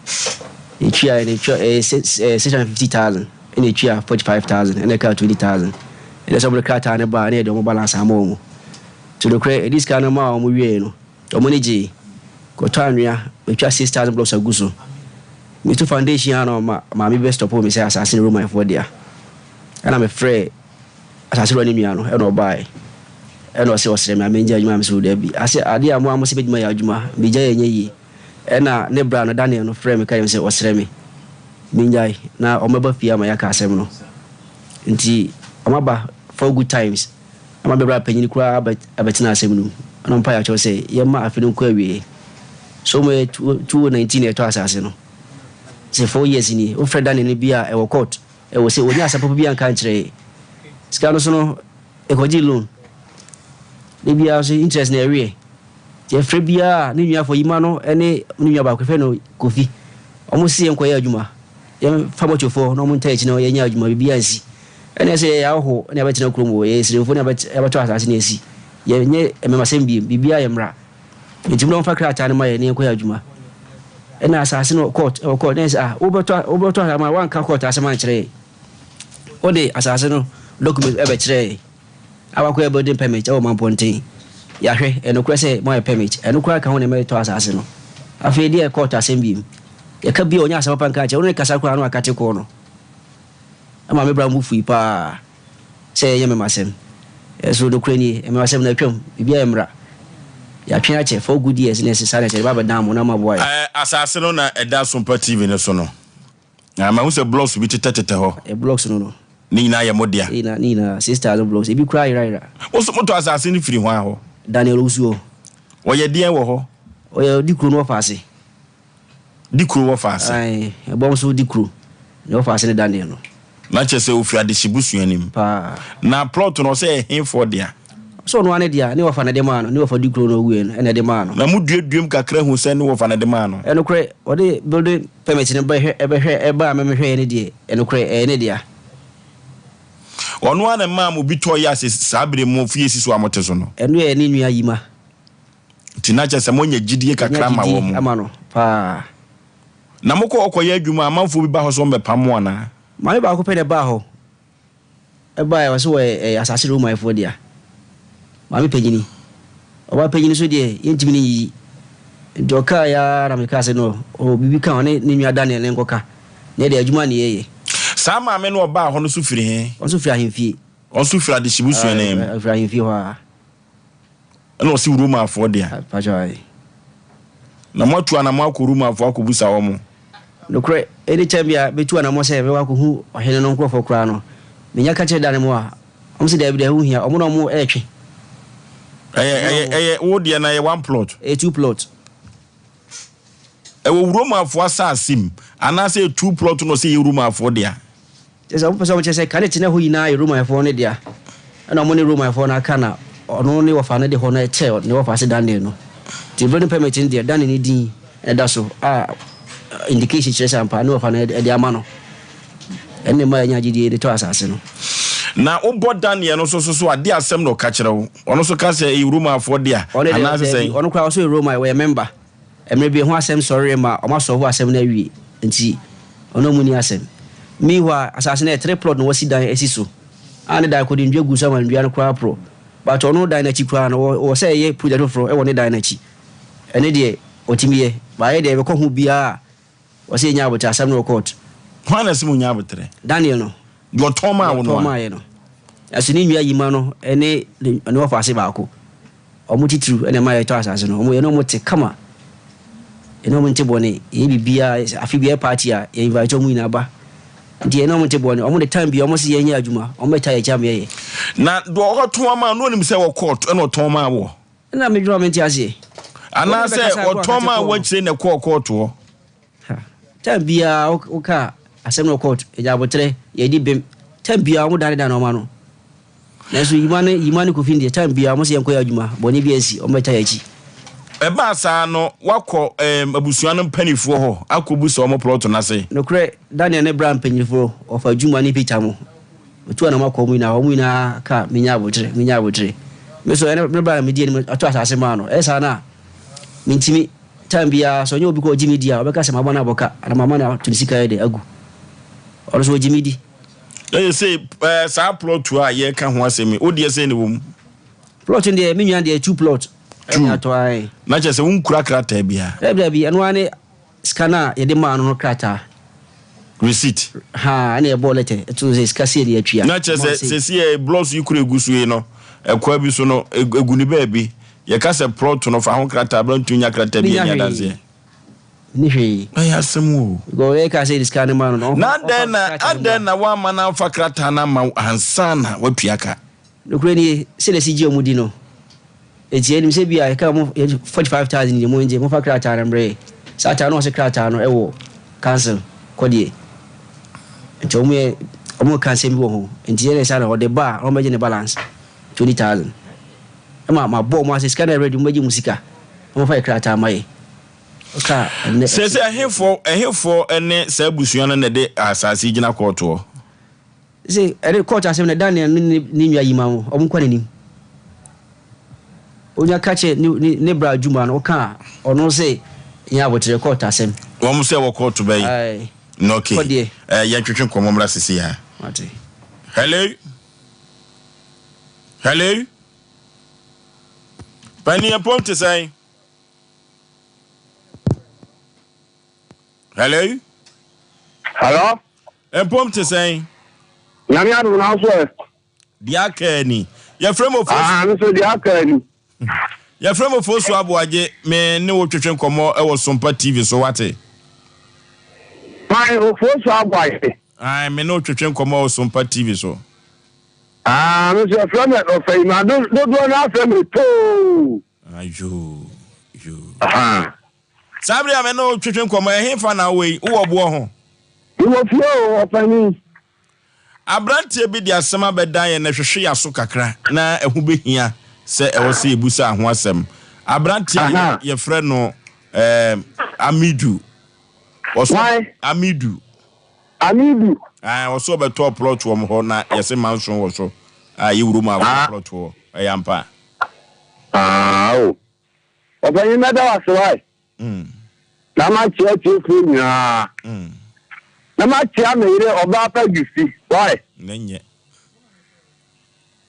Yɛtua ɛna ɛtua ɛyɛ 650,000 ɛna ɛtua 45,000 ɛna ɛkaa 20,000. Ɛna sɛ ɔmo de krataa no baa na yɛde ɔmo balance ama ɔmo. Nti nokorɛ yɛde sika no maa ɔmo wieɛ no Wɔn ani gyee. Kɔtɔ anwea, metwa 6,000 blocks agu so. Metu foundation a na ɔma maame bi bɛstɔpoo me sɛ asase no Romanfoɔ dea. Ɛna mefrɛɛ asase wura no nua no, ɛna ɔbaeɛ. Ɛna ɔse ɔsrɛ me a mengyae adwuma a mese o dabi. Ase adeɛ a mo a mose mɛtumi ayɛ adwuma, megyae a ɛnyɛ yie. Ɛna ne bra no Daniel no frɛɛ me ka kyerɛɛ me sɛ ɔsrɛ me mengyae na ɔmmɛba fie ama yɛaka asɛm no. Nti wɔaba four good times. Ama me bra panyin koraa abɛtena asɛm no mu. Ɛna ɔmpae akyɛw sɛ yɛmma afe no nkɔ awiei. So mo yɛ 2019 na yɛtɔ asase no. Sɛ 4 years nie. Wofrɛ Daniel no bi a ɛwɔ court. Ɛwɔ sɛ onya asɛm papa bi anka ankyerɛ yɛn. Sika no so no yɛkɔgyee loan. Da biara nso interest na ɛweɛ. Nti yɛfrɛ biara a ne nuafo Yima no ne ne nua baako yɛfrɛ no Kofi. Wɔn se yɛnkɔyɛ adwuma. Yɛmfa mɔtofoɔ na wɔn ntaa akyi na yɛnyɛ adwuma biribiara nsi. Ɛnneɛ sɛ yɛyɛ ahɔho na yɛabɛtena kurom oo, yɛyɛ Siremfoɔ na yɛabɛtɔ asase na yɛasi, yɛnyɛ mmɛmasɛm bio, biribiara yɛ mmara. Enti mo deɛ momfa krataa no mma yɛn na yɛnkɔyɛ adwuma. Ɛnna asase no court, ɛwɔ court, na yɛ sɛ, ah, wobɛtɔ, wobɛtɔ asase ma woanka court asɛm ankyerɛ yɛn. Wode asase no document ɛbɛkyerɛ yɛn a wakɔyɛ building permit ɛwɔ Mampɔnten. Yɛahwɛ, ɛyɛ nokorɛ sɛ moayɛ permit, ɛno koraa ka ho na ɛma yɛtɔ asase no. Afei deɛ court asɛm bio. Yɛka bio a, ɔnyɛ asɛm papa nka ankyerɛ, wo ne no kasa koraa na wakate kɔɔ no. Ɛma me bra mu fui paa sɛ ɛnyɛ memasɛm. Ɛso nokorɛ nie, memasɛm no atwam, biribiara yɛ mmra. Yɛatwe akyɛ four good years na ɛse saa na ɛsɛ, yɛba abɛdan mo na moaboa yɛn. Ɛɛ asase no na ɛda Sompa TV no so no. Na mahu sɛ blocks bi tetɛtetɛ hɔ. Ɛyɛ blocks no no. Ne nyinaa yɛ mo dea? Ne nyinaa, ne nyinaa, 6,000 blocks, ebi koraa yerayera. Wo nso motɔ asase no firi hwan hɔ? Daniel Owusu hɔ. Ɔyɛ deɛn wɔ hɔ? Ɔyɛ ɔdi kuro no wɔfa ase. Di kuro wɔ faase. Ae, ɛbɔm so di kuro. Nea ɔwɔ faase ne Daniel no. Na kyerɛ sɛ ofiri adehye busua no mu. Paa. Na plot no ɔsɛ ɛhe foɔ dea? Ɔsɛ ɔno ara ne dea, ne wɔfa na ɛde maa no, ne wɔfa di kuro no ɔwuiɛ no ɛna ɛde maa no. Na mo duaduam kakra hu sɛ ne wɔfa na ɛde maa no? Ɛnokorɛ, ɔde building permit no bɛhwɛ ɛbɛhwɛ ɛbaa me mehwɛeɛ no deɛ, ɛnokorɛ ɛyɛ ne dea. Ɔno ara na ɛmaa mo bi tɔɔ yɛ ase saa bere mo fie si so a mote so no? Ɛno yɛ ne nua Yima. Nti na kyerɛ sɛ moanya gyidie kakra ma wɔn. ama no paa. Na mokɔ hɔ kɔyɛ adwuma a, amanfoɔ bi ba hɔ sɛ wɔmmɛpam mo anaa? Maame baako pɛ na ɛbaa hɔ. Ɛbaeɛ ɔse wɔyɛ ɛyɛ asase Romanfoɔ dea. Maame panyini. Ɔbaa panyini nso deɛ yɛntumi ne nyiyi. Nti ɔkaeɛ ara na mekaa sɛ no ɔwɔ biribi ka ɔne ne nua Daniel ne nkɔka. Na yɛde adwuma ne yɛyɛ. Saa maame no ɔbaa hɔ no nso firi he? Ɔno nso firi ahemfie. Ɔno nso firi adehyebusua no mu? Ɔfiri ahemfie hɔ ara. Ɛna ɔse Romafoɔ dea. Na moatu anamɔ akɔ Romafoɔ akɔbusa wɔn? Nokorɛ, any time bi a mɛtu anamɔ sɛ mɛkɔ akɔhu ɔhene no nkorɔfoɔ koraa no, menya ka kyerɛ Dane mo a, wɔn se daabi, ɛho nhia, wɔn na wɔn retwe. Ɛyɛ, ɛyɛ, ɛyɛ wo deɛ na ɛyɛ one plot? Ɛyɛ two plot. Ɛwɔ Romafoɔ asase mu, anaasɛ ɛyɛ two plot na ɔse ɛyɛ Romafoɔ dea? Kyerɛ sɛ, wɔpɛ sɛ wɔkyerɛ sɛ kane tena hɔ nyinaa yɛ Romanfoɔ no dea, ɛna wɔn ne Romanfoɔ no aka na ɔno ne wɔfa no de hɔ no kyɛɛ ne wɔfa ase Daniel no. Nti building permit no deɛ Daniel no din na ɛda so a indication kyerɛ sɛ ampa ne wɔfa no de ama no. Ɛno na ɛma yɛnya gyidie de tɔ asase no. Na wobɔ Daniel no nso so so a, deɛ asɛm na ɔka kyerɛ wo? Ɔno nso ka sɛ ɛyɛ Romanfoɔ dea Ɔno deɛ, anaasɛ daabi, sɛn? ɔno koraa ɔso yɛ Roman, ɔyɛ member. Mmerɛ bi ɛho asɛm sɔree ma wɔn asɔfo asɛm no awie nti ɔne wɔn nni asɛm. Meanwhile asase no ɛyɛ tere plot na wɔasi dan asi so a ne dan kɔde nnua gu so ama nnua no koraa aporɔ but ɔno dan no akyi koraa no wɔ sɛ ɛyɛ project foforɔ ɛwɔ ne dan no akyi ɛno deɛ ɔtumi yɛ but yɛ deɛ yɛbɛkɔ ho biara a wɔsɛ yɛnya aboterɛ asɛm no wɔ court. Hwan na ɛsɛ mo nya aboterɛ? Daniel no. Deɛ ɔtɔn maa wo no a. Deɛ ɔtɔn maa yɛ no. Ɛso ne nua Yima no ne ne wɔfaase baako. Wɔn titiriw na ɛma yɛtɔ asase no. Wɔn yɛne wɔn te kama. Yɛne wɔn nte bɔne. Yɛyɛ biribiara, afe biara party a, yɛ invite wɔn nyinaa ba. Nti yɛne wɔn nte bɔne. Wɔn de time biara wɔn se yɛnyɛ adwuma, wɔn bɛtaa yɛn akyi ama yɛayɛ. Na deɛ ɔtɔn ama no, na ɔnim sɛ ɛwɔ court ɛna ɔtɔn maa woɔ? Ɛna medwene a mente aseɛ. Anaasɛ ɔtɔn maa wo akyire na ɛkɔɔ court hɔ? Ha, time biara woka asɛm no wɔ court, yɛnya aboterɛ, yɛdi bem. Time biara wɔn danedane wɔn ano. Nanso Yima ne Yima ne Kofi no deɛ time biara wɔn sɛ yɛnkɔyɛ adwuma, bɔne bi ansi, wɔn bɛtaa yɛn akyi. Ɛbaa saa no, woakɔ ɛɛm abusua no mpaninfoɔ hɔ akɔbu sa wɔn plɔto no ase? Nokorɛ, Daniel ne bra mpanyinfoɔ, wɔfa Juma ne Peter mo, metu anamɔ kɔ wɔn nyinaa hɔ, wɔn nyinaa ka menya aboterɛ, menya aboterɛ. Me nso, ɛne me bra na medi anim ato asase maa no, ɛyɛ saa no a, mentumi, time biara, sɛ ɔnyɛ obi kɔ ɔgye me di a, ɔbɛka sɛ mabɔ no abɔ ka, anaa mama no ato ne sika yɛ dɛ agu. Ɔno nso ɔgye me di. Ɛyɛ sei, ɛɛ saa plɔto a yɛreka ho asɛm yi, wo deɛ sɛn na ɛwɔ mu? Plot no deɛ, me nua deɛ, two plot. Two. Ɛna atɔ ae. Na kyerɛ sɛ wonkura krataa biara? Dabi dabi, ɛno ara ne sika no a yɛde maa no no krataa. Receipt. Haa, ɛna yɛbɔɔ lɛtɛ ɛto sɛ sika sei na yɛatua. Na kyerɛ sɛ sɛsi ɛ blocks yi kura egu so yi no, ɛkwan bi so no, egu ne baabi. Yɛka sɛ plot no fa ho krataa bra ntumi nya krataa bi ani adanseɛ. Menni hwee. Ɛyɛ asɛm o. Because yɛka sɛ yɛde sika no maa no no, Na adɛn na adɛn na woamma no amfa krataa no amma wo ansa na woatua ka? Nokorɛ nie, sɛdeɛ ɛsi gye wɔn di no, enti yɛnim sɛ ebia yɛka mo yɛ 45,000 deɛ mongye, momfa krataa no mbrɛ yɛ. Saa taa no wɔse krataa no wɔ council kɔ deɛ, nti wɔn yɛ wɔn reka nsɛm bi wɔ ho, nti yɛn deɛ saa na ɔde ba a wɔn bɛgye ne balance 20,000. Ɛma mabɔ wɔn ase sika no ready, wɔn bɛgye mo sika, na wɔmfa yɛ krataa ma yɛ. Ɔka ɛnɛ. Seesei ɛhefoɔ ɛhefoɔ ne saa abusua no na ɛde asase yi gyina kɔɔtoɔ? Se ɛne court asɛm no Daniel ne ne nua Yima no ɔmo nkɔ n'anim. Onya ka kyerɛ ne ne ne bra Juma no ɔka a ɔno se nyɛ aboterɛ court asɛm. Wɔn sɛ wɔ court bɛyi. Ae. No okay. Kɔ deɛ. Eh, yɛn twetwe nkɔmɔ mmra sisi ha. Mate. Hello. Hello. Panin ɛpɔm te sɛn? Hello. Hello. Mpom te sɛn? Nyame adom na nso ɛ. Deɛ aka ni. Yɛfrɛ mo fo. Ah, me so deɛ aka ni. Yɛfrɛ mo fo so aboagye me ne wo twetwe nkɔmmɔ wɔ Sompa TV so wate. Pan ofo so aboagye. Ae, me ne wo twetwe nkɔmmɔ wɔ Sompa TV so. Ah, me so yɛfrɛ me ɔfɛ yi ma dodoɔ no afrɛ me too. Ah, yoo, yoo. Aha. Saa bere a me ne wo twetwe nkɔmmɔ, ɛhefa na wowɔ yi? Wowɔ boɔ ho? Mewɔ fie o, ɔpanin. Aberanteɛ bi de asɛm abɛdan yɛn na ɛhwehwe yɛn aso kakra na ɛho bɛhia sɛ ɛwɔ sɛ yɛbusa ho asɛm. Aberanteɛ a yɛfrɛ no eh, Amidu. Ɔsɔ Amidu. Amidu. Ah, ɔsɔ ɔbɛtɔɔ plot wɔ hɔ na yɛse manson wɔ so. A yɛwuro mu akɔ plot wɔ. Ɛyɛ ampa. Ah, o. Ɔpanyin mɛda wo ase wae. Na makyea atiefoɔ nyinaa. Na makyea me yere ɔbaa pa Gyusi wae. Ne nyɛ.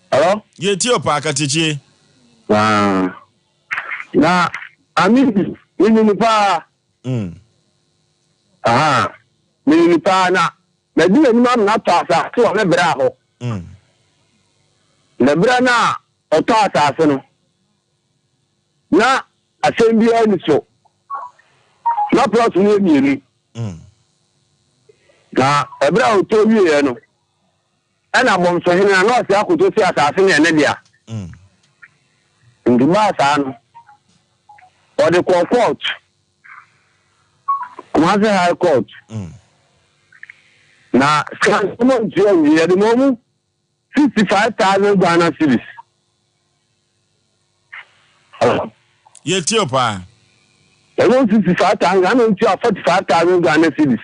Hello? Yɛtie o paa Katikyie. Ah. Na Amidi, menim no paa. Mm. Aha. Menim no paa na madi n'anim amena tɔ asase wɔ me bra hɔ. Mm. Na berɛ no a ɔtɔ asase no, Na asɛm biara nni so. Na plɔt no yɛ mmienu. Na ɛberɛ a ɔtɔ wieeɛ no, ɛna Bɔmsohene na na ɔse akoto se asase no yɛ ne dea. Nti baa saa no, ɔde kɔɔ court, Kumasi High Court. Na sika no ɔmo ntua nwie, yɛde ma ɔmo 65,000 Ghana cedis. Hello. Yɛ tie o paa. Ɛwɔ 65,000 ana ntua 45,000 Ghana cedis.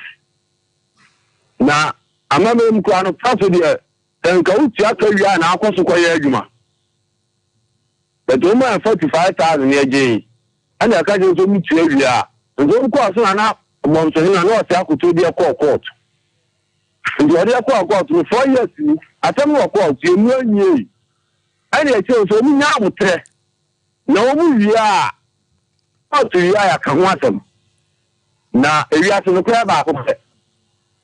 Na amammerɛ mu koraa no fa so deɛ sɛ nka wotua ka wie a na akɔ so kɔyɛ adwuma. But wɔn a 45,000 yɛ gyee ɛna ɛka kyerɛ sɛ wɔn tua wie a nti wɔn kɔɔ so na na bɔnsohene na na ɔte akoto deɛ kɔɔ court. Nti ɔde ɛkɔɔ court no four years ni asɛm no wɔ court emu anwiei ɛna ɛkyerɛ sɛ ɔmo nya abotrɛ na ɔmo wie a court wie a yɛaka ho asɛm na ewiase no koraa baako pɛ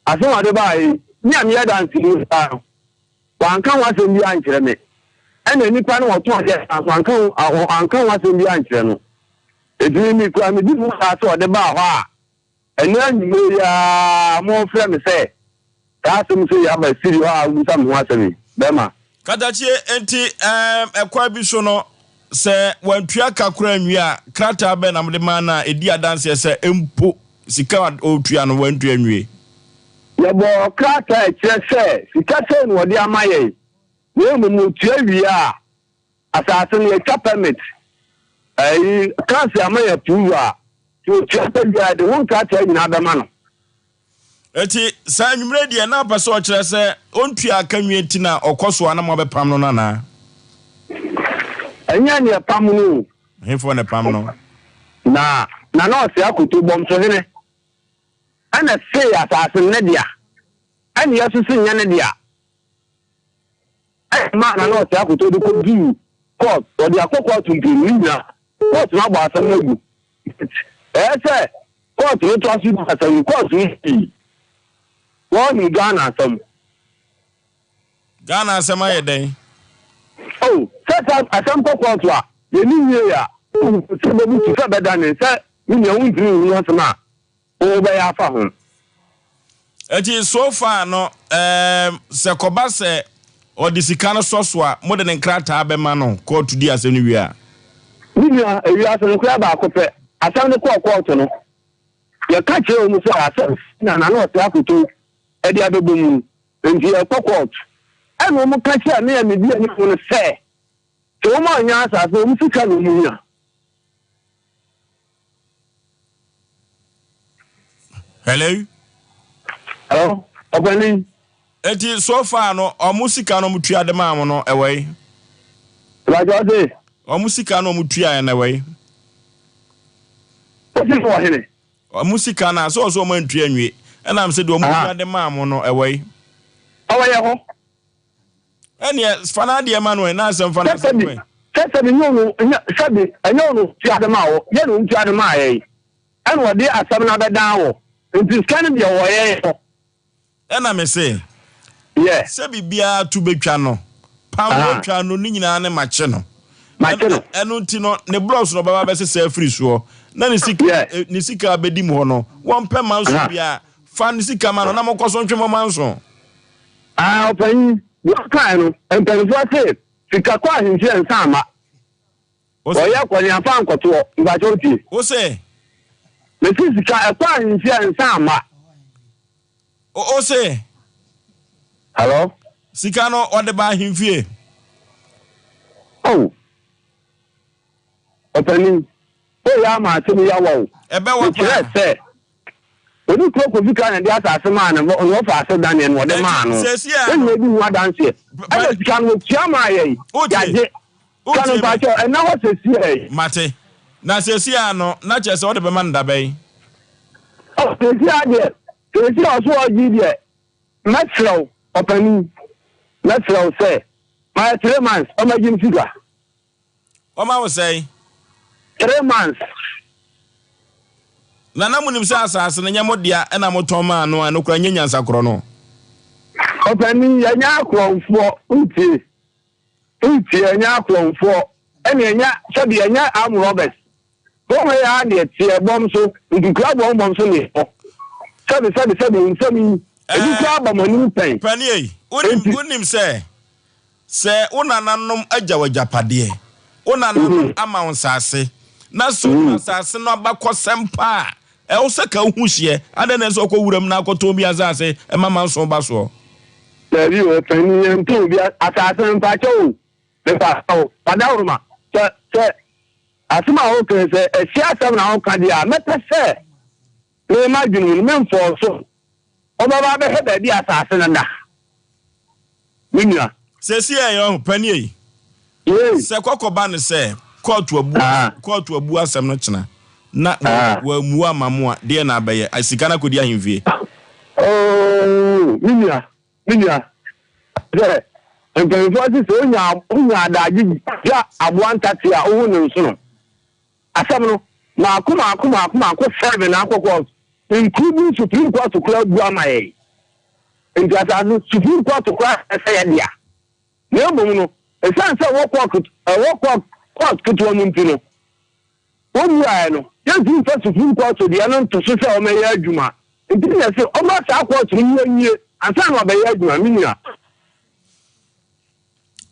asɛm ade baa yi me a meyɛ danseni koraa no wanka ho asɛm bi ankyerɛ me ɛna nipa no wɔtɔn adeɛ nso anka ho anka ho asɛm bi ankyerɛ no ɛtumi mi kura me di mu saa sɛ ɔde baa hɔ a Ɛnnɛ anwummere yi ara morefrɛ me sɛ saa asɛm sei aba studio hɔ a wobisa me ho asɛm yi, bɛrima. Katakyie, Enti ɛɛm, ɛkwan bi so no, sɛ wantua ka koraa anwie a, krataa bɛn na mode maa no a ɛdi adanseɛ sɛ mpo sika a ɔretua no wantua anwie? Yɛbɔɔ krataa a ɛkyerɛ sɛ sika sei na wɔde ama yɛn, na mmom ɔtua wie a, Asase no yɛtwa permit. Ɛyi cars ama yɛ approve a, sɛ otua sɛ wie a, yɛde ho nkrataa nyinaa bɛma no. Eti saa anwummere deɛ na ɔpɛ sɛ ɔkyerɛ sɛ ɔntua aka nwie nti na ɔkɔ so a na moabɛpam no no anaa? Ɛnyɛ nea ɛpam no o. Hefoɔ na ɛpam no? Na Nana Ɔsɛe Akoto Bɔmsohene ɛna see asase no ne dea, ɛna yɛso se nyɛ ne dea. Ɛna maa Nana Ɔsɛe Akoto de kɔduu court, ɔde akɔ court mprenu ne nyinaa, court no abɔ asɛm no agu. Ɛyɛ sɛ court no toa so di asɛm no, court no dii. Wɔnim Ghana asɛm. Ghana asɛm ayɛ dɛn? Oh, sɛ sɛ asɛm kɔ court a, yɛni nwie a, wohu sɛ bɛbutu sɛ bɛdane sɛ me nua wontumi nhu asɛm a wobɛyɛ afa ho. Eti so far no ehm sɛ kɔba sɛ ɔde sika no sɔ so a mode ne nkrataa bɛma no kɔɔto di asɛm no wie a? Me nua, ewiase no koraa baako pɛ. Asɛm no kɔɔ kɔɔto no, yɛka kyerɛɛ wɔn sɛ asɛm sei na Nana Ɔsɛe Akoto de abɛbɔ mu, enti yɛrekɔ kɔɔto. Ɛna wɔka kyerɛɛ me a medi anim no sɛ, sɛ wɔn annya asase no, wɔn sika na wɔhia. Hello. Hello, ɔpanin. Eti so far no, ɔmo sika no ɔmo tua de maa mo no ɛwɔ yi. Ìbàjẹ́ ɔse. Ɔmo sika no ɔmo tua yɛ no ɛwɔ yi. Ɔsi wɔ hene. Ɔmo sika no a sɛ ɔsɛ ɔmo antua nwie ɛnam sɛ deɛ ɔmo tua de maa mo no ɛwɔ yi. Ɔwɔ yɛ hɔ. Ɛneɛ fa n'adeɛ ma no ɛ na asɛm fa n'asɛm ɛ. Sɛ sɛbi nyɛ ɔno nyɛ sɛbi ɛnyɛ ɔno tua de maa wɔ yɛ na ɔno tua de maa yɛ ɛna ɔde asɛm no abɛdan wɔ nti sika no deɛ wɔ yɛ hɔ. Ɛna me se yɛ. Sɛ biribiara to bɛtwa no pam otwa no ne nyinaa ne makye no. Makye no. Ɛno nti no ne blocks no ɔbɛba abɛsesa afiri soɔ na ne sika ne sika abɛdi mu hɔ no wɔmpɛ manso biara fa ne sika ma no na mokɔ so ntwe mo manso. Ah, ɔpanyin, deɛ ɔkae no, mpanimfoɔ se sika kɔ ahemfie a nsa amma. Wɔyɛ akɔneafa ankɔtoɔ, mpakyɛ wotie? Wo se? Mese sika ɛkɔ ahemfie a nsa amma. Wo se? Hello? Sika no ɔde ba ahemfie. Oh, ɔpanin, woyɛ ama asɛm yi awa o. Ɛbɛwa paa. Mekyerɛ sɛ, Obi kuro Kofi Kra na ɛde asase maa no, na ɔfa ase daneɛ no ɔde maa no. Yɛn nyinaa di ho adanseɛ. Ɛna sika no wɔtua maa yɛn, yɛagye. Sika no mpakyɛw, ɛnna hɔ sɛsiɛ. Mate. Na sɛsiɛ a no, na kyerɛ sɛ wode bɛma no da bɛn? Oh, sɛsiɛ a deɛ, sɛsiɛ a ɔso ɔgye deɛ, mɛsrɛ wo, ɔpanin, mɛsrɛ wo sɛ, mayɛ three months, ɔmɛgye me sika. Wɔma wo sɛn? Three months. Na na monim sɛ asase no nyɛ mo dea ɛna motɔn maa no a ɛno koraa nyɛ nyansa korɔ no. Ɔpanin, yɛnyɛ akorɔmfoɔ, wotie? Wotie, yɛnyɛ akorɔmfoɔ, ɛna yɛnyɛ, sɛbi yɛnyɛ armed robbers. Wɔn yɛ ara deɛ teɛ bɔm so, ntukura bɔm bɔm so ne ɛbɔ. Sɛbi, sɛbi, sɛbi, nsɛm yi, ebi koraa ba mo anim pɛn. Panin ei, wonim, wonim sɛ Sɛ wo nananom agya wo agyapadeɛ, wo nananom ama wo nsase, na sɛ wonim asase no abakɔsɛm pa a, ɛwɔ sɛ ka wohu hyeɛ. Adɛn na ɛsɛ sɛ wokɔ wuram na akɔtɔn obi asase ma manson ba soɔ? Dabi o, panin, yɛntɔn obi asase no, mpakyɛ o, mepakyɛ wo, Adaworoma, sɛ, sɛ asɛm a woka yi, sɛ ɛhyeɛ asɛm na woka deɛ a, mɛpɛ sɛ me m'adwene mu no, memfɔɔ so. Wobɛba abɛhwɛ baabi a asase no da, me nua. Seesei ɛyɛ ɔho, panin ei. Sɛ kɔkɔ ba no sɛ kɔɔto abu kɔɔto abu asɛm no kyena na wɔammu amma mo a, deɛ na abɛyɛ? Sika no akɔdi ahemfie. Oh, me nua, me nua, sɛ mpanimfoɔ se sɛ wonya wonya adagye gya aboa ntate a, wohu ne nsono. Asɛm no, mmaako mmaako mmaako mmaako seven na akɔ court, including Supreme Court koraa abu ama yɛn. Nti asase no, Supreme Court koraa sɛ yɛ dea. Na mmom no, ɛsiane sɛ ɛwɔ court, ɛwɔ court, court ketewa mu nti no, wɔmmuaeɛ no, yɛntumi mfa Supreme Court deɛ no nto so sɛ wɔmmɛyɛ adwuma. Nti na yɛse ɔmma saa court no mu anwie ansa na wɔabɛyɛ adwuma, me nua.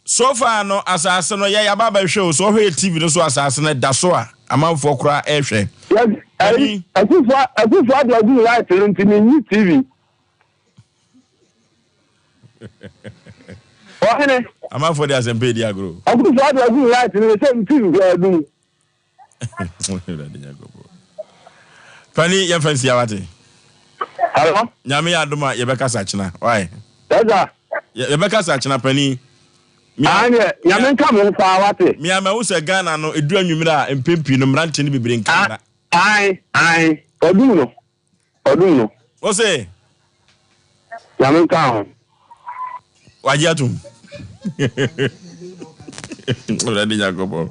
So far no asase no yɛ yaba abɛhwɛ o, sɛ ɔhwɛ yɛ TV no so asase no ɛda so a amanfoɔ koraa ɛrehwɛ. Yes, ɛyi akufo akufo ado agu light no nti mi nyi TV. Ɔhene. Amanfoɔ de asɛmpa edi agorɔ. Akufo ado agu light no sɛ mi TV koraa dum. Pani yɛmfa nsia wate. Hello. Nyame yɛ adom a yɛbɛkasa kyena. Why? Ɛza. Yɛbɛkasa kyena pani. Anyɛ nyame nka mo ho paa wate. Mea mahu sɛ Ghana no ɛduru anwummerɛ a mpɛn pii no mmeranteɛ no bebree nka mmara. Ae ae ɔdum no ɔdum no. Wo se? Nyame nka ho. Wagye atom. Awurade Nyankopɔn.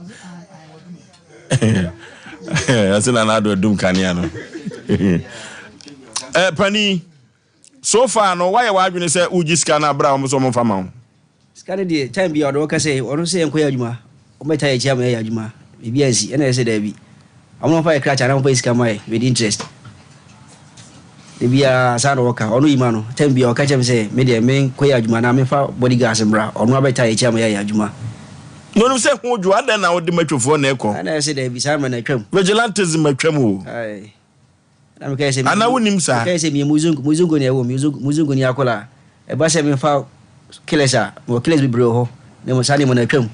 Ɛsɛ na n'ado adum kanea no. Eh, pani. So far no woayɛ w'adwene sɛ wogye sika no aberɛ a wɔn nso wɔmfa ma wo? Sika no deɛ time biara ɔde wɔka sɛ ɔno sɛ yɛnkɔyɛ adwuma wɔbɛtaa yɛn akyi ama yɛayɛ adwuma biribi ansi ɛna yɛsɛ daabi wɔn na wɔmfa yɛ krataa na wɔmfa yɛ sika ma yɛ with interest da biara saa na wɔka ɔno yi ma no time biara ɔka kyerɛ me sɛ me deɛ menkɔyɛ adwuma na memfa body guards mmra ɔno abɛtaa yɛn akyi ama yɛayɛ adwuma. Na onim sɛ ho dwo adɛn na wode matwofoɔ na ɛkɔ? Ɛna yɛsɛ daabi saa mmerɛ no atwam. Vigilantism atwam o. Aye. Na mekae sɛ, Anaa wonnim saa? Mekae sɛ, meyɛ Muzungu, Muzungu na ɛwɔ mu, Muzungu ni akwadaa. Ɛba sɛ memfa killers a, mewɔ killers bebree wɔ hɔ, na mmom saa nneɛma no atwam.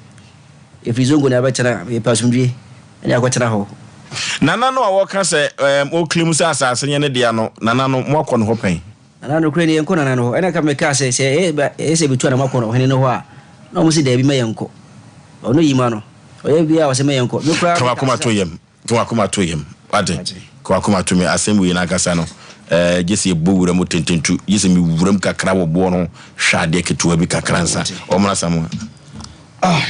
Ɛfiri Zongo na yɛabɛtena, yɛpɛ asomdwoe na yɛakɔtena hɔ. Nana no a wɔka sɛ ɛɛm ɔclaim sɛ asase no yɛ ne dea no, Nana no, moakɔ ne hɔ pɛn? Nana, nokorɛ ni, yɛnkɔ Nana no hɔ. Ɛna ka mekaa sɛ, sɛ ɛyɛ sɛ yɛbɛtu anam akɔ ɔhene no hɔ a, na wɔn se daabi mma yɛnkɔ. Ɔno Yima no, ɔyɛ biara a ɔse mma yɛnkɔ. Me koraa Ka mekaa w'akoma sɛ. to yam. Ka w'akoma to yam. Wate? Ka w'akoma to me. Asɛm wei no ankasa no, eh, gye sɛ yɛbɔ wura mu tententu. Gye sɛ mewura mu kakra wɔ boɔ no ho hwɛ adeɛ ketewa bi kakra nsa. Ɔmmra Samoa. Ah,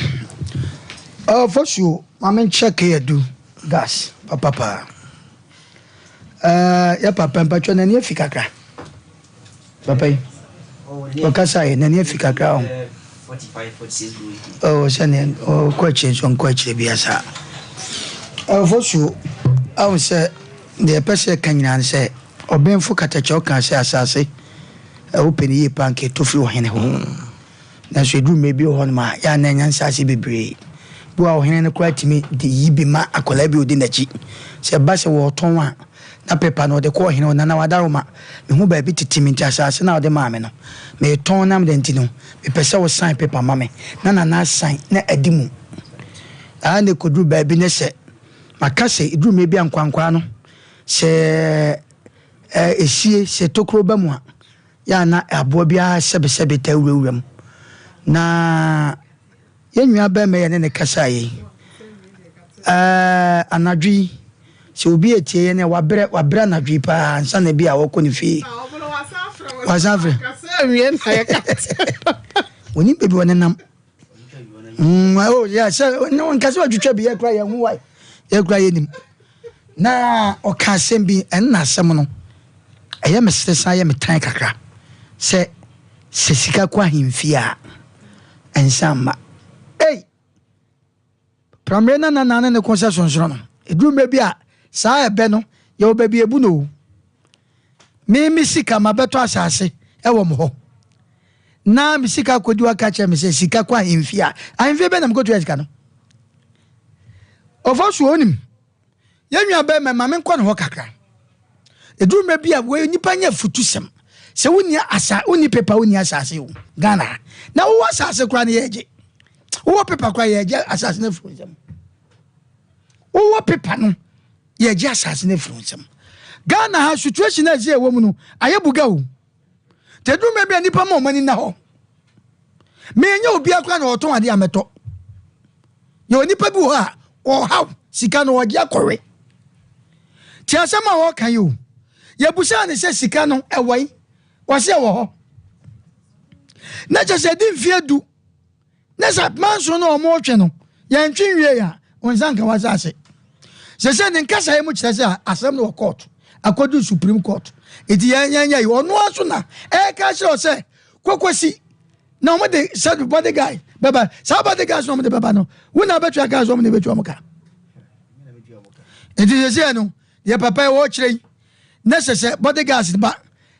uh, Fosuo, ma me nkyɛ adu gas papa paa. Uh, yɛ papa mpatwɔ n'ani afi kakra. Papa yi, ɔkasa yi, n'ani afi kakra o. Oh, sɛdeɛ ɔkɔ akyire nso ɔnkɔ akyire bia saa. Ɔfosuo, ahu sɛ deɛ ɛpɛ sɛ ɛka nyinaa ne sɛ ɔbenfo katakyɛ ɔka sɛ asase ɛwopɛ no yie paa nka ɛtɔ firi ɔhene hɔ. Nanso ɛduru mmerɛ bi wɔ hɔnom a, yɛ a na ɛnyɛ nsaase bebree. Bi wɔ hɔ a ɔhene no koraa tumi de yi bi ma akwadaa bi a ɔdi n'akyi. Sɛ ɛba sɛ wɔretɔn a, na pepa no ɔde kɔ ɔhene hɔ, Nana Wadaroma, me ho baabi tete me nti asase no a wode maa me no, meretɔn na dɛn nti no, mepɛ sɛ wo sign pepa ma me. Na Nana asign na adi mu. Saa na ɛkɔduru baabi ne sɛ, maka sɛ ɛduru mmerɛ bi a nkwankwaa no, sɛ ɛsie, sɛ tokuro ba mu a, yɛ a na aboa biara sɛbesɛbe taa wurawura mu. Na yɛn nua barima yi a yɛne no kasaeɛ yi, ɛɛ anadwo yi, sɛ obi retie yɛn a, wabrɛ, wabrɛ anadwo yi paa ansa na bi a ɔkɔ ne fie. Wasan afrɛ. Onim baabi ɔnenam. Mm, oh, yeah, sɛ nka sɛ watwitwa bi yɛ kora yɛn ho wae yɛ kora yɛnim. Na ɔka asɛm bi, ɛno na asɛm no ɛyɛ me sere san yɛ me tan kakra sɛ sɛ sika kɔ ahemfie a ɛnsa mma. Ei! Pramire na nana ne ne ko sɛ sonsono no, ɛduru mmerɛ bi a saa ɛbɛ no yɛwɔ baabi ɛbu no o. Me me sika mabɛtɔ asase ɛwɔ mo hɔ na me sika akɔdi waka kyerɛ me sɛ sika kɔ ahemfie a ahemfie bɛ na mekɔtua sika no. Ɔfa so onim yɛn nua bɛrima ma menkɔ ne hɔ kakra. Ɛduru mmerɛ bi a wei nipa nyɛ afutusɛm sɛ wonni asa wonni pepa wonni asase o Ghana na wowɔ asase koraa no yɛgye wowɔ pepa koraa yɛgye asase no afiri nsam wowɔ pepa no yɛgye asase no afiri nsam Ghana ha situation a ɛsɛ ɛwɔ mu no ayɛ buga o Nti ɛduru mmerɛ bi a nnipa ma wɔn ani nna hɔ. Menyɛ obiara koraa na ɔtɔn adeɛ a mɛtɔ. Yɛwɔ nnipa bi wɔ hɔ a ɔhaw sika no ɔgye akɔwe. Te asɛm a ɔreka yi o. Yɛbusaa ne sɛ sika no ɛwɔ yi. Wɔse ɛwɔ hɔ. Na kyɛ sɛ ɛdi mfeɛ du Ne sɛ manso no a wɔretwe no, yɛntwe nwiei a, wo nsa nka w'asase. Sese ne nkasaeɛ mu kyerɛ sɛ asɛm no wɔ court, akɔdu Supreme Court. Nti yɛn yɛn yɛ yi, ɔno ara so na ɛreka akyerɛ wo sɛ kɔkɔsi na wɔn de sɛ body guy bɛba. Saa body guys na wɔn de bɛba no, wo na abɛtua ka sɛ wɔn na ɛbɛtua wɔn ka. Nti sese no, deɛ papa yi wɔrekyerɛ yi, na sɛ sɛ body guys ba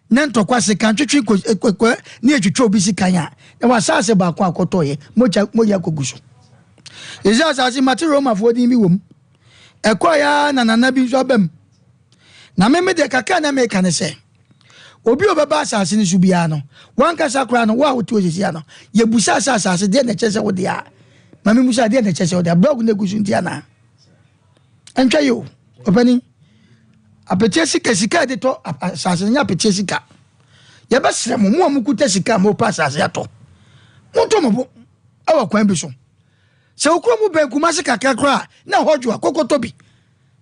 ne ntɔkwa sekan twetwe kɔ eh, ne etwitwa obi sekan a na w'asaase baako akɔtɔeɛ mogya mogya kɔgu so ɛsɛ asase mate romafoɔ din bi wɔ mu ɛkɔeɛ ara na nana bi nso aba mu na me me deɛ kakra na meka ne sɛ obi a ɔbɛba asase no so biara no wankasa koraa no wo a wote osisi ano yɛbusa sɛ asase deɛ na ɛkyɛ sɛ wo deɛ a ma memusa deɛ na ɛkyɛ sɛ wo deɛ blɔg no egu so nti anaa. Ɛntwa yi o, ɔpanin. Apeteɛ sika, sika a yɛde tɔ asase no nyɛ apeteɛ sika. Yɛbɛsrɛ mo, mo a mokuta sika a mopɛ asase atɔ, monto mo bo wɔ kwan bi so. Sɛ wo kurom bɛn Kumasi kakra koraa a, na ɛhɔ dwo a, kɔkɔtɔ bi.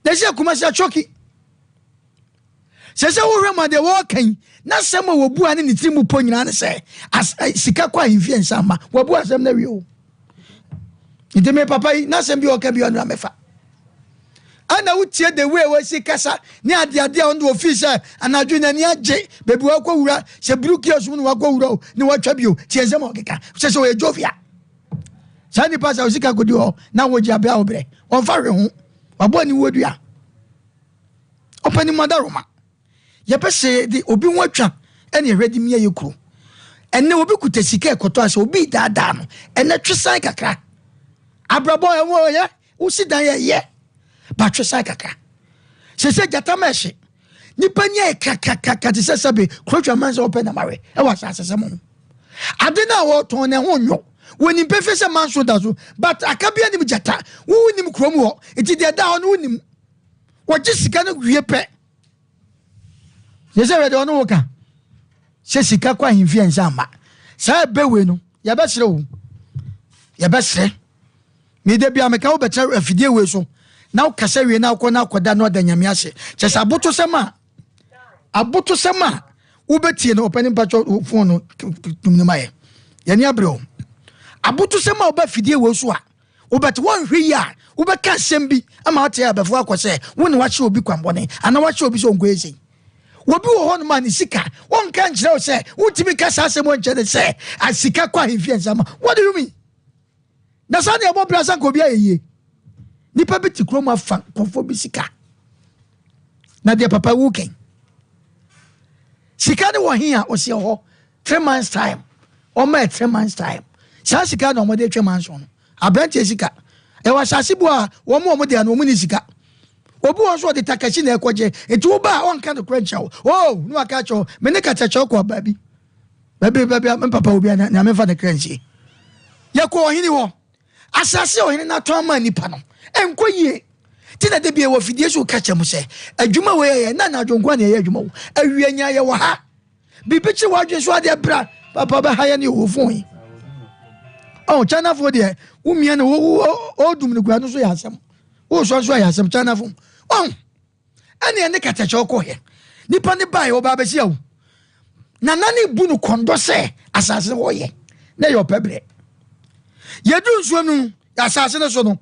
Na ɛsɛ Kumasi atwɔki. Sɛ sɛ wohwɛ ma deɛ wɔreka yi, n'asɛm a wɔbua ne ne tiri mu pɔ nyinaa ne sɛ as, eh, sika kɔ ahemfie nsa mma. Wɔabu asɛm no awie o. Nti me papa yi, n'asɛm bi a ɔka bi ɔno a mɛfa. Ɛna wotie the way wɔsi kasa ne adeade a ɔno de ofii sɛ anadwo n'ani agye baabi wakɔ wura sɛ biruki asum na wakɔ wura o ne watwa bio tie nsɛm a ɔkeka sɛ sɛ ɔyɛ jovia. Saa nipa sɛ osika kɔdi hɔ na wogye abɛ a wobrɛ ɔmfa hwɛ ho wabɔ aniwuo dua. Ɔpanin Madaroma, yɛpɛ sɛ yɛde obi ho atwa ɛne ɛhwɛ de mia yɛ kuro. Ɛnɛ obi kuta sika ɛkɔtɔ asɛ obi daadaa no. Ɛnɛ twesan kakra. Abrabɔ ɛwɔ yɛ wosi dan yɛ yɛ ba twesan kakra. Sɛ sɛ gyata ma ɛhye nipa ni ayɛ kakakaka te sɛ sɛbe kurotwa man sɛ ɔpɛ namawe ɛwɔ asase sɛ mo. Ade no a wɔtɔn no ɛho nyɔ. Wɔnim pefee sɛ manso da so but aka bi anim gyata wo wonim kurom hɔ nti deɛ ɛda hɔ no wonim. Wɔgye sika no wie pɛ. Yɛ sɛ wɛde ɔne wo ka sɛ sika kɔ ahemfie nsa mma. Saa ɛbɛ wei no yɛbɛsrɛ o. Yɛbɛsrɛ. Mede bia meka wo bɛkyɛ afidie wei so na wokasa wie na wokɔ na akɔda na ɔda nyame ase. Kyɛ sɛ abotosɛm a abotosɛm a wobɛtie no ɔpɛne mpakyɛ fon no tum no ma yɛ. Yɛne abrɛ o. Abotosɛm a woba afidie wei so a Wobɛte, woanhwɛ yie a, wobɛka asɛm bi ama ate abɛfo akɔ sɛ wo na wahyɛ obi kwanbɔne anaa wahyɛ obi sɛ ɔnkɔyɛ sei. Obi wɔ hɔnom a ne sika, ɔnka nkyerɛ wo sɛ wontumi nka saa asɛm nkyerɛ no sɛ sika kɔ ahemfie nsa ma. What do you mean? Na saa na ɛbɔ bra sɛ nka obi ayɛ yie. Nipa bi te kurom afa nkurɔfoɔ bi sika. Na deɛ papa wu kɛn. Sika ne wɔ he a ɔsi hɔ. 3 months time ɔma yɛ 3 months time saa sika na wɔde twɛ manso no aberanteɛ sika ɛwɔ asase bu a wɔn a wɔn deɛ no wɔn ni sika obi wɔn nso ɔde takasi na ɛkɔgye nti wo ba a ɔnka no korɛ nkyɛw oo ne waka kyɛw me ne katakyɛw kɔ baabi baabi baabi a mpapa obi a nyame fa ne kra nsie yɛkɔ ɔhene hɔ asase a ɔhene no atɔn ama nipa no ɛnkɔ yie ti na de bi wɔ fidie so ka kyɛ mu sɛ adwuma wei yɛ na anadwo nko na ɛyɛ adwuma wo awia nya yɛ wɔ ha Biribi kye w'adwene so adeɛ bra papa bɛha yɛ ne owó fon yi. Ɔ Chinafoɔ deɛ womia no ɔdum no kura no so yɛ asɛm. Wosɔ nso ayɛ asɛm Chinafoɔ. Ɔn ɛne ɛne katakyɛ ɔkɔ yɛ. Nipa ne baeɛ ɔba abɛsi awo. Nana ne bu no kɔndɔ sɛ asase no wɔyɛ na ɛyɛ ɔpɛ berɛ. Yɛdu nsuo no asase no so no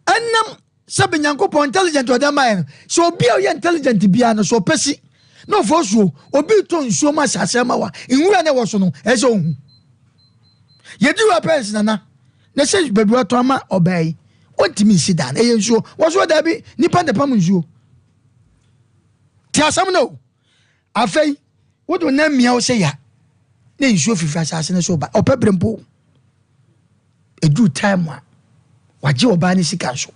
ɛnam Sɛbe Nyankopɔn intelligent ɔde ama yɛn no, sɛ obi a ɔyɛ intelligent biara no, sɛ ɔpɛ si na ɔfɔ suo, obi retɔ nsuo ma asase ama wa, nwura na ɛwɔ so no, ɛsɛ sɛ ɔhu. Yɛdi wɔ pɛns nana, na sɛ baabi watɔn ama ɔbaa yi, wɔntumi nsi dan, ɛyɛ nsuo. Wɔ so daabi, nipa na ɛpam nsuo. Te asɛm no o. Afei, wode wo nan mia wo sɛ ya, na nsuo fifiri asase no so ba, ɔpɛ bere mpo. Ɛduru time a wagye ɔbaa no sika nso.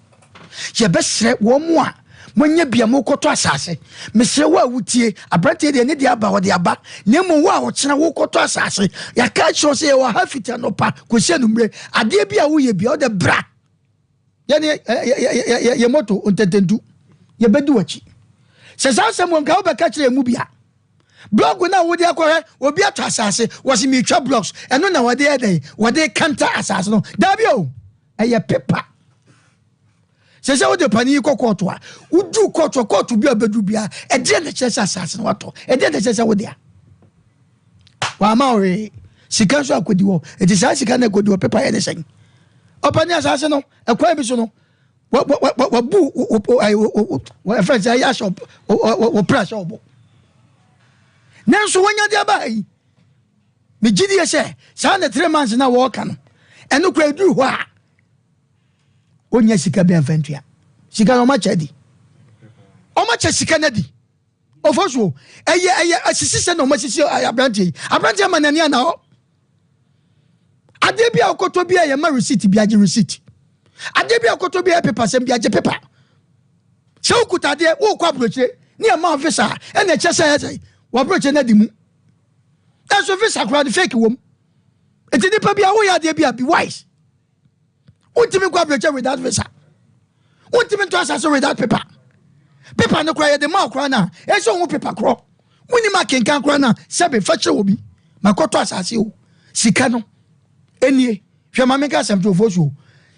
Yɛbɛsrɛ wɔn mo a moanya bi a mokɔtɔ asase. Mesrɛ wo a wotie, aberanteɛ deɛ ne deɛ aba ɔde aba. Na mmom wo a ɔkyena wokɔtɔ asase, yɛaka akyerɛ wo sɛ yɛwɔ ha fiti anɔpa kɔsi anummerɛ. Adeɛ bi a woyɛ bia wode bra. Yɛne yɛ moto ntententu yɛbɛdi w'akyi. Sɛ saa asɛm wɔ nka wobɛka kyerɛ yɛn mu bi a. Blɔk no a wode akɔhwɛ obi atɔ asase wɔsi metwa blɔks ɛno na wɔde yɛ dɛn wɔde kanta asase no daabi o ɛyɛ pepa sɛ sɛ wode panin yi kɔ kɔɔto a wodu kɔɔto a kɔɔto bi a bɛdu bia ɛdeɛ na kyerɛ sɛ asase no watɔ ɛdeɛ na kyerɛ sɛ wode a wama ɔhwee sika nso akɔdi hɔ ɛti saa sika no akɔdi hɔ pepa yɛ ne sɛn ɔpani asase no ɛkwan bi so no wabu ɛfɛ sɛ ɛyɛ ahyɛ wɔpere ahyɛ ɔbɔ nanso wɔnya de aba ha yi megye die sɛ saa ne 3 months na wɔreka no ɛno kora ɛduru hɔ a ɔnya sika bi amfa ntua sika no ɔmakyɛ adi ɔmakyɛ sika no adi ɔfɔ so ɛyɛ ɛyɛ asisi sɛ na ɔma sisi aberanteɛ yi aberanteɛ ma n'ani ana hɔ adeɛ bi a ɔkɔtɔ bi a yɛma receipt bi agye receipt adeɛ bi a ɔkɔtɔ bi a yɛ paper sɛm bi agye paper sɛ wokuta adeɛ wokɔ aburokyire ne yɛma visa ɛna ɛkyɛ sɛ ɛsɛ wɔaburokyire no adi mu ɛnso visa koraa no fake wɔ mu nti nipa bi a woyɛ adeɛ bi a be wise wontumi nkɔ aburokyire without visa. Wontumi ntɔ asase without paper. Paper no koraa yɛde ma wo koraa no a, ɛsɛ sɛ wohu paper korɔ. Wonim akenkan koraa no a, sɛbe fa kyerɛ obi. Makɔtɔ asase o, sika no nie. Hwɛ ma menka asɛm to ofosu o.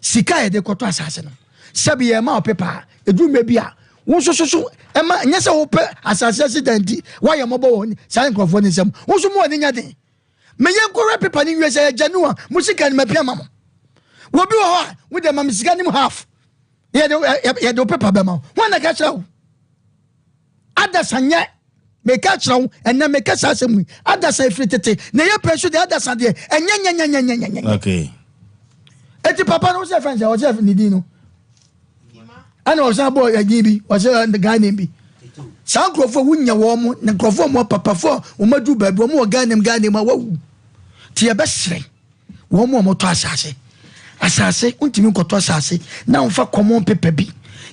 Sika a yɛde kɔtɔ asase no, sɛbe yɛma wo paper a, ɛduru mmerɛ bi a, wo nso so so ɛma nyɛ sɛ wopɛ asase asi dan nti woayɛ mmɔbɔ wɔ saa nkurɔfoɔ no nsam. Wo nso mo ani nyɛ den. Me yɛn kɔhwɛ paper no nwie sɛ ɛyɛ genuine a, mo sika no mapia ma mo. Obi wɔ hɔ a, wo deɛ ma me sika no mu half. Yɛde yɛde wo paper bɛma wo. Hwan na ɛka kyerɛ wo? Adasa nyɛ meka kyerɛ wo ɛnɛ meka saa asɛm yi adasa efiri tete na ɛyɛ pɛ nso deɛ adasa deɛ ɛnyɛ nyɛ nyɛ nyɛ nyɛ nyɛ. Okay. Eti papa no wosɛ fɛn sɛ ɔsɛ ne din no ɛna ɔsan bɔ ɛdin bi ɔsɛ Ghana bi saa nkurɔfoɔ wonya wɔn mo na nkurɔfoɔ wɔn papafoɔ wɔn aduru baabi wɔn wɔ Ghana mu Ghana mu a wawu te yɛbɛsrɛ wɔn mu a wɔtɔ asase asase ntumi nkɔtɔ asase na wɔnfa common paper bi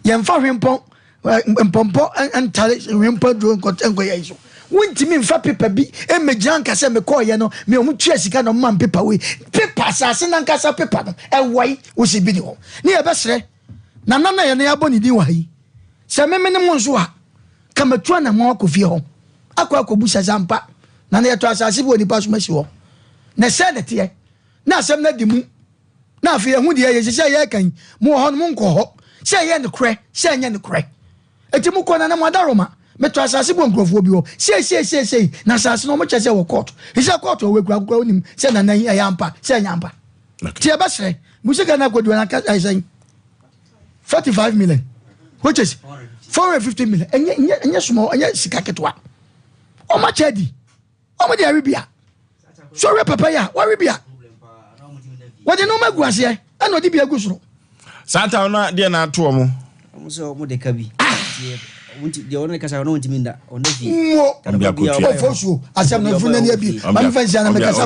yɛnfa hwempɔn mpɔmpɔ ntare hwempɔn duro nkɔyɛ yi so wontumi nfa paper bi mmɛgyina nka sɛ mekɔɔyɛ no me ɔmo tua sika na ɔmo ma paper wei paper asase nankasa paper no ɛwɔe wosi bi ni hɔ ne yɛbɛsrɛ Nana na yɛne abɔ ne din wɔ ha yi. Sɛ me mene mo nso a, ka matu anammɔn akɔ fie hɔ akɔ akɔbu sɛ sɛ ampa Nana yɛtɔ asase bi wɔ nipa som asi hɔ. Na sɛɛ na ɛteɛ. Na asɛm no adi mu. Na afei ɛho deɛ yɛsɛ sɛ yɛreka yi, mowɔ hɔ no monkɔ hɔ. Sɛ ɛyɛ nokorɛ, sɛ ɛnyɛ nokorɛ. Enti mokɔ Nana mo adaworoma. Metɔ asase bi wɔ nkurɔfoɔ bi hɔ. Sei sei sei sei. Na asase no wɔkyerɛ sɛ ɛwɔ kɔɔto. Ɛsɛ kɔɔto a wɔakura koraa wonim sɛ Nana yi ɛyɛ ampa sɛ ɛnyɛ ampa. Nti yɛbɛsrɛ mo sika no akɔdu anka ɛyɛ sɛn 45 million which is 450 million ɛnyɛ ɛnyɛ ɛnyɛ small ɛnyɛ sika ketewa wɔn akyɛ adi wɔn de awe bia so ɔwɛ papa yi a wɔawe bia wɔde nneɛma agu aseɛ ɛna ɔde bi agu soro. Saa ta no deɛ na ato wɔn. Wɔn sɛ wɔn de ka bi. Deɛ ɔno kasa ɔno ntumi nda ɔno fie. Mo ɔfɔ suo asɛm no funu nani abi maame fa nsia na mɛka sa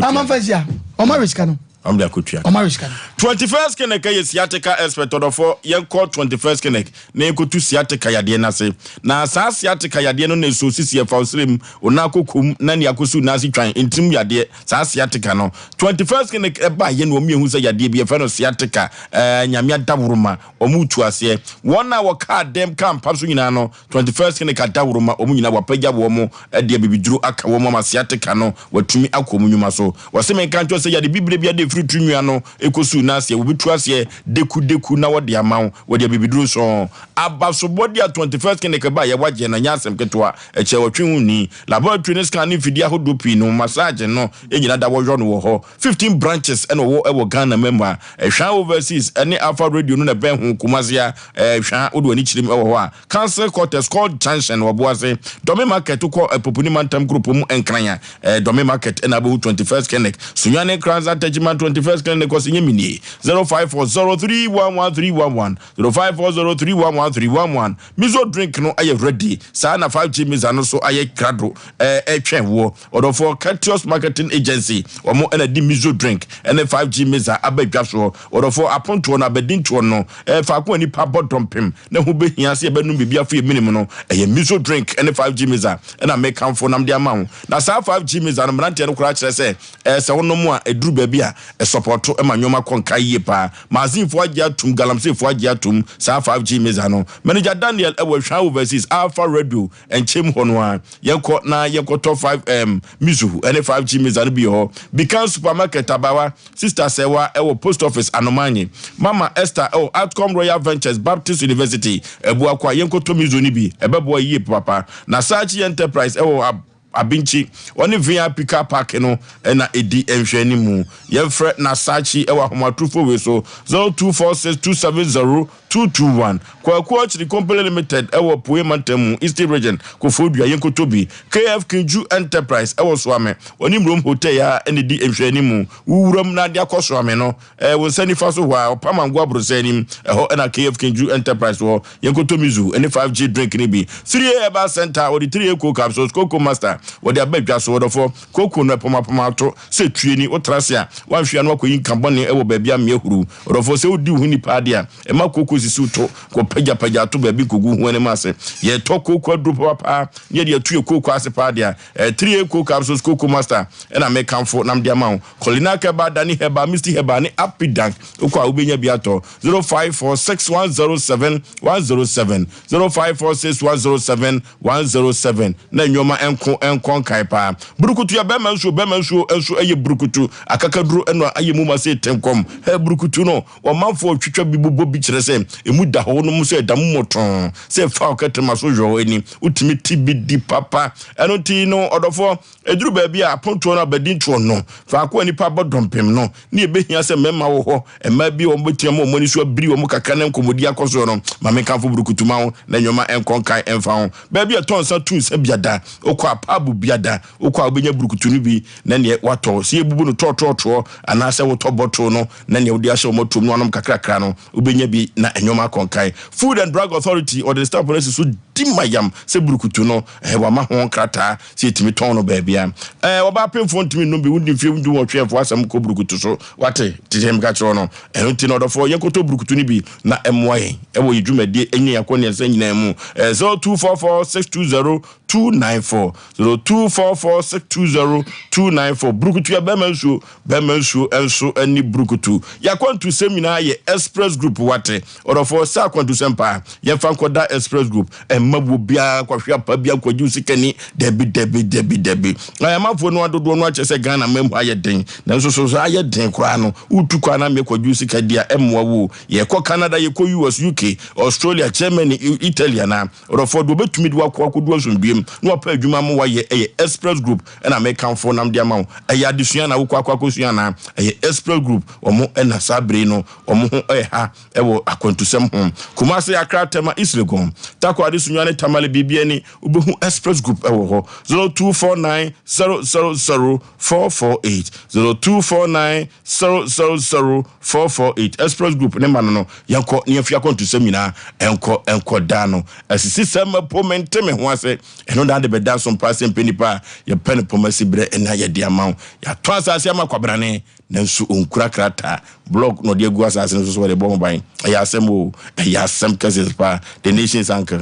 ama fa nsia ɔma awe sika no. Ɔmo de akotua. Ɔmo awe sika no. 21st Clinic yɛ sciatica expert ɔdɔfo yɛnkɔ 21st Clinic na yɛnkɔtu sciatica yadeɛ no ase na saa sciatica yadeɛ no na ɛsɔ sisi ɛfa ɔsrɛ mu ɔnan akɔkɔ mu na nea akɔsi wo nan ase twan ntirim yadeɛ Saa sciatica no, 21st clinic ɛba yɛ na wɔn ehu sɛ yadeɛ bi yɛfrɛ no sciatica, ɛɛ nyame adaworoma, wɔn retu aseɛ. Wɔn a wɔkaa dɛm kaa mpa so nyinaa no, 21st clinic adaworoma, wɔn nyinaa wɔapagya wɔn de abibiduro aka wɔn ama sciatica no wɔatumi akɔ wɔn nnwuma so. Wɔse menka nkyerɛ wo sɛ yade bibire biara de ɛfiri tiri nwi ano ɛkɔsi wo nan aseɛ, wɔbɛtu aseɛ deku deku na wɔde ama wo, wɔde abibiduro nso. Abasobɔdeɛ a 21st clinic baeɛ wɔagyeɛ no ɛnyɛ asɛm ketewa, ɛkyɛ wɔtwe ho nni. Laboratory ne scan ne mfidie ahodoɔ pii no, massage no nyina da wɔyɔ no wɔ hɔ. 15 branches na wɔwɔ wɔ Ghana ma mu a. Hwa Overseas ne Alpha Radio no na ɛbɛn ho, Kumasi a, Hwa wode w'ani kyerem wɔ hɔ a. Council Quarters, Court Junction wɔ Boase. Dome Market wokɔ Popuni Mantam kuropɔn mu Nkran a, Dome Market na wobɛhu 21st Clinic. Sunyani Nkoranza Techiman 21st Clinic ɔse nyɛ me nie. 0540311311, 0540311311. Miso drink no ayɛ ready saa na 5G mixer no nso ayɛ krado ɛretwɛn woɔ. Ɔdɔfoɔ, Ketios Marketing Agency wɔn na ɛde Miso drink ne 5G mixer aba dwa soɔ. Ɔdɔfoɔ, apontoɔ no, abadintoɔ no, faako a nnipa bɔ dɔmpem na ɛho bɛhia sɛ yɛbɛnom biribi afo yɛn menem no, ɛyɛ Miso drink ne 5G mixer na mekamfo na mede ama wo. Na saa 5G mixer no, mmeranteɛ no koraa kyerɛ sɛ sɛ wonom a, ɛduru baabi a, ɛsɔpɔto ma nneɛma kɔ nka yie paa. Mazinfoɔ agye atum, Galamseyfoɔ agye atum saa 5G mixer no. Manager Daniel wɔ Hwan Overseas, Alpha Radio nkyɛm hɔ no ara. Yɛnkɔ na yɛnkɔtɔ 5 ɛɛm Mizuho ne 5G mixer no bi wɔ hɔ. Bikan Supermarket, Abawa, Sister Sɛwa wɔ Post Office, Anomanye. Mama Esther wɔ Outcome Royal Ventures, Baptist University, Abuakwa. Yɛnkɔtɔ Mizuho no bi, ɛbɛboa yie papaapa. Nasachi Enterprise wɔ Ab. Abinkyi, ɔne VIP car park no na ɛdi nhwɛanimu. Yɛmfrɛ Nasachi wɔ ahomatorofo wei so, 0246270221. Kwaku Ɔkyere Company Limited wɔ Apueɛ Mantam mu, Eastern Region, Koforidua, yɛnkɔtɔ bi. KF Kinju Enterprise wɔ Soame, ɔne Mmrom Hotel a na ɛdi nhwɛanimu. Wo wuram na ade akɔ Soame no, wo nsa nifa so hɔ a, Ɔpam Ango Abrosɛ anim, ɛhɔ na KF Kinju Enterprise wɔ. Yɛnkɔtɔ Mizu ne 5G drink no bi. 3A Herbal Centre, wɔde 3A Cold Capsules, Cocoa Master, Wɔde aba dwa so. Ɔdɔfoɔ, kooko no ɛpɔmapɔma ato sɛ tue ni. Wotra ase a, woanhwɛ a na woakɔyi nka bɔne wɔ baabi a mmea huru. Ɔdɔfoɔ, sɛ wodi wo ho ni paa deɛ a, mma kooko nsisi wo to nkɔpagyapagya ato baabi nkɔgu wo ho anim ase. Yɛtɔ kooko aduro papapaa na yɛde atu yɛn kooko ase paa deɛ a, 3A Cocoa Capsules Cocoa Master na mekamfo na mede ama wo. Kolinak Herbal, Dani Herbal, Misty Herbal ne Apidank, wokɔ a wobɛnya bi atɔ. 0546107107, 0546107107 na nnoɔma nko nkɔ nkan paa. Burukutu yɛ bɛrima nsuo, bɛrima nsuo nso yɛ burukutu. Akakaduro na ayɛ mu ma sɛ tenkom. Hɛ burukutu no, ɔmanfoɔ twitwa bi bobɔ bi kyerɛ sɛ emu da hɔ, wonom nso ɛda mu mmɔtɔn sɛ fa wo kɛtrɛma so yɔɔ ani, wotumi te bi di papa. Ɛno nti no ɔdɔfoɔ, Ɛduru baabi a apontoɔ no abadintoɔ no, faako a nnipa abɔ dɔmpem no, ne ɛbɛhia sɛ mmarima wɔ hɔ, mmaa bi a wɔbɛtumi ama wɔn ani so abiri wɔn kakra na nkɔmmɔdi akɔ soɔ no, ma menkamfo burukutu ma wo na nneɛma nkɔ nkan mfa ho. Baabi a ɛtɔ nsa tu nsa biada, wokɔ a paabu biada, wokɔ a wobɛnya burukutu no bi na neɛ woatɔ, sɛ yɛbubu no tɔɔtɔɔtoɔ anaasɛ wotɔ bɔtoo no na neɛ wode ahyɛ wɔn atuom na woanom kakrakra no, wobɛnya bi na nneɛma akɔ nkan. Food and Drug Authority, wɔde ne stamp no asi so di ma yam sɛ burukutu no, ɛɛ, wɔama ho nkrataa sɛ yɛtumi tɔn no baabia. Ɛɛ, ɔbaa pemfoɔ ntumi nnom bi, wodi mfeɛ dunwɔtwe ɛmfa w'asɛm nkɔ burukutu so, wate, te sɛ meka kyerɛ wo no. Ɛno nti no ɔdɔfoɔ, yɛnkɔtɔ burukutu no bi na ɛmmoa yɛn ɛwɔ yɛn dwumadie ɛne yɛn akɔneasa nyinaa mu. Ɛɛ, 0244 620 294, 0244 620 294, Burukutu yɛ bɛrima nsuo, Bɛma nsuo nso ne brukutu. Y'akwantusɛm nyinaa yɛ Express Group wate. Ɔdɔfoɔ sɛ akwantusɛm paa yɛmfa nkɔda Express Group. Ɛmma wuo biara nkɔhwe apa biara nkɔgye wo sikani dabi dabi dabi dabi. Amanfoɔ no adodoɔ no akyerɛ sɛ Ghana man mu ayɛ den. Nanso so saa ayɛ den koraa no wotu kwan na meɛkɔgye wo sika di a ɛmmoa wo o. Yɛkɔ Canada yɛkɔ US, UK, Australia, Germany, Italy anaa. Ɔdɔfoɔ deɛ ɔbɛtumi de wo akɔ akɔdu asomdwoeɛ mu na wapɛ adwuma ama woayɛ ɛyɛ Express Group ɛna mekamfo nam de ama wo. Ɛyɛ adesua na wokɔ akɔ akɔsua anaa? Ɛyɛ Express Group wɔn na saa bere yi no wɔn ho ɛha ɛwɔ akwantusɛm ho. Kumasi, Accra, Tema, East Legon, Takoradi, Sunyani, Tamale, biribi ani wobɛhu Express Group ɛwɔ hɔ. 0249 000 448 0249 000 448 Express Group ne ma no no yɛnkɔ ne yɛmfi akwantusɛm nyinaa ɛnkɔ ɛnkɔ daa no asisi sɛ mɛpo mente me ho ase ɛno na ade bɛda nso mpa sɛ mpɛ nipa a yɛpɛ no pɔm asi berɛ ɛna yɛde ama wo yɛatɔ asase ama kwabrane nanso ɔnkura krataa blog na ɔde agu asase no so so wɔde bɔ ho ban ɛyɛ asɛm o ɛyɛ asɛm kɛse paa the nation's uncle.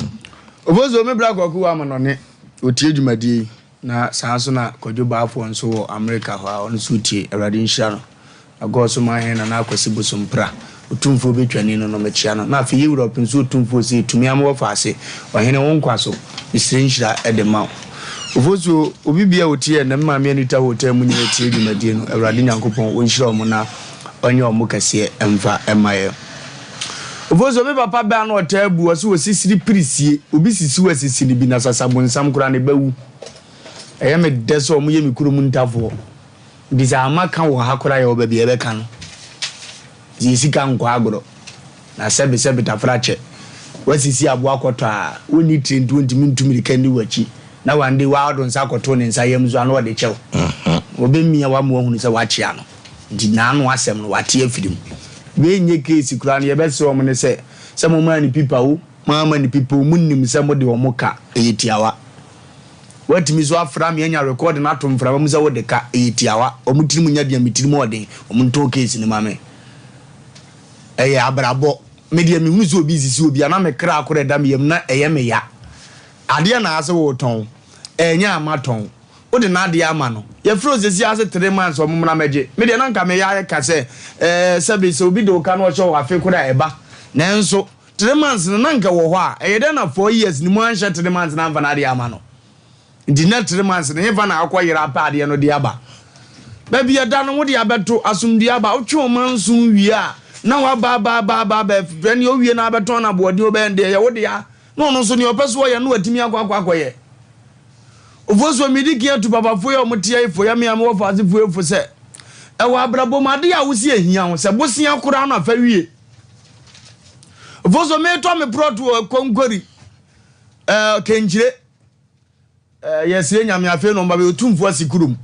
Ofosuo me bra Kwaku wɔ amanɔne ɔtie dwumadie yi. Na saa nso na Kwadwo Baafoɔ nso wɔ Amerika hɔ a ɔno nso retie. Awurade nhyira no. Na God so man hene Nana Akwasi Bosompra, Otumfoɔ Betwani no no, mekyea no. Na afei Yewura Ɔpenso Otumfoɔ Osei Tumi Amoɔ Faase, Ɔhene wo nkwa so, mesrɛ nhyira de ma wo. Ofosuo, obi biara a ɔtie ɛnnɛ, me maame Anita Hotel mu nyinaa tie dwumadie no, Awurade Nyankopɔn ɔnhyira wɔn na ɔnyɛ wɔn kɛseɛ mfa mma yɛn. Ofosuo, me papa bɛ a na ɔtaa bu, ɔse ɔsisiri pirisie, obi sisi wo asisi no bi na sasabonsam koraa ne ba wu. Ɛyɛ me dɛ sɛ wɔyɛ me kurom ntafoɔ. Nti sɛ ama ka wɔ ha koraa yɛwɔ baabi a yɛbɛka no. Nti yɛ sika nkɔ agorɔ. Na sɛbe sɛbe tafra kyɛ. Woasisi aboa kɔtɔ a, wonni tire nti wontumi ntu mirika nni w'akyi. Na one day woa wode wo nsa akɔto ne nsa yam nso a na ɔde kyɛ wo. Ɔbɛmia wo ama woahunu sɛ woakyea no. Nti n'ano asɛm no wate afiri mu. Wei nyɛ case koraa no yɛbɛsrɛ wɔn ne sɛ, sɛ momaa no pipa o, moamma no pipa o, monim sɛ mode wɔn ka, ɛyɛ tiawa. Woatumi nso afra me anya record no ato mframa mu sɛ wode ka, ɛyɛ tiawa. Wɔn tirim nyɛ den a me tirim ɔden, wɔn ntɔn case no ma me. Ɛyɛ abrabɔ. Me deɛ mehunu sɛ obi resisi obi a na me kra koro ɛda me yam na ɛyɛ me ya. Adeɛ na ase woretɔn, ɛnyɛ a matɔn. Wode n'adeɛ ama no. Yɛfrɛ wo sɛsi ara sɛ three months wɔn mmra mmɛgye. Me deɛ na nka meyɛ ayɛ ka sɛ ɛɛ sɛbe sɛ obi de wo ka na ɔhyɛ wo afe koraa a ɛba. Nanso 3 months no na nka ɛwɔ hɔ a, ɛyɛ dɛn na 4 years no mu anhyɛ 3 months no amfa n'adeɛ ama no? Nti na 3 months no hefa na akɔ yera apɛ adeɛ no de aba? Baabi ɛda no wode abɛto asomdue aba, wotwe wo manson wie a na waba aba aba aba aba afifɛ nea owie na abɛtɔn no aboɔden obɛyɛ no deɛ ɛyɛ wo dea na ɔno nso nea ɔpɛ so ɔyɛ no watumi akɔ akɔ akɔyɛ. Ofosuo medi kan atu papafoɔ yi a wɔte ha yi fo yɛ me a mewɔ faasefoɔ yi fo sɛ ɛwɔ abrabɔ mu adeɛ a wosi ehia ho sɛ bosea koraa no afa wie. Ofosuo metɔ me prɔto wɔ Konkwari ɛɛ Kenkyire ɛɛ yɛsrɛ Nyame afei na ɔmba bɛyɛ otumfoɔ asi kurom.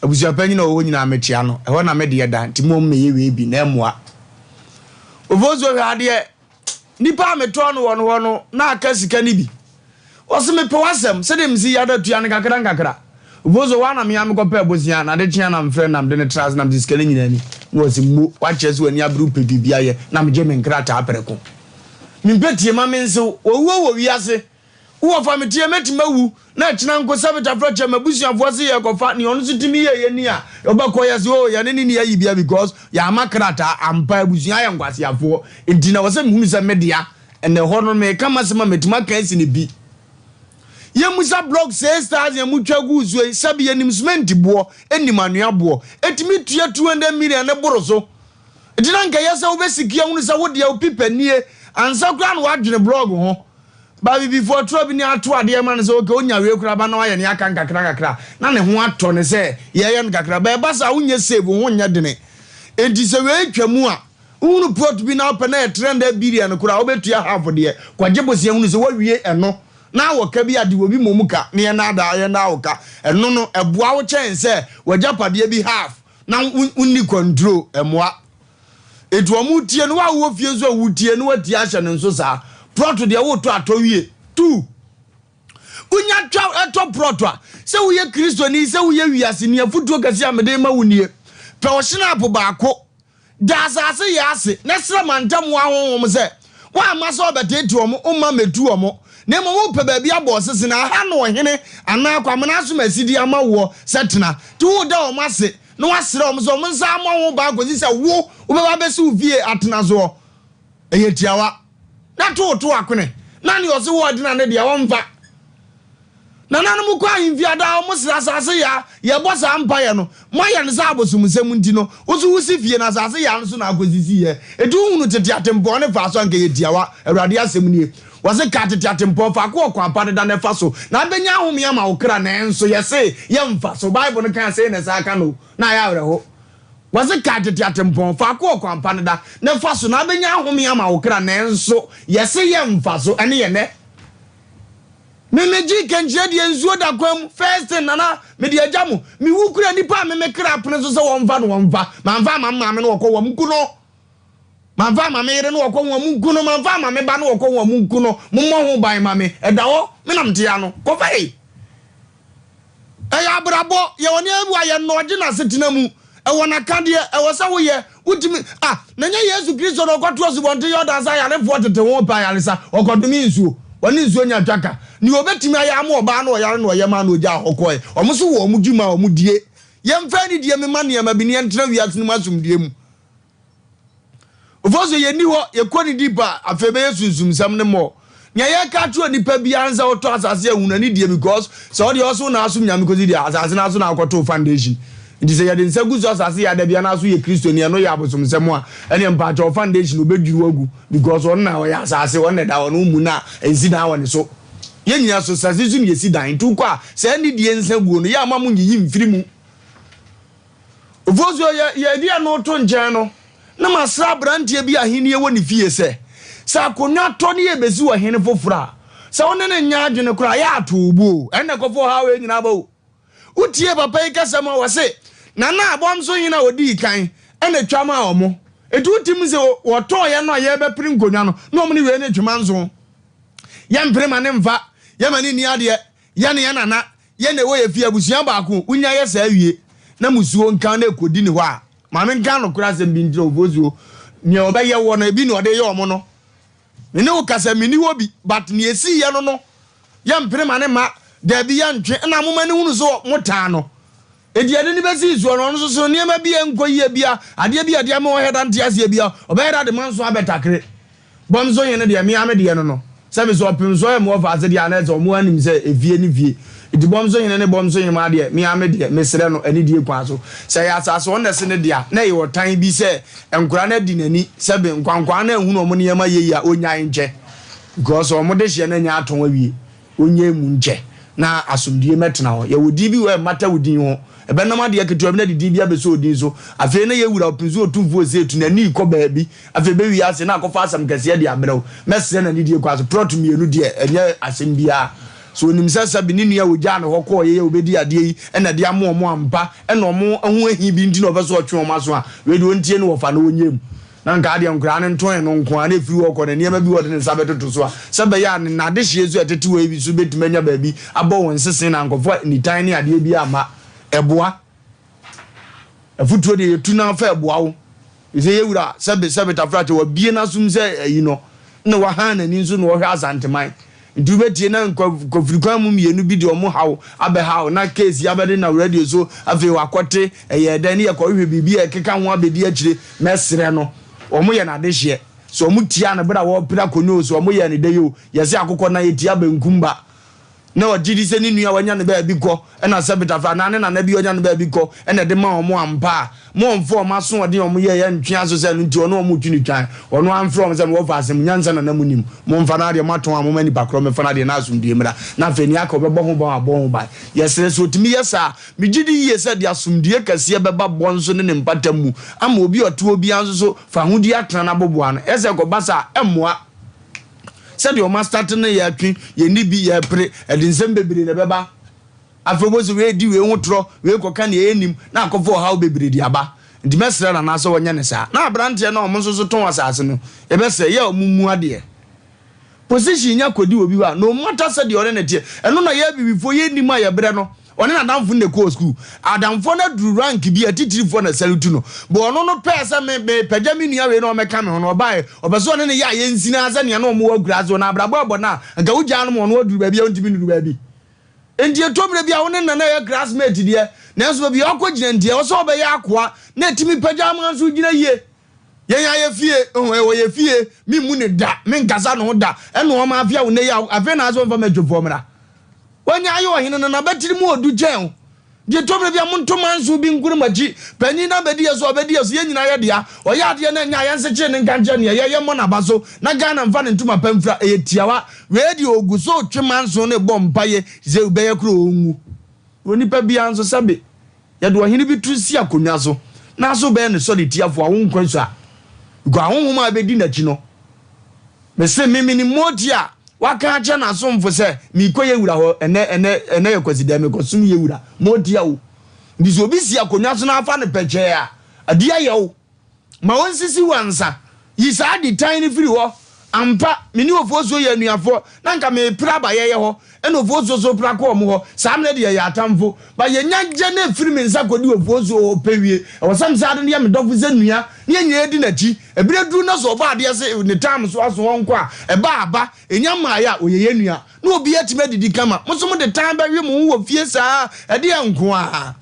Abusuapanyin a ɔwɔ hɔ nyinaa mekyea no ɛhɔ na me deɛ da nti mo mmɛyɛ wei bi na ɛmmoa. Ofosuo hwɛ adeɛ nipa a metɔɔ no wɔ no hɔ no na aka sika no bi. Ɔse mepɛ w'asɛm, sɛdeɛ mesi yɛ ada tua no nkakra nkakra. Obozo hɔ a na me ara mekɔpɛɛ bosea, na ade kye a na mefrɛ no na mede no tra ase na mede sika no nyinaa ni. Na ɔse mmo, woakyerɛ sɛ w'ani abere wopɛ biribi ayɛ, na megye me nkrataa prɛko. Mempɛ tie ma mensew, owuo wɔ wiase. Wo wɔfa me tie, mɛtumi awu, na ɛkyena nko sɛ metafra kyɛ m'abusuafoɔ se yɛrekɔfa nea ɔno nso tumi yɛeɛ ni a, ɔbɛkɔ, yɛse oo yɛne no nni ayi bia because yɛamma krataa, ampa abusua yɛ nkwaseafoɔ, nti na ɛwɔ sɛ mehunu sɛ me dea, ɛna ɛhɔ no meka m'asɛm a mɛtumi aka asi no pi. Yɛmmisa block 6000 a motwa guu so yi, sɛbe yɛnim cement boɔ, nim anwea boɔ, ɛtumi tua 200 million ne boro so. Nti na nka ɛyɛ sɛ wobɛsiki ahunu sɛ wo deɛ wo pipa nie ansa koraa na woadwene blog ho. Ba abibifoɔ twerɛ bi ne ato adeɛ ma no sɛ okay onya wei koraa ba na wayɛ ne aka nkakra nkakra na ne ho atɔ no sɛ yɛyɛ no kakra. Ba ɛba saa wonyɛ save wo ho nyɛ dene. Nti sɛ wei twa mu a Wohunu plot bi na wopɛ na ɛyɛ 300 billion koraa a, wobɛtua half deɛ. Kɔgye bosea hunu sɛ woawie ɛno na wɔ ka bi a, de obi mmom ka na yɛnnaadaa yɛnnaa wo ka. Ɛno no, ɛboa wo kyɛn sɛ w'agyapadeɛ bi half na wonni control. Ɛmmoa. Enti wɔn tie no, wo a wowɔ fie nso a wotie no woatie ahyɛ no nso saa. Plot deɛ wotɔ a, tɔ wie. Tu. Wonya twa tɔ prɔto a, sɛ woyɛ Kristoni, sɛ woyɛ wiaseni, afotuo kɛseɛ a mede rema wo nie, Pɛ ɔhyenapo baako, Da asase yɛ ase, na srɛ mantam wo ahonhom sɛ, woamma sɛ wɔbɛteetee wɔn, womma mmetu wɔn, na mmom wopɛ baabi abɔ ɔsese, na aha na ɔhene anaa Kwamena Asomasi de ama woɔ sɛ tena. Nti woreda wɔn ase, na woasrɛ wɔn sɛ wɔn nsa mmɔ ho ban kɔsi sɛ wo wobɛba abɛsi wo fie atena soɔ. Ɛyɛ tiawa. Na to wo to akone, na nea ɔse wo ɔdena no deɛ ɔmfa. Nananom kɔ ahemfie a daa wɔsrɛ asase yaa, yɛbɔ saa mpaeɛ no, moayɛ no sɛ abosomsɛm nti no, wo nso wosi fie no asase yaa no so na akɔsisi yɛ. Enti wohunu tete atempɔn ne faa so anka ɛyɛ tiawa, Awurade asɛm nie. Wɔse ka tete atempɔn, faako wɔ kwan pa deda na ɛfa so, na abɛnya ahome ama wo kra, nanso yɛse yɛmfa so. Bible no kaa sei na ɛsan ka no, na ayɛ awerɛho. Wɔse ka tete atempɔn, faako wɔ kwan pa deda na ɛfa so, na abɛnya ahome ama wo kra, nanso yɛse yɛmfa so, ɛne yɛ nnɛ. Me me gye kankyerɛ deɛ nsuo da kwan mu first thing nana me de agya mo me wu kura nipa a me me kra pene so sɛ wɔn fa no wɔn fa manfa ama me maame no wɔkɔ wɔn nku no manfa ama me yere no wɔkɔ wɔn nku no manfa ama me ba no wɔkɔ wɔn nku no mo mmɔ ho ban ma me ɛda hɔ me nam te ano kɔfa yi. Ɛyɛ abrabɔ, yɛwɔ nneɛma bi wɔ a yɛnnɔɔgye n'asetena mu. Ɛwɔ n'akadeɛ, ɛwɔ sɛ woyɛ, wotumi, ah, na ɛnyɛ Yesu Kristo na ɔkɔto asubɔnten Yordan sɛ ayarefoɔ tete ho repɛ ayaresa, ɔkɔdomee nsuo, ɔne nsuo nya twaka. Nea ɔbɛtumi ayɛ ama ɔbaa no ɔyare na ɔyɛ maa no ɔgyaa hɔ kɔɛ. Wɔn nso wɔ wɔn dwuma a wɔdie. Yɛmfa anidie mmema nneɛma bi na yɛntena wiase no mu asomdwoeɛ mu. Ofosu yɛnni hɔ, yɛkɔ ne deep a, afei ɛbɛyɛ sunsumsɛm ne more. Nea yɛka akyerɛ onipa biara ne sɛ wotɔ asase a hunu anidie because sɛ wodeɛ ɔso na asom Nyame kɔsi deɛ asase no aso na akɔto foundation. Nti sɛ yɛde nsa gu so asase yɛ ada biara na aso yɛ Kristoni ɛno yɛ abosomsɛm a, ɛneɛ mpaakyɛw foundation ɔbɛdwiri wo agu because ɔno na ɔyɛ asase, ɔno na ɛda hɔ no wommu no a ɛnsi dan wɔ ne so. Yɛn nyinaa so asase so na yɛsi dan nti wokɔ a saa anidie nsa guo no yɛ ama mo nyiyi mfiri mu. Ofosuo, yɛ yɛde ɛno to nkyɛn no, na masrɛ aberanteɛ bi a ahennie wɔ ne fie sɛ, sɛ akonnwa tɔ ne yɛbɛsi ɔhene foforɔ a, sɛ wo ne no nyɛ adwene koraa a, yɛ ato wo bo o. Ɛnna ɛkɔfa ɔhaw wei nyinaa ba o. Wotie papa yi kasa mu a, wɔse, Nana Abɔnso hene a ɔdii kan na ɛtwa maa wɔn. Enti wotim sɛ wɔtɔeɛ no a yɛrebɛpere nkonnwa no, na wɔn ne wei ne twema nso. Yɛmpere ma ne mfa, yɛma no nni adeɛ, yɛne yɛn nana Yɛn na ɛwɔ yɛ fie abusua baako wonya yɛ saa wie na musuo nka na ɛkɔdi ne hɔ a ma me nka nokorɛ asɛm bi nkyerɛ wo fosuo nea ɔbɛyɛ wɔ no ebi na ɔde yɛ ɔmo no me ne wo kasa menni hɔ bi but nea ɛsii yɛ no no yɛ mpene ma ne ma daabi yɛ ntwe ɛna moma ne hunu so mo taa no enti ɛde ne bɛsii soɔ no ɔno nso so nneɛma bi a ɛnkɔ yie bia adeɛ bi a ɛde ama ɔhɛ da nte aseɛ bia ɔbɛyɛ da de ma nso abɛtakere Bɔm so hene deɛ, me ara me deɛ no no. Sɛ me sɛ ɔpem so ɔyɛ me wɔfa ase deɛ a, na ɛsɛ wɔn ara nim sɛ efie ne fie. Enti bɔm so hene ne bɔm so hemaa deɛ, me ara me deɛ, mesrɛ no, anidie kwan so. Sɛ ɛyɛ asase a ɔno na ɛse ne dea, na ɛyɛ ɔtan bi sɛ nkwadaa no adi n'ani, sɛbe nkwankwaa no anhunu wɔn nneɛma yie a, ɔnnyae nkyɛ. Because wɔn dehyeɛ no anya atɔn awie. Ɔnyɛ mu nkyɛ na asomdwie mmɛtena hɔ. Yɛwɔ din bi wɔ hɔ a ɛmmata wo din ho. Ɛbɛnam adeɛ ketewa bi na de din bi abɛsɔ wo din so. Afei na yɛn Wura Ɔpinso Otumfoɔ Osei tu n'ani rekɔ baabi. Afei ɛbɛwie ase na akɔfa asɛm kɛseɛ de abrɛ wo. Mɛsrɛ no anidie kwan so. Plot mmienu deɛ, ɛnyɛ asɛm biara. So ɔnim sɛ sɛbe ne nua a ɔgyaa no hɔ kɔeɛ yi a ɔbɛdi adeɛ yi na ɛde ama wɔn ampa na wɔn ho ahi bi nti na ɔpɛ sɛ ɔtwe wɔn aso a, wei deɛ ɔntie ne wɔfa na ɔnyɛ mu. Na nka adeɛ nkoraa no ntɔn no nko ara na ɛfiri hɔ kɔ no nneɛma bi wɔ ɔde ne nsa bɛtoto so a sɛ ɛbɛyɛ a ne n'adehyeɛ nso a ɛtete hɔ yi bi nso bɛtumi anya baabi abɔ wɔn nsese na nkurɔfoɔ nitan ne adeɛ bi amma. Ɛboa. Afotuo deɛ yɛtu no ara fa ɛboa wo. Sɛ yɛ wura sɛbe sɛbe tafrakyɛ wabie n'asom sɛ ayi no na wahan n'ani nso na ɔhwɛ Asanteman. Nti wobɛtie na nkɔfiri kwan mu mmienu bi de ɔmo haw abɛhaw na case yi abɛde nam radio so afei wakɔte ɛyɛɛ dɛn ne yɛkɔhwehwɛ biribi a ɛkeka ho abɛdi akyire mɛsrɛ no ɔmo yɛ no adehyeɛ sɛ ɔmo tia no berɛ a wɔrepere akonnwa o sɛ ɔmo yɛɛ no dɛn o yɛse akokɔ nan ɛtia benkum ba na ɔgye di sɛ ne nua a wanya no baabi kɔ na sɛ betafra anaa ne nana bi a ɔnya no baabi kɔ na ɛde ma wɔn ampa a, ma ɔmfa wɔn asoɔden a wɔyɛeɛ ntwe aso sɛ ɛno nti ɔne wɔn retwi no twan. Ɔno amfrɛ wɔn sɛ, Mewɔ asɛm, nyansa na na monim. Momfa n'adeɛ, moatɔn a, momma nnipa korɔ mmɛfa n'adeɛ na asomdwoeɛ mmra. Na afei nea aka ɔbɛbɔ ho ban a, wabɔ ho ban. Yɛsrɛ sɛ ɔtumi yɛ saa a, megye di yie sɛ ɛde asomdwoeɛ kɛseɛ bɛba bɔn so ne ne mpata mu ama obi a ɔte hɔ biara nso so fa ahodie atena n'aboboano. Ɛyɛ sɛ ɛkɔba saa a, ɛmmoa. Sɛdeɛ wɔn astate no yɛtwe, yɛnni bi, yɛpere, ɛde nsɛm bebree na ɛbɛba. Afei wobɛhu sɛ wei redi wei ho torɔ, wei rekɔka deɛ ɛnnim, na akɔfa ɔhaw bebree de aba. Nti mɛsrɛ Nana sɛ ɔnyɛ no saa. Na aberanteɛ no a wɔn nso so tɔn asase no, yɛbɛsrɛ, yɛ a wɔmmu adeɛ. Position nya kɔdi obi hɔ a, no matter sɛdeɛ ɔne no teɛ, ɛno na yɛ abibifoɔ yɛnnim a yɛbrɛ no. Ɔne n'adamfo no na ɛkɔɔ sukuu. Adamfoɔ no aduru rank bi a atitirifoɔ na salute no. But ɔno no pɛɛ sɛ me mepagya me nua wei na ɔmmɛka me ho no, ɔbaeɛ. Ɔpɛ sɛ ɔne no yɛ a yɛnsini ara sɛ nea na wɔwɔ akuraase hɔ no. Abrabɔ ɛbɔ no a, anka wogyaa no ma ɔno aduru baabi a ɔntumi nnuru baabi. Enti ɛtɔ mmerɛ bi a wo ne Nana yɛ classmate deɛ, nanso baabi a wakɔgyina nti, ɛwɔ sɛ ɔbɛyɛ akoa na ɛtumi pagya ama nso gyina yie. Yɛn ara yɛ fie, oh, ɛwɔ yɛ fie, memmu no da, menkasa ne ho da, ɛna ɔma afei a wo nnɛ yi a, afei na asɛ ɔmfa m'atwafoɔ mmra. Wanya ayɛ ɔhene no, n'abatiri mu ɔdu kyɛn wo. Deɛ ɛtɔ mmerɛ bi a monto manso bi nkuru mo akyi, panin no abɛdi yɛ so, ɔbɛdi yɛ so, yɛn nyinaa yɛ dea. Ɔyɛ adeɛ na ɛnyɛ a, yɛnsekyere no nka nkyerɛ no, yɛyɛ, yɛmmɔ n'aba so, na Ghana mfa ne ntoma pa mfira, ɛyɛ tiawa. Wei deɛ ɔgu so retwe manso no rebɔ mpaeɛ sɛ bɛyɛ koraa ɔnwu. Onipa biara nso sɛbe Yɛde ɔhene bi to si akonnwa so, na so bɛyɛ ne sɔretiafo a wo nkwa sua. Because ahonhom a ebedi n'akyi no, mese me menim moti a waka akyerɛ n'asomfo sɛ meekɔ yɛ wura hɔ ɛnɛ ɛnɛ ɛnɛ yɛ kwasi dɛ mekɔsom yɛ wura moti a o. Nti sɛ obi si akonnwa so na afa no pɛkyɛɛ a, ade ayɛ wo. Ma ɔnsisi wo ansa. Yi saa ade tan no firi hɔ. Ampa, me ne Ofosuo yɛ anuafoɔ, na anka merepere aba yɛyɛ hɔ, ɛna Ofosuo nso repere akɔ wɔn hɔ. Saa mmerɛ deɛ yɛyɛ atamfo. But yɛnya gya no firi me nsa kɔdi Ofosuo hɔ pɛ wie. Ɛwɔ sɛ mesan de no yɛ me dɔfo sɛ nua, na yɛn nyinaa di n'akyi. Ɛberɛ duru na sɛ ɔbɔ adeɛ se ne time so aso ɔnkɔ a, ɛba a aba. Ɛnya mmaeɛ a, ɔyɛ yɛn nua. Na obiara atumi adidi kama. Mo nso mode tan bɛwe mo ho wɔ fie saa, ɛdeɛn nko ara?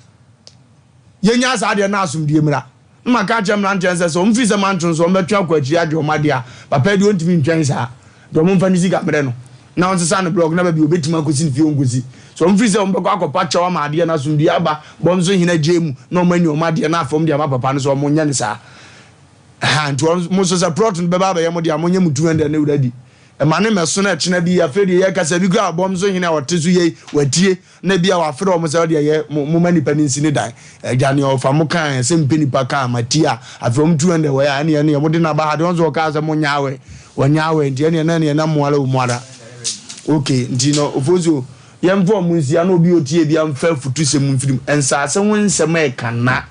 Yɛnyaa saa adeɛ no na asomdwoeɛ mmra. Na maka akyerɛ mmeranteɛ no sɛ, sɛ wɔfiri sɛ mantwe nso wɔbɛtwe akɔ akyiri agye wɔn adeɛ a, papa yi deɛ ɔntumi ntwɛn saa. Nti wɔmfa ne sika mmrɛ no na ɔnsesa ne blɔk na baabi a ɔbɛtumi akɔsi ne fie ɔnkɔsi. Sɛ wɔfiri sɛ wɔbɛkɔ akɔpa kyɛw ama adeɛ no asomdwoeɛ aba bɔm so hene agyae mu na wɔanya wɔn adeɛ na afei wɔde ama papa no sɛ wɔnyɛ no saa. Ɛha nti wɔn mo nso sɛ plot no bɛba abɛyɛ mo deɛ a monyɛ mo 200 ne wura di. Ɛma ne mmɛso na ɛkyena bi afei deɛ yɛkasa bi koraa bɔm so hene a ɔte so yei watie. Na ebia wafrɛ wɔn sɛ, Ɔdeɛ yɛ, mo, momma nipa no nsi ne dan. Agya, nea ɔfa mo kaa ɛ, sɛ mpɛ nipa kaa, matie a, afei wɔn 200 wɔ yɛ a, ɛneɛ, ɛneɛ, mode no aba ha deɛ, wɔn nso wɔkaa sɛ monyɛ awɛ, wɔnyɛ awɛ, nti ɛneɛ, na ɛneɛ, na mo ara o, mo ara. Ok, nti no, Ofosuo, yɛmfa wɔn nsi ha, na obi a ɔtie biara mfa afutusɛm mfiri mu. Nsaase ho nsɛm ɛka na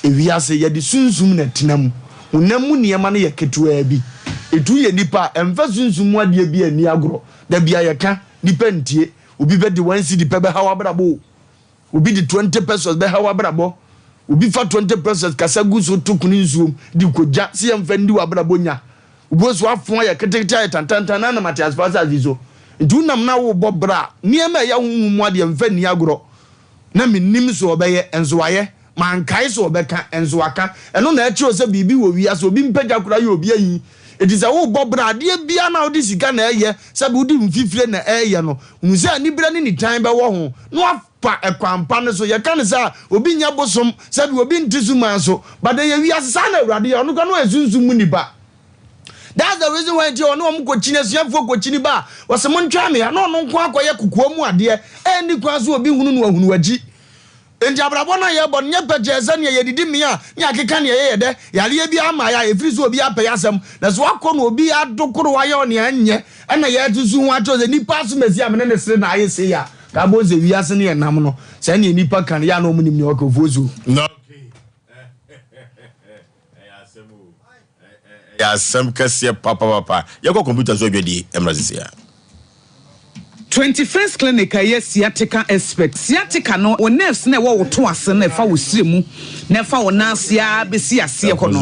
ewiase, yɛde sunsum na ɛtena mu. Honam mu nneɛma no yɛ ketewaa bi. Ɛtu yɛ nipa a, ɛmfa sunsum mu adeɛ bi anni agorɔ. Da biara yɛka, nipa ntie. Obi bɛ de one cedi pɛ bɛha w'abrabɔ o. Obi de 20 pesos bɛha w'abrabɔ. Obi fa 20 pesos kasa gu so to kunu nsuom de kɔgya sɛ yɛmfa ndi w'abrabɔ nya. Obi nso afo ayɛ ketekete ayɛ tantantan na anam ateasefo asase so. Nti wonam na wobɔ bra a, nneɛma a ɛyɛ honhom mu adeɛ mfa nni agorɔ. Na mennim sɛ ɔbɛyɛ, nso wayɛ. Mankae sɛ ɔbɛka, nso waka. Ɛno na ɛkyerɛ sɛ biribi wɔ wiase, obi mpagya koraa yɛ obi ahi. Enti sɛ worebɔ bra a, adeɛ biara no a wode sika na ɛreyɛ, sɛbe wode mfifire na ɛreyɛ no, hunu sɛ aniberɛ ne nitan bɛwɔ ho, na woafa ɛkwan pa no so. Yɛka no saa a, obi nyɛ bosom, sɛbe obi nte suman so, but ɛyɛ wiase, saa na Awurade yɛ, ɔno koraa na ɔyɛ sunsum mu nipa. That's the reason why nti ɔne wɔn kɔkyini, asuafoɔ kɔkyini ba a, ɔse montwɛn me ha, na ɔno nko akɔyɛ kokoa mu adeɛ, ɛnni kwan so obi hunu no ahunu w'akyi. Enti abrabɔ no a yɛbɔ no nyɛ pɛkyɛɛ sɛ nea yɛdidi mee a ne yɛakeka nea ɛyɛ yɛ dɛ. Yareɛ biara mmaeɛ a ɛfiri sɛ obi apɛ yɛn asɛm. Na sɛ wakɔ na obi adokoro ayɛ wo nea ɛnyɛ ɛna yɛresusu ho akyerɛ wo sɛ nipa asomasi a me ne no sere na ayɛ sei a, ka wobɛhu sɛ wiase no yɛ nam no. Saa nea nnipa ka no yɛ a na wɔn nim nea wɔka ofuo so. Na okay. Ɛyɛ asɛm o. Ɛyɛ asɛm kɛseɛ papapapa. Yɛkɔ kɔmputa so adwadie mmra sisi a. 21st Clinic a ɛyɛ sciatica expert. Sciatica no, wo nerves no a ɛwɔ wo to ase no ɛfa wo srɛ mu na ɛfa wo nan ase ara bɛsi aseɛ hɔ no,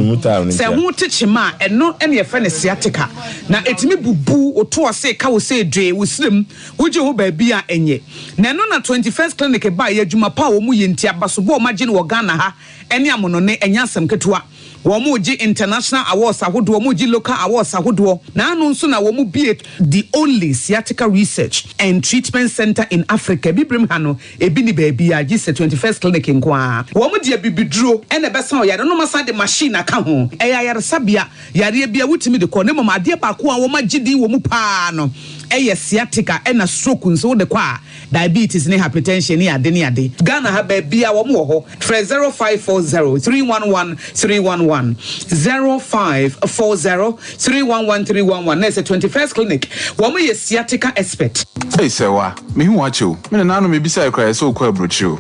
sɛ ɛho te kyema a, ɛno na yɛfrɛ no sciatica. Na ɛtumi bubu wo to ase, ɛka wo sɛ dwee, wo srɛ mu, wogye ho baabi a ɛnyɛ. Na ɛno na 21st Clinic baeɛ, adwuma pa a wɔyɛ nti, abasobɔ a wɔagye no wɔ Ghana ha ne amonɔne, ɛnyɛ asɛm ketewa. Wɔregye international awards ahodoɔ, wɔregye local awards ahodoɔ. Naano nso na wɔbue the only sciatica research and treatment centre in Africa. Abibirem ha no, ebi nni baabiara gye sɛ 21st Clinic nko ara. Wɔde abibiduro na ɛbɛsa ɔyare no, na wɔasan de machine aka ho. Ɛyɛ ayaresabea, yareɛ biara wotumi de kɔ, na mmom adeɛ baako a wɔagye din wɔ mu pa ara no yɛ sciatica ɛna stroke nso wode kɔ a, diabetes ne hypertension ne ade ne ade. Ghana ha baabiara wɔn wɔ hɔ. Frɛ 0540 311 311, 0540 311 311 na ɛsɛ 21st Clinic. Wɔn yɛ sciatica expert. Ei Sɛwa, mehu wo akyɛ o. Me nananom mebisae koraa yɛ sɛ wokɔ aburokyire o.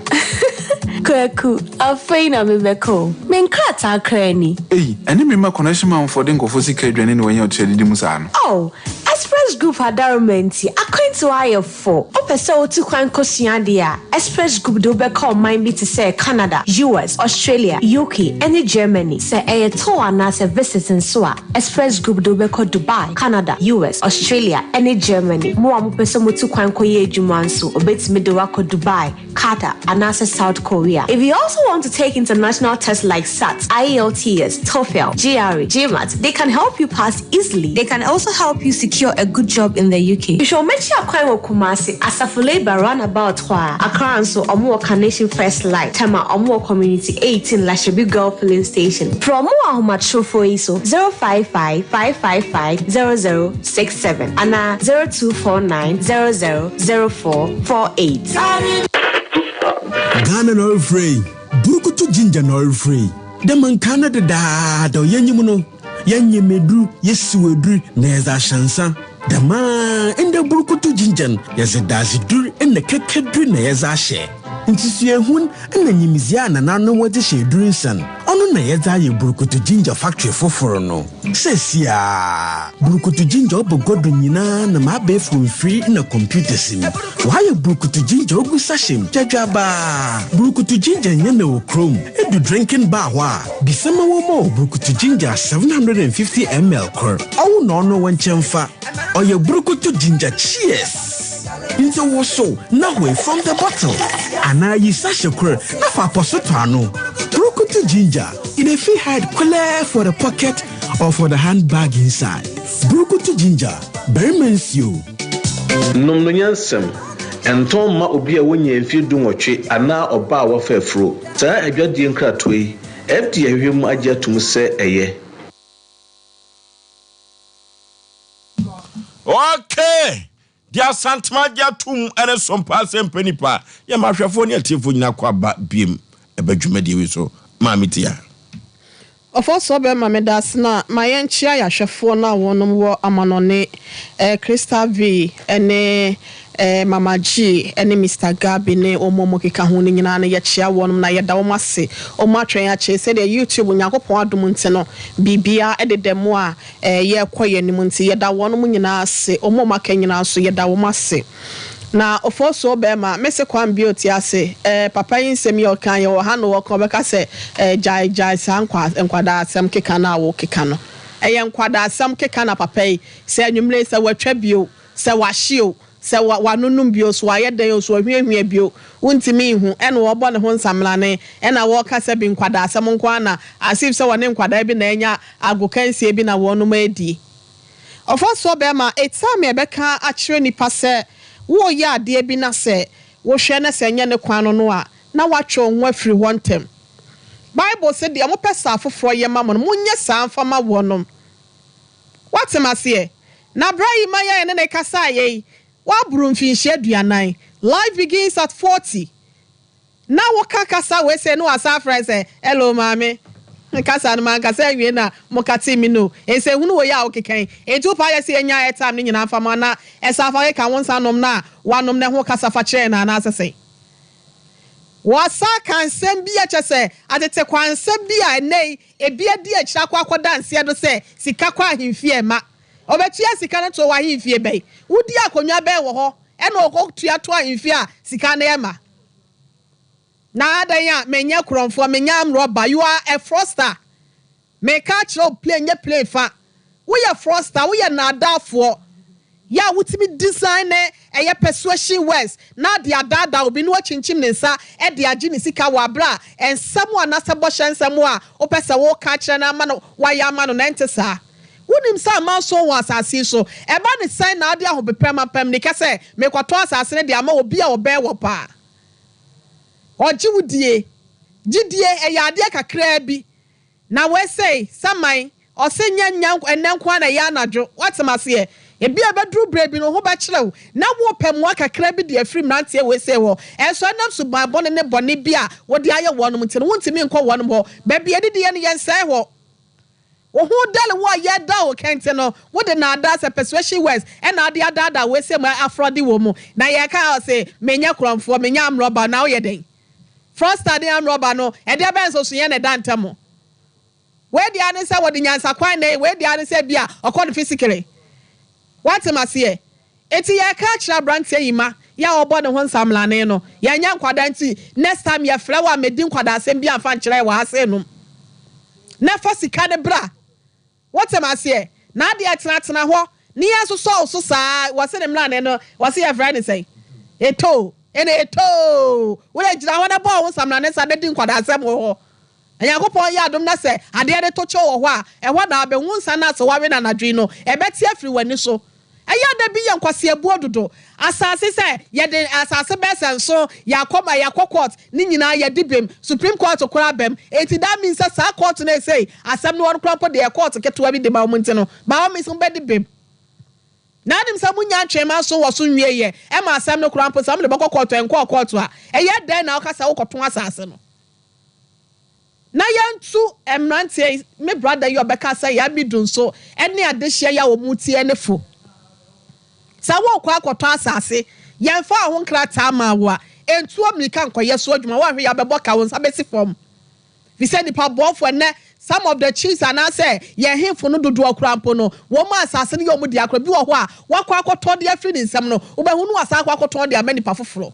Kwaku, afei na mebɛkɔ o. Me nkrataa koraa ni. Ei, ɛne me mma connection manfoɔ de nkurɔfoɔ sika adwane na wɔanya ɔkyerɛ didi mu saa no. Oh, Express Group adaroma nti, akwantuo ayɛ fo. Wopɛ sɛ wotu kwan kosua adeɛ a, Express Group de wo bɛkɔ ɔman bi te sɛ Canada, US, Australia, UK, ne Germany. Sɛ ɛyɛ tour anaasɛ visit nso a, Express Group de wo bɛkɔ Dubai, Canada, US, Australia, ne Germany. Mo a mopɛ sɛ motu kwan kɔyɛ adwuma nso, wɔbɛtumi de wo akɔ Dubai, Qatar, anaasɛ South Korea. If you also want to take international tests like SAT, IELTS, TOEFL, GRE, GMAT, they can help you pass easily. They can also help you secure a good job in the UK. Hwehwɛ wɔn akyi akwan wɔ Kumasi, Asafo Labour roundabout hɔ ara. Accra nso, wɔn wɔ Carnation First Light, Tema, wɔn wɔ Community 18, Lashibi Girl Filling Station. Frɛ wɔn wɔ ahomatrofoɔ yi so, 055 555 0067 anaa 0249 00 0448. Ghana na ɔrefrɛ yi, Burukutu Ginger na ɔrefrɛ yi. Dɛ ma nkaa no dedaada ɔyɛnyim no, yɛnyem edur, yesiw edur na yɛdze ahyɛ nsa. Dɛmara ndɛ Burukutu Ginger no, yɛdze dadzedur na kɛkɛdur na yɛdze ahyɛ. Nsusuehun na nyimdzee a nananom wɔdze hyɛ edur nsa no, ɔno na yɛdze ayɛ Burukutu Ginger factory fofor no. Seseiara, Burukutu Ginger ɔba gua do nyina nam abaɛfor mfir na computers mu. Wɔayɛ Burukutu Ginger ogu sachet mu gyadwabaa. Burukutu Ginger nnyɛ na wɔ kurom. Edu drinking bar hɔ a, bisa ma wɔmma wo Burukutu Ginger 750 ml kor. Ɔwo na ɔno wo nkyɛn fa. Ɔyɛ Burukutu Ginger Cheers! Ntsi wosow na hoe from the bottle anaa yi sachet kor na fa apɔso tɔ ano. Burukutu Ginger. E dey fit hide kwelɛɛ for the pocket or for the handbag inside. Burukutu ginger, barima nsuo. Nom no nyansam. Ɛntɔn mma obi a wannyaa mfeɛ dunwɔtwe anaa ɔbaa a wafa afuro. Saa adwadie nkratoɔ yi, FDA ahwehwɛ mu agye atom sɛ ɛyɛ. Okay! Deɛ Asantema agye atom ne som paa sɛ mpɛ nipa. Yɛ ma ahwɛfoɔ ne atiefoɔ nyinaa kɔ aba biem ɛba dwumadie wei so. Maame Tia. Ɔfɔsoɔ bɛrima medaase na ma yɛnkyea yɛahwɛfoɔ no a wɔnom wɔ amanɔne eh, Crystal V ne eh, Mama G ne Mister Gabi ne wɔn a wɔkeka ho no nyinaa no yɛkyea wɔnom na yɛda wɔn ase wɔn atwɛn akyɛ sɛdeɛ YouTube Nyankopɔn adom nti no biribiara ɛdeda mu a yɛrekɔ yɛn anim nti, yɛda wɔnom nyinaa ase. Wɔn a wɔaka nyinaa nso, yɛda wɔn ase. Na Ofosuo barima, mese Kwame bio te ase, eh, papa yi nsɛm yi a ɔka yi, yɛwɔ ha na ɔka, ɔbɛka sɛ, eh, gyae, gyae saa nkwa, nkwadaasɛm keka no a wokeka no. Ɛyɛ nkwadaasɛm keka na papa yi, sɛ anwummere yi, sɛ watwa bio, sɛ wahye o, Sɛ wa, wanonom bio, so wayɛ dɛn o, so wahuahua bio, wontumi nhu, ɛna wɔbɔ ne ho nsamrane, ɛna wɔka sɛ bi nkwadaasɛm nko ara na, as if sɛ wɔne nkwadaa bi na anya agokansie bi na wɔnom redi. Ɔfɔsoɔ bɛɛma, it's time yɛbɛka akyerɛ nipa sɛ woreyɛ adeɛ bi na sɛ wohwɛ na sɛ ɛnyɛ ne kwan no no a, na woatwe wo ho afiri hɔ ntɛm. Bible se deɛ mopɛ sɛ afoforɔ yɛ ma mo no, monyɛ saa mfa ma wɔnom. Woate m'aseɛ? Na berɛ a Yemaya yɛne no kasaeɛ yi, woaboro mfinhyia aduanan. Life begins at 40. Na woka kasa wei sei na wasan afrɛ sɛ, Hello maame. Kasa no mankasa anwie na mokatee me no. Nsɛnhunu wei a wokeka yi, enti wopɛ ayɛ sɛ yɛnya airtime no nyinaa mfa ma na ɛsan fa keka wo nsa nom no a woanom no ho kasa fa kyerɛ yɛn anaasɛ sɛn? Wɔsan ka nsɛm bi a kyerɛ sɛ atetekwansɛm bi a ɛnnɛ yi ebi adi akyire akɔ akɔda nseɛ do sɛ sika kɔ ahemfie ɛma. Ɔbɛtua sika no to wɔ ahemfie bɛn? Wodi akonnwa bɛn wɔ hɔ ɛna ɔkɔtua to ahemfie a sika no ɛma? Na adɛn a menyɛ korɔmfoɔ, menyɛ amrɔba, you are a fraudster. Meka akyerɛ wo plane nyɛ plane fa. Woyɛ fraudster, woyɛ naadaafoɔ. Yɛ a wotumi design ne ɛyɛ persuasion words na de adaadaa obi na wakyinkyim ne nsa de agye ne sika wɔ aberɛ a nsɛm anaasɛ bɔhyɛ nsɛm a wopɛ sɛ woka akyerɛ no ama no wayɛ ama no no ɛnte saa. Wonim sɛ amanson wɔ asase yi so. Ɛba ne sɛn na wode ahopeprɛ mampam nika sɛ mekɔtɔn asase no de ama obi a ɔbɛn wɔ paa? Ɔgye wo die. Gyidie ɛyɛ adeɛ kakraa bi. Na wei sei, saman, ɔse nyɛ nya ɛnnɛ nko ara na ɛyɛ anadwo, woate maseɛ? Ebia ɛbɛduru berɛ bi no wo ho bɛkyerɛ wo, na worepɛ mmoa kakra bi de afiri mmeranteɛ wei sei hɔ, ɛnso ɛnam suban bɔne ne bɔne bi a wode ayɛ wɔnom nti no, wontumi nkɔ wɔnom hɔ. Baabi a yɛdidiiɛ no, yɛnsɛe hɔ. Wo ho dɛle wo a yɛda wo kɛnte no, wode naadaa sɛ persuasion words ɛna wode adaadaa wei sei mu afrɔde wɔ mu. Na yɛka a ɔse, menyɛ korɔmfoɔ, menyɛ amrɔba, na woyɛ dɛn? Fraudster ne armed robber no, ɛdeɛ bɛn nsonsonoeɛ na ɛda ntam? Wei deɛ ara ne sɛ wɔde nyansakwan na ɛyɛ, wei deɛ ara ne sɛ ebia ɔkɔ no physically. Woate m'aseɛ? Enti yɛreka akyerɛ aberanteɛ yi ma yɛ a ɔbɔ ne ho nsamlane no, yɛnyɛ nkwadaa nti next time yɛfrɛ wo a mmɛdi nkwadaasɛm bi amfa nkyerɛ yɛn wɔ ha sei nom na fa sika no bra. Wote m'aseɛ? Na adeɛ tenatena hɔ ne yɛsosɔ wo so saa, wɔse ne mmrane no, wɔse yɛfrɛ no sɛn? Etoo, ɛna etoo, wode gyina hɔ na bɔ wo ho samina sa na di nkwadaa-asɛm wɔ hɔ. Na Nyankopɔn yɛ adom na sɛ adeɛ no to kyew wɔ hɔ a, ɛhɔ na wobɛhu wo nsa no a sɛ woawe no anadwo yi no, ɛbɛte afiri w'ani so. Ɛyɛ a da bi yɛ nkwaseabuo dodo. Asase sɛ yɛde asase bɛyɛ sɛ nso yɛakɔ ma yɛakɔ court ne nyinaa yɛdi bem. Supreme court koraa bam. Enti that means sɛ saa court no ɛsei asɛm no wɔ no koraa mpo deɛ ɛyɛ court ketewa bi de ma wɔn nti no by all means mobɛdi bem. Na wonim sɛ monya ntwee manso wɔ so nwieɛ ɛma asɛm no koraa mpo sɛ wɔde bɛkɔ court a ɛnkɔɔ court a ɛyɛ dɛn na woka sɛ wokɔtɔn asase no. Na yɛntu mmeranteɛ yi, me brother yi a ɔbɛka sɛ yɛn Amidu nso ne adehyeɛ yi a wɔn teɛ no fo. Sɛ worekɔ akɔtɔ asase, yɛmfaa ho nkrataa mmaa wo a, ntu ammirika nkɔyɛ so adwuma, woanhwɛ yie a wobɛbɔ ka, wo nsa bɛsi fam. Firi sɛ nnipa bɔɔfoɔ ɛnnɛ, some of the chiefs anaasɛ yɛn hemfo no dodoɔ koraa mpo no, wɔn a asase no yɛ wɔn dea koraa, bi wɔ hɔ a wakɔ akɔtɔ de afiri ne nsam no, wobɛhu no wasan akɔ akɔtɔn de ama nnipa foforɔ.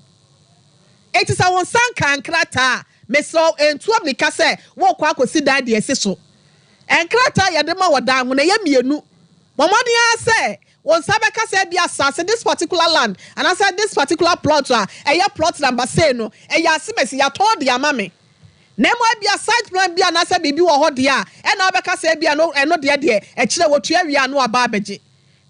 Enti sɛ wo nsa nkaa nkrataa a, mesrɛ wo, ntu ammirika sɛ worekɔ akɔsi dan de asi so. Nkrataa a yɛde ma wɔ dan ho no, ɛyɛ mmienu. Bɔ mmɔden ara sɛ wo nsa bɛka sɛ ebia asase, this particular land, anaasɛ this particular plot a ɛyɛ plot number sei no, ɛyɛ asemasi, yɛatɔn de ama me. Na mmom ebia site plan bi anaasɛ biribi wɔ hɔ deɛ a, ɛnna wobɛka sɛ ebia ɛno, ɛno deɛ deɛ, akyire wɔtua wie a na wɔaba abɛgye.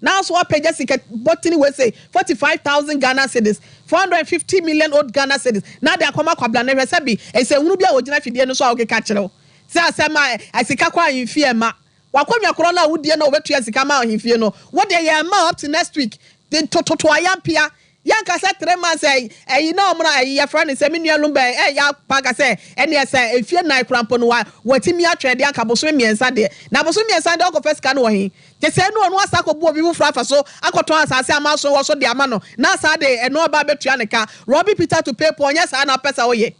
Nanso wapagya sika bɔtene wei sei, 45,000 Ghana cedis, 450 million old Ghana cedis, na ade akɔma Kwabena no hwɛ sɛbi nsɛnhunu bi a ɔgyina fidie no so a ɔkeka kyerɛ wo sɛ asɛm a sika kɔ ahemfie ɛma w'akonnwa korɔ no a wodie no a wɔbɛtua sika ma ahemfie no wo deɛ yɛmma up to next week de tototo ayampea Yɛnka sɛ tre months ɛyi ɛyi na ɔmo na ɛyi yɛfrɛ no sɛ me nua Lumba ɛyɛ apa ka sɛ ɛneɛ sɛ mfie nan koraa mpo no wa watumi atwɛn deɛ anka bosome mmiɛnsa deɛ na bosome mmiɛnsa deɛ ɔkɔfa sika no wɔ he gye sɛ ɛno ɔno asa akɔbu obi foforɔ afa so akɔtɔn asaase a manso wɔ so de ama no na saa de ɛno aba abɛtua ne ka Robbie Peter to pay Paul nyɛ saa na wopɛ sɛ woyɛ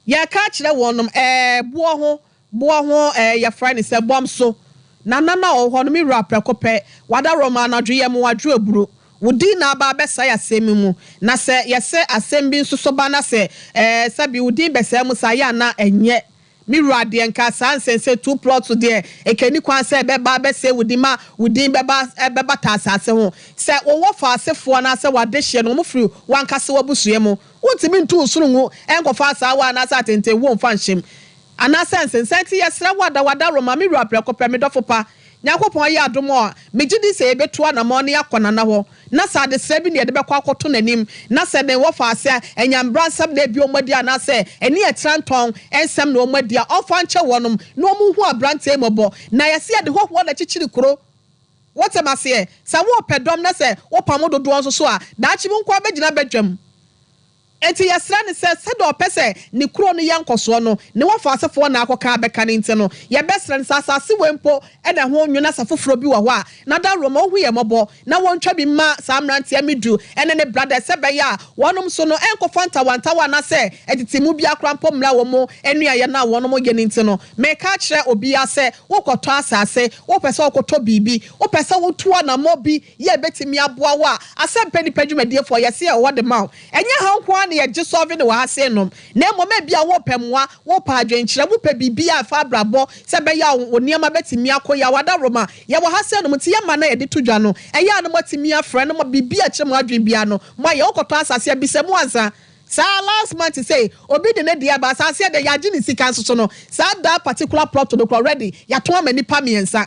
yɛka akyerɛ wɔnom ɛɛ boɔ ho Boɔ ho eh, yɛfrɛ no sɛ bɔm so. Nana no a ɔwɔ hɔ no, me wura prɛko pɛ, wada Roma anadwo yɛ mo adwo aburo. Wo din na aba abɛsɛe asɛm yi mu. Na sɛ yɛsɛ asɛm bi nso so ba na sɛ eh, sɛbi wo din bɛsɛe mu saa yɛ a na ɛnyɛ. Me wura deɛ nka saa nsɛnsɛ tu plot deɛ nka ɛni kwan sɛ ɛbɛba abɛsɛe wo din ma wo din bɛba bɛbata asase ho. Sɛ wowɔ faasefoɔ anaasɛ w'adehyeɛ no wɔn firi w'ankasa w'abusua mu. Wontumi ntu wo soro ngu nkɔfa asaawa anaasɛ atentenwuo mfa nhyem. Anaasɛ nsensan nti yɛsrɛ wo ada w'adaworo ma me wura prɛko pɛ, me dɔfo pa. Nyankopɔn ayɛ adom a, megye di sɛ yɛbɛtu anamɔn na yɛakɔ Nana hɔ, na sɛ adesrɛ bi na yɛde bɛkɔ akɔto n'anim, na sɛ ne wɔfa ase anyambra nsɛm na ebia wɔadi anaasɛ ɛne atirantɔn nsɛm na wɔadi a, ɔmfa nkyɛ wɔnom na wɔnhu aberanteɛ yi mmɔbɔ. Na yɛse yɛde hɔhoɔ na ɛkyekyere kuro. Wote m'aseɛ? Sɛ worepɛ dɔm na sɛ wopamo dodoɔ nso so a, daakye wo nkoa bɛgyina badwam. Enti yɛsrɛ no sɛ, sɛdeɛ ɔpɛ sɛ ne kuro no yɛ nkɔsoɔ no, ne wɔfaasefoɔ na akɔka abɛka no nti no, yɛbɛsrɛ no sɛ asase wei mpo na ɛho nwo na sɛ foforɔ bi wɔ hɔ a, na dawuroma ɔnhu yɛn mmɔbɔ na wɔntwa bi mma saa mmeranteɛ Midu ne ne brothers sɛ ɛbɛyɛ a wɔnom nso no ɛnkɔfa ntawantawa anaasɛ ntetemu biara koraa mpo mmra wɔn nnuayɛ no a wɔnom yɛ no nti no. Meka akyerɛ obiara sɛ wokɔtɔ asase, wopɛ sɛ wokɔtɔ biribi, wopɛ sɛ wotu anammɔn bi yɛ a ɛbɛtumi aboa wo a, Asɛmpɛ Nnipa Dwumadiefoɔ yɛse yɛwɔ hɔ de ma wo. Ɛnyɛ ha nko ara na yɛgye sɔve no wɔ ha sei nom, na mmom ebia wopɛ mmoa, wopɛ adwenkyerɛ, wopɛ biribi a ɛfa abrabɔ sɛ ɛbɛyɛ a wo nneɛma bɛtumi akɔ yie a, w'adaworoma, yɛwɔ ha sei nom nti yɛma no a yɛde to dwa no, ɛyɛ a na moatumi afrɛ na mo biribi a ɛkyerɛ mo adwene biara no moayɛ. Wokɔtɔ asase a, bisa mu ansa. Saa last month sei, obi de ne deɛ aba, asase a deɛ yɛagye ne sika nso so no, saa that particular plot no koraa already yɛatɔn ama nnipa mmiɛnsa.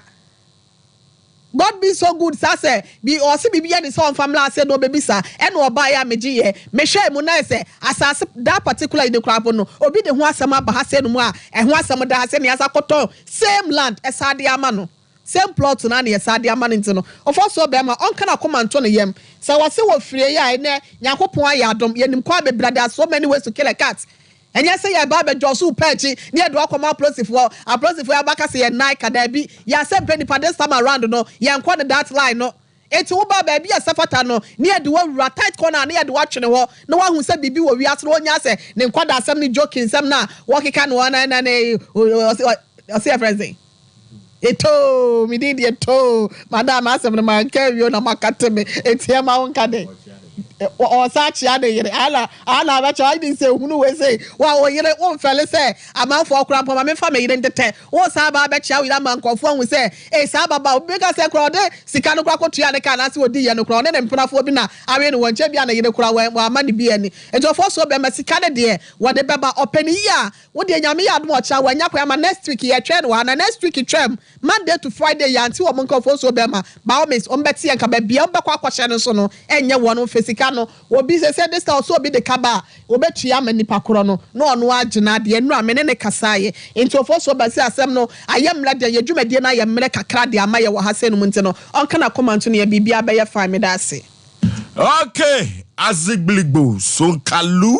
God be so good saa sɛ bi ɔse biribi yɛ ne sɛ ɔmfa mmra ase na ɔbɛbisa ɛna ɔbaeɛ a megye yɛ mehwɛɛ mu na ayɛ sɛ asase that particular yi no koraa mpo no obi de ho asɛm aba ha sɛ no mu a ɛho asɛm da ha sɛ nea asa kɔtɔn same land ɛsaa de ama no same plot no a na yɛsaa de ama no nti no ɔfa soɔ bɛrima ɔnka n'akoma nto ne yam sɛ wɔse wɔ fire yi a ɛnɛ Nyankopɔn ayɛ adom yɛnim kwan bebree there are so many ways to kill a cat Ɛnyɛ sɛ yɛreba abɛdwɔso wo pɛ akyi na yɛde wo akɔma apolisifoɔ, apolisifoɔ yi abɛka sɛ yɛn nan ka, daabi, yɛn asɛm pɛ nipa, this time around no, yɛnkɔ no that line no. Enti woba baabi a ɛsɛ fata no, na yɛde wo awura tight corner a na yɛde wo atwene hɔ, na woahu sɛ biribi wɔ wiase no, wɔnyaa sɛ ne nkwadaa-asɛm ne joking nsɛm no a wɔkeka no, ɔna na na ɔse yɛfrɛ no sɛn? Etoo, me din deɛ too, madam m'asɛm no manka awie o na moakate me, enti ɛma wo nka dɛn? Ɔsan kyea ne yere, ana ana abɛkyɛ wagye di sɛ ehunu wei sei, wa wo yere wo mfɛle sɛ amanfoɔ koraa mpo ma memfa me yere ntetɛ, wo san ba abɛkyea wo yere ama nkurɔfoɔ ahu sɛ ei saa ababaawa, obi bɛka sɛ koraa ɔde sika no koraa kɔtua ne ka anaasɛ ɔdi yɛ no koraa ɔne ne mpenafoɔ bi na awe no wɔ nkyɛn bi a ne yere koraa wamma ne bi anni, enti ɔfoɔ soɔ bɛma sika no deɛ wɔde bɛba, ɔpɛ ne yie a Wo deɛ Nyame yɛ adom a ɔkyena wanya kwan ama next week yɛtwɛn no wɔ ha na next week twam Monday to Friday yɛante wɔn nka Ofosuo bɛma by all means wɔn bɛte yɛn nka baabi a wɔn bɛkɔ akɔhyɛ no nso no ɛnyɛ wɔn mfɛ sika no obi sɛsɛ this time ɔsɛ obi de ka ba a wɔbɛtua ama nipa korɔ no na ɔno agyina deɛ nnura me ne ne kasaeɛ nti Ofosuo ba sɛ asɛm no ayɛ mmerɛ deɛ yɛ dwumadie no ayɛ mmerɛ kakra de ama yɛ wɔ ha sɛ no mu nti no ɔnka n'akoma nto no yɛ biribiara bɛyɛ fine meda ase. Okay, Azigbiligbo, Sonkalu,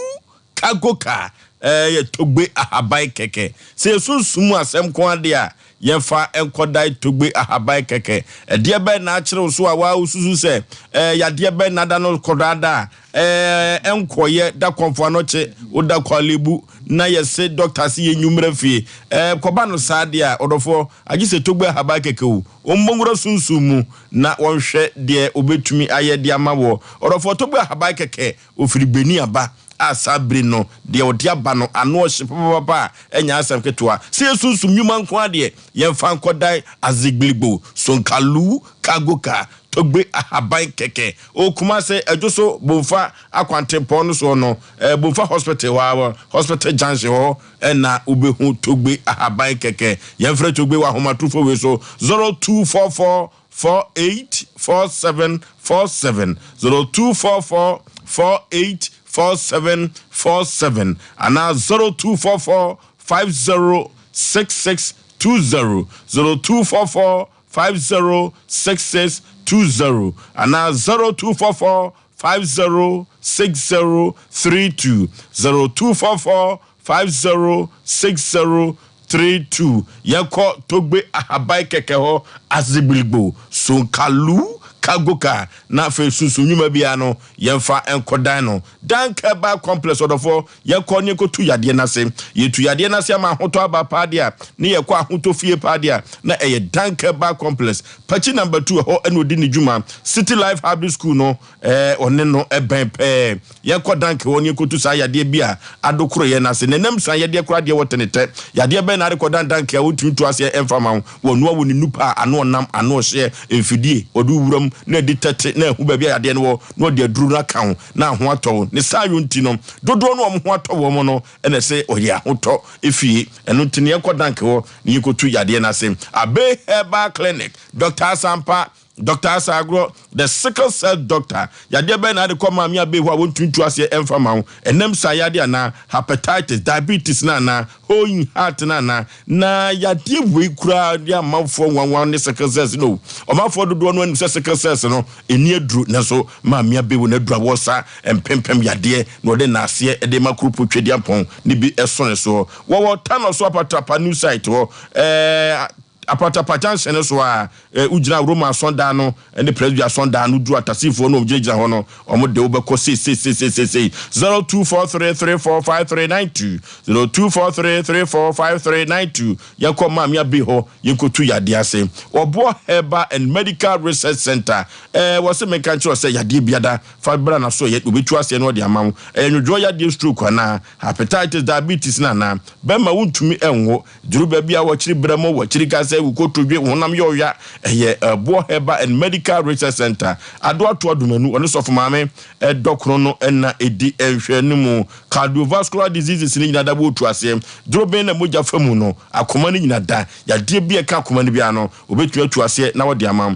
Kagoka yɛ Togbe ahaban kɛkɛ. Sɛ yɛsunsum mu asɛm nko ara de a, yɛmfa nkɔdae Togbe ahaban kɛkɛ. Ɛdeɛ bɛn na akyere wo so a woa wosusu sɛ yadeɛ bɛn na ada no kɔdaadaa a ɛnkɔeɛ da kɔmfo anɔkye woda Korle-Bu na yɛse dɔkta se yɛnyi wo mmra fie. Kɔba no saa deɛ a, ɔdɔfoɔ, agye sɛ Togbe ahaban kɛkɛ o. Wɔmmɔ nwura sunsum mu na wɔnhwɛ deɛ wɔbɛtumi ayɛ de ama woɔ. Ɔdɔfoɔ, Togbe ahaban kɛkɛ, ɔfiri Benin aba. a saa bere no, deɛ ɔde aba no, ano ɔhye papapapa a ɛnyɛ asɛm ketewa. Sɛ yɛsunsum nnwuma nko ara deɛ, yɛmfa nkɔdan Azigbiligbo, Sonkalu, Kagoka, Togbe Ahaban kɛkɛ. O Kumase, Adwoso, Bomfa akwantempɔn no soɔ no, eh, Bomfa Hospital hɔ ara, Hospital Junction hɔ na wobɛhu Togbe Ahaban kɛkɛ. Yɛmfrɛ Togbe wɔ ahomatorofo wei so, 0244 48 47 47 0244 48 47 47 anaa 0244 50 66 20 0244 50 66 20 anaa 0244 50 60 32 0244 50 60 32 Yɛkɔ Togbe Ahaban kɛkɛ hɔ, Azigbiligbo, Sonkalu, Kagoka, na afei sunsum nnwuma biara no, yɛmfa nkɔdan no. Dan Herbal Complex, ɔdɔfoɔ, yɛkɔ ne yɛkɔtu yadeɛ no ase. Yɛtu yadeɛ no ase ama ahotɔ aba paa deɛ a, ne yɛkɔ ahotɔ fie paa deɛ a, na ɛyɛ Dan Herbal Complex. Pakyi Number 2, ɛhɔ na ɔdi ne dwuma. City Life Hybrid School no, Ɛɛ, ɔne no bɛn pɛɛ. Yɛnkɔ danke hɔ na yɛnkɔtu saa yadeɛ bi a adokoro yɛn no ase. N'anam san yadeɛ koraa deɛ wɔte ne tɛ. Yadeɛ bɛn na arekɔdan danke a wɔntumi ntu aseɛ mfa mma wo? Wɔnoa wɔ ne nupa a ano ɔnam, ano ɔhyeɛ, mfidie, wɔde wo wuram na adi tɛte na ahu baabi a yadeɛ no wɔ na wɔde aduro no aka wo na ho atɔ wo. Ne saa yɔ nti no, dodoɔ no a wɔn ho atɔ wɔn no na ɛsɛ ɔyɛ ahotɔ fie. Ɛno nti no yɛnkɔ danke hɔ na yɛnkɔtu yadeɛ no ase. Abbey Herbal Clinic, Doctor Asampa. Doctor Asa Agorɔ, the sickle cell doctor, yadeɛ bɛn na ade kɔ maame abee hɔ a wɔntumi ntu aseɛ ɛmfa ma wo? Ɛnam saa yadeɛ anaa? Hepatitis, diabetes no anaa? Hole in heart no anaa? Na yadeɛ wei koraa de amanfoɔ nwanwa ne sickle cells no o. Ɔmanfoɔ dodoɔ no anim sɛ sickle cells no ɛnni aduro, nanso maame abee wɔ n'aduro a wɔsa mpempem yadeɛ na ɔde naaseɛ de ma Kuropo Twedeampɔn ne bi ɛso ne soɔ. Wɔwɔ Tano so Apatrapa new site hɔ. Ɛɛ. Apatapa junction no so a wogyina Roma asɔndan no ne Presby asɔndan no duru atasifoɔ no wɔgyinagyina hɔ no, wɔn de wo bɛkɔ seiseiseisei. 0243345392 0243345392 Yɛnkɔ Maame Abbey hɔ yɛnkɔtu yadeɛ ase. Ɔboɔ Herbal and Medical Research Center ɛɛ wɔse menka nkyerɛ wo sɛ yadeɛ biada fa bra na so yɛ wɔbɛtu aseɛ na wɔde ama wo. Ɛyɛ nwodwoɔ yadeɛ stroke anaa hepatitis diabetes no anaa bɛma wontumi nwo Duru baabi a wɔkyere berɛmo, wɔkyere kasa, wo kotodwe, wo honam yɛ ɔya, ɛyɛ Ɛboɔ Herbal and Medical Research Centre, Ado Ato Adomanu, ɔne Sɔfo Maame Dɔkono no na ɛdi nhwɛanimu. Cardiovascular diseases no nyina da wɔtu aseɛ. Doroben na mogya fa mu no, akoma no nyina da. Yadeɛ bi a ɛka akoma no biara no, wɔbɛtumi atu aseɛ na wɔde ama wo.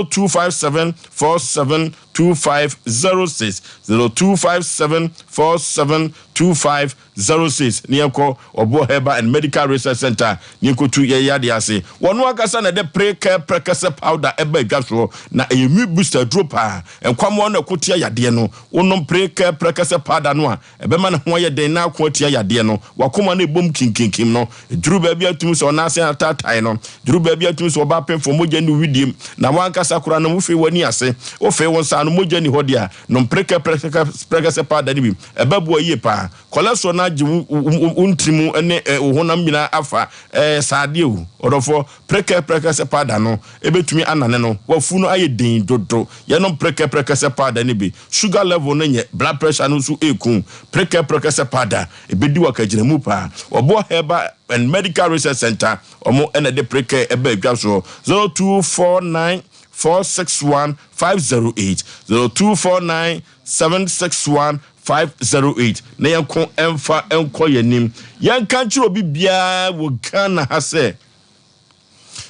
0257 47 2506, 0257 47 25 06 ne yɛnkɔ Ɔboɔ Herbal and Medical Research Centre ne yɛnkɔtu yɛn yadeɛ ase. Wɔno ankasa na ɛde Pre-Care Prɛkɛsɛ Powder ɛba adwa soɔ, na ɛyɛ immune booster aduro paa. Nkwammoa no ɛko tia yadeɛ no. Wonom Pre-Care Prɛkɛsɛ Powder no a, ɛbɛma ne ho ayɛ den na ako atia yadeɛ no. W'akoma no ɛbom kinkinkim no, ɛduru baabi a wotumi sɛ ɔnan ase ataatae no. Ɛduru baabi a wotumi sɛ ɔba apemfoɔ mogya nni wo wedeɛm, na w'ankasa koraa no wofee w'ani ase, wofee wo nsa ano mogya nni hɔ deɛ a, nom Pre-Care Prɛkɛsɛ Powder no bi. Ɛbɛboa yie paa. Cholesterol no agye wo wo ntini mu ne wo honam nyinaa afa. Ɛyɛ saa adeɛ o. Ɔdɔfoɔ, prɛkɛ prɛkɛsɛ powder no ɛbɛtumi anane no. W'afu no ayɛ den dodo. Yɛnom prɛkɛ prɛkɛsɛ powder no bi. Sugar level no nyɛ, blood pressure no nso ɛreku. Prɛkɛ prɛkɛsɛ powder, ɛbɛdi wo akagyinamu paa. Wɔboa Herbal and Medical Research Centre, wɔn na ɛde prɛkɛ ɛba adwa soɔ. 0249 461 508, 0249 761 508 na yɛnko mfa nkɔ yɛn anim. Yɛnka nkyerɛ obi biara wɔ Ghana ha sɛ,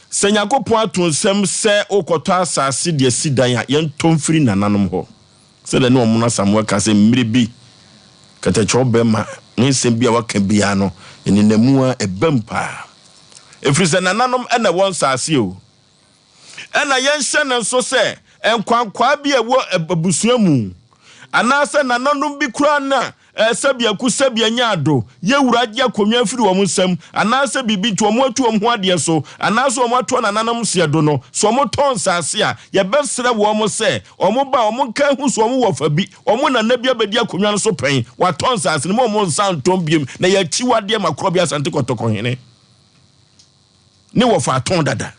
sɛ Nyankopɔn ato nsam sɛ wokɔtɔ asase de asi dan a, yɛntɔ mfiri nananom hɔ. Sɛdeɛ ne Ɔmono Asamoah ka sɛ mmerɛ bi kɛtɛkyɛw bɛma ne nsɛm bi a waka biara no, ɛnenamu a ɛbam paa. Ɛfiri sɛ nananom na ɛwɔ nsase o. Ɛnna yɛnhyɛ no nso sɛ nkwankwaa bi a ɛwɔ abusua mu, anaasɛ nananom bi koraa na sɛbiako sɛbia nya ado yɛ wura agye akonnwa afiri wɔn nsam, anaasɛ biribi nti wɔatu wɔn ho adeɛ so, anaasɛ wɔatoa nananom seɛ do no, sɛ wɔtɔn nsase a, yɛbɛsrɛ wɔn sɛ wɔba a wɔnka nhu sɛ wɔn wɔfa bi, wɔn nana bi abɛdi akonnwa no so pɛn, watɔn nsase no, mma wɔn nsa ntɔn biom, na ɛyɛ akyiwadeɛ ma Korɔbea Asante Kɔtɔkɔhene ne wɔfa atɔn dada.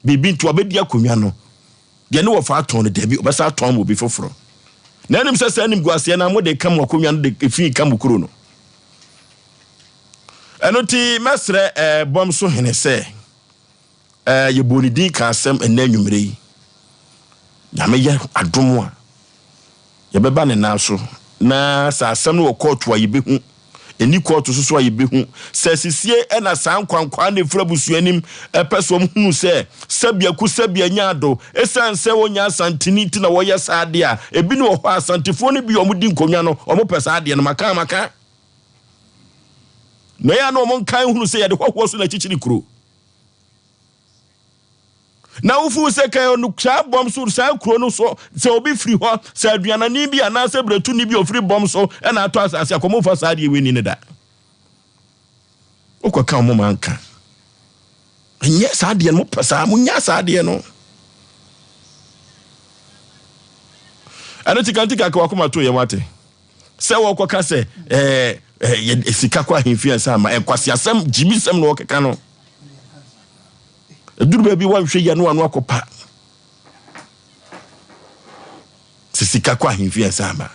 Biribi nti wabɛdi akonnwa no. Deɛ ne wɔfa atɔn no, dabi, ɔbɛsan atɔn ama obi foforɔ. Na ɛnim sɛ saa animguaseɛ no a mode ka mo akonnwa no de efi ka mo kuro no. Ɛno nti mɛsrɛ eh, bɔm so hene sɛ eh, yɛbɔɔ ne din ka asɛm ɛnnɛ anwummerɛ yi. Nyame yɛ adom a, Yɛbɛba ne nan so, na sɛ asɛm no wɔ kɔɔto a, yɛbɛhu. Ɛnni kɔɔto so so a, yɛbɛhu. Sɛ asisie na saa nkwankwaa no ɛfiri abusua anim pɛ sɛ wɔhunu sɛ sɛbiako sɛbia nya ado, ɛsiane sɛ wɔnyɛ Asanteni nti na wɔyɛ saa adeɛ a, ebi ne wɔ hɔ a, Asantefoɔ no bi a wɔdi nkonnwa no, wɔpɛ saa adeɛ no. Maka a maka. Na ɛyɛ a na wɔnkae nhunu sɛ yɛde hɔhoɔ so na akyikyiri kuro. Na wofuu sɛ kan no saa bɔm so saa kuro no so sɛ obi firi hɔ sɛ aduanani bi anaasɛ bretuni bi ofiri bɔm so ɛna atɔ asase akɔ momfa saa adeɛ wei ni ne da wokɔka wɔn ma nka ɛnyɛ saa adeɛ no mopɛ saa monya saa adeɛ no ɛno tikantika ka wakoma to yɛ wate sɛ wɔkɔka sɛ ɛɛ ɛɛ sika kɔ ahemfie ansa ama ɛnkwasiasɛm gyimisɛm na wɔkeka no Ɛduru baabi wanhwɛ yie ano ano akɔpa sɛ sika kɔ ahemfie ɛsɛ ama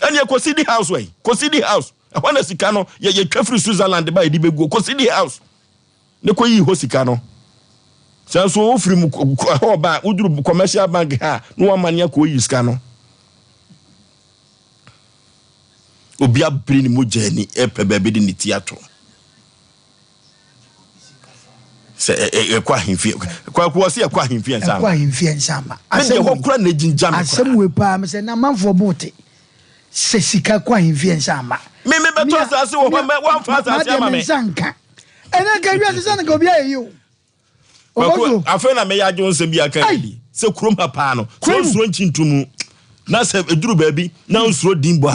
ɛneɛ kɔ city house wai kɔ city house ɛhɔ na sika no yɛ yɛtwa firi Switzerland ba yɛde bɛguo kɔ city house ne kɔ yi hɔ sika no sɛ nso wofiri mu ɛhɔ ba woduru commercial bank ha na wamane akɔ yi sika no obi abere ne mogya ani ɛpɛ baabi de ne ti ato. Sɛ ɛkɔ ahemfie kwaku wɔ sɛ ɛkɔ ahemfie nsa ama. Ɛkɔ ahemfie nsa ama. Me deɛ hɔ kora na egyingya me kora. Asɛm wei paa me sɛ na amanfoɔ bo te sɛ sika kɔ ahemfie nsa ama. Me me bɛtɔ asase wɔ hɔ mɛ wɔnfa asase ama me. Madeɛ me nsa nka. Ɛnɛ nka wiase sɛ nka obi ayɛ yi o. Kwaku, afei na mɛyɛ agye wo nsɛm bi aka bi sɛ kurom ha paa no, sɛ onsuro nkyi nto mu na sɛ ɛduru baabi na onsuro din bɔ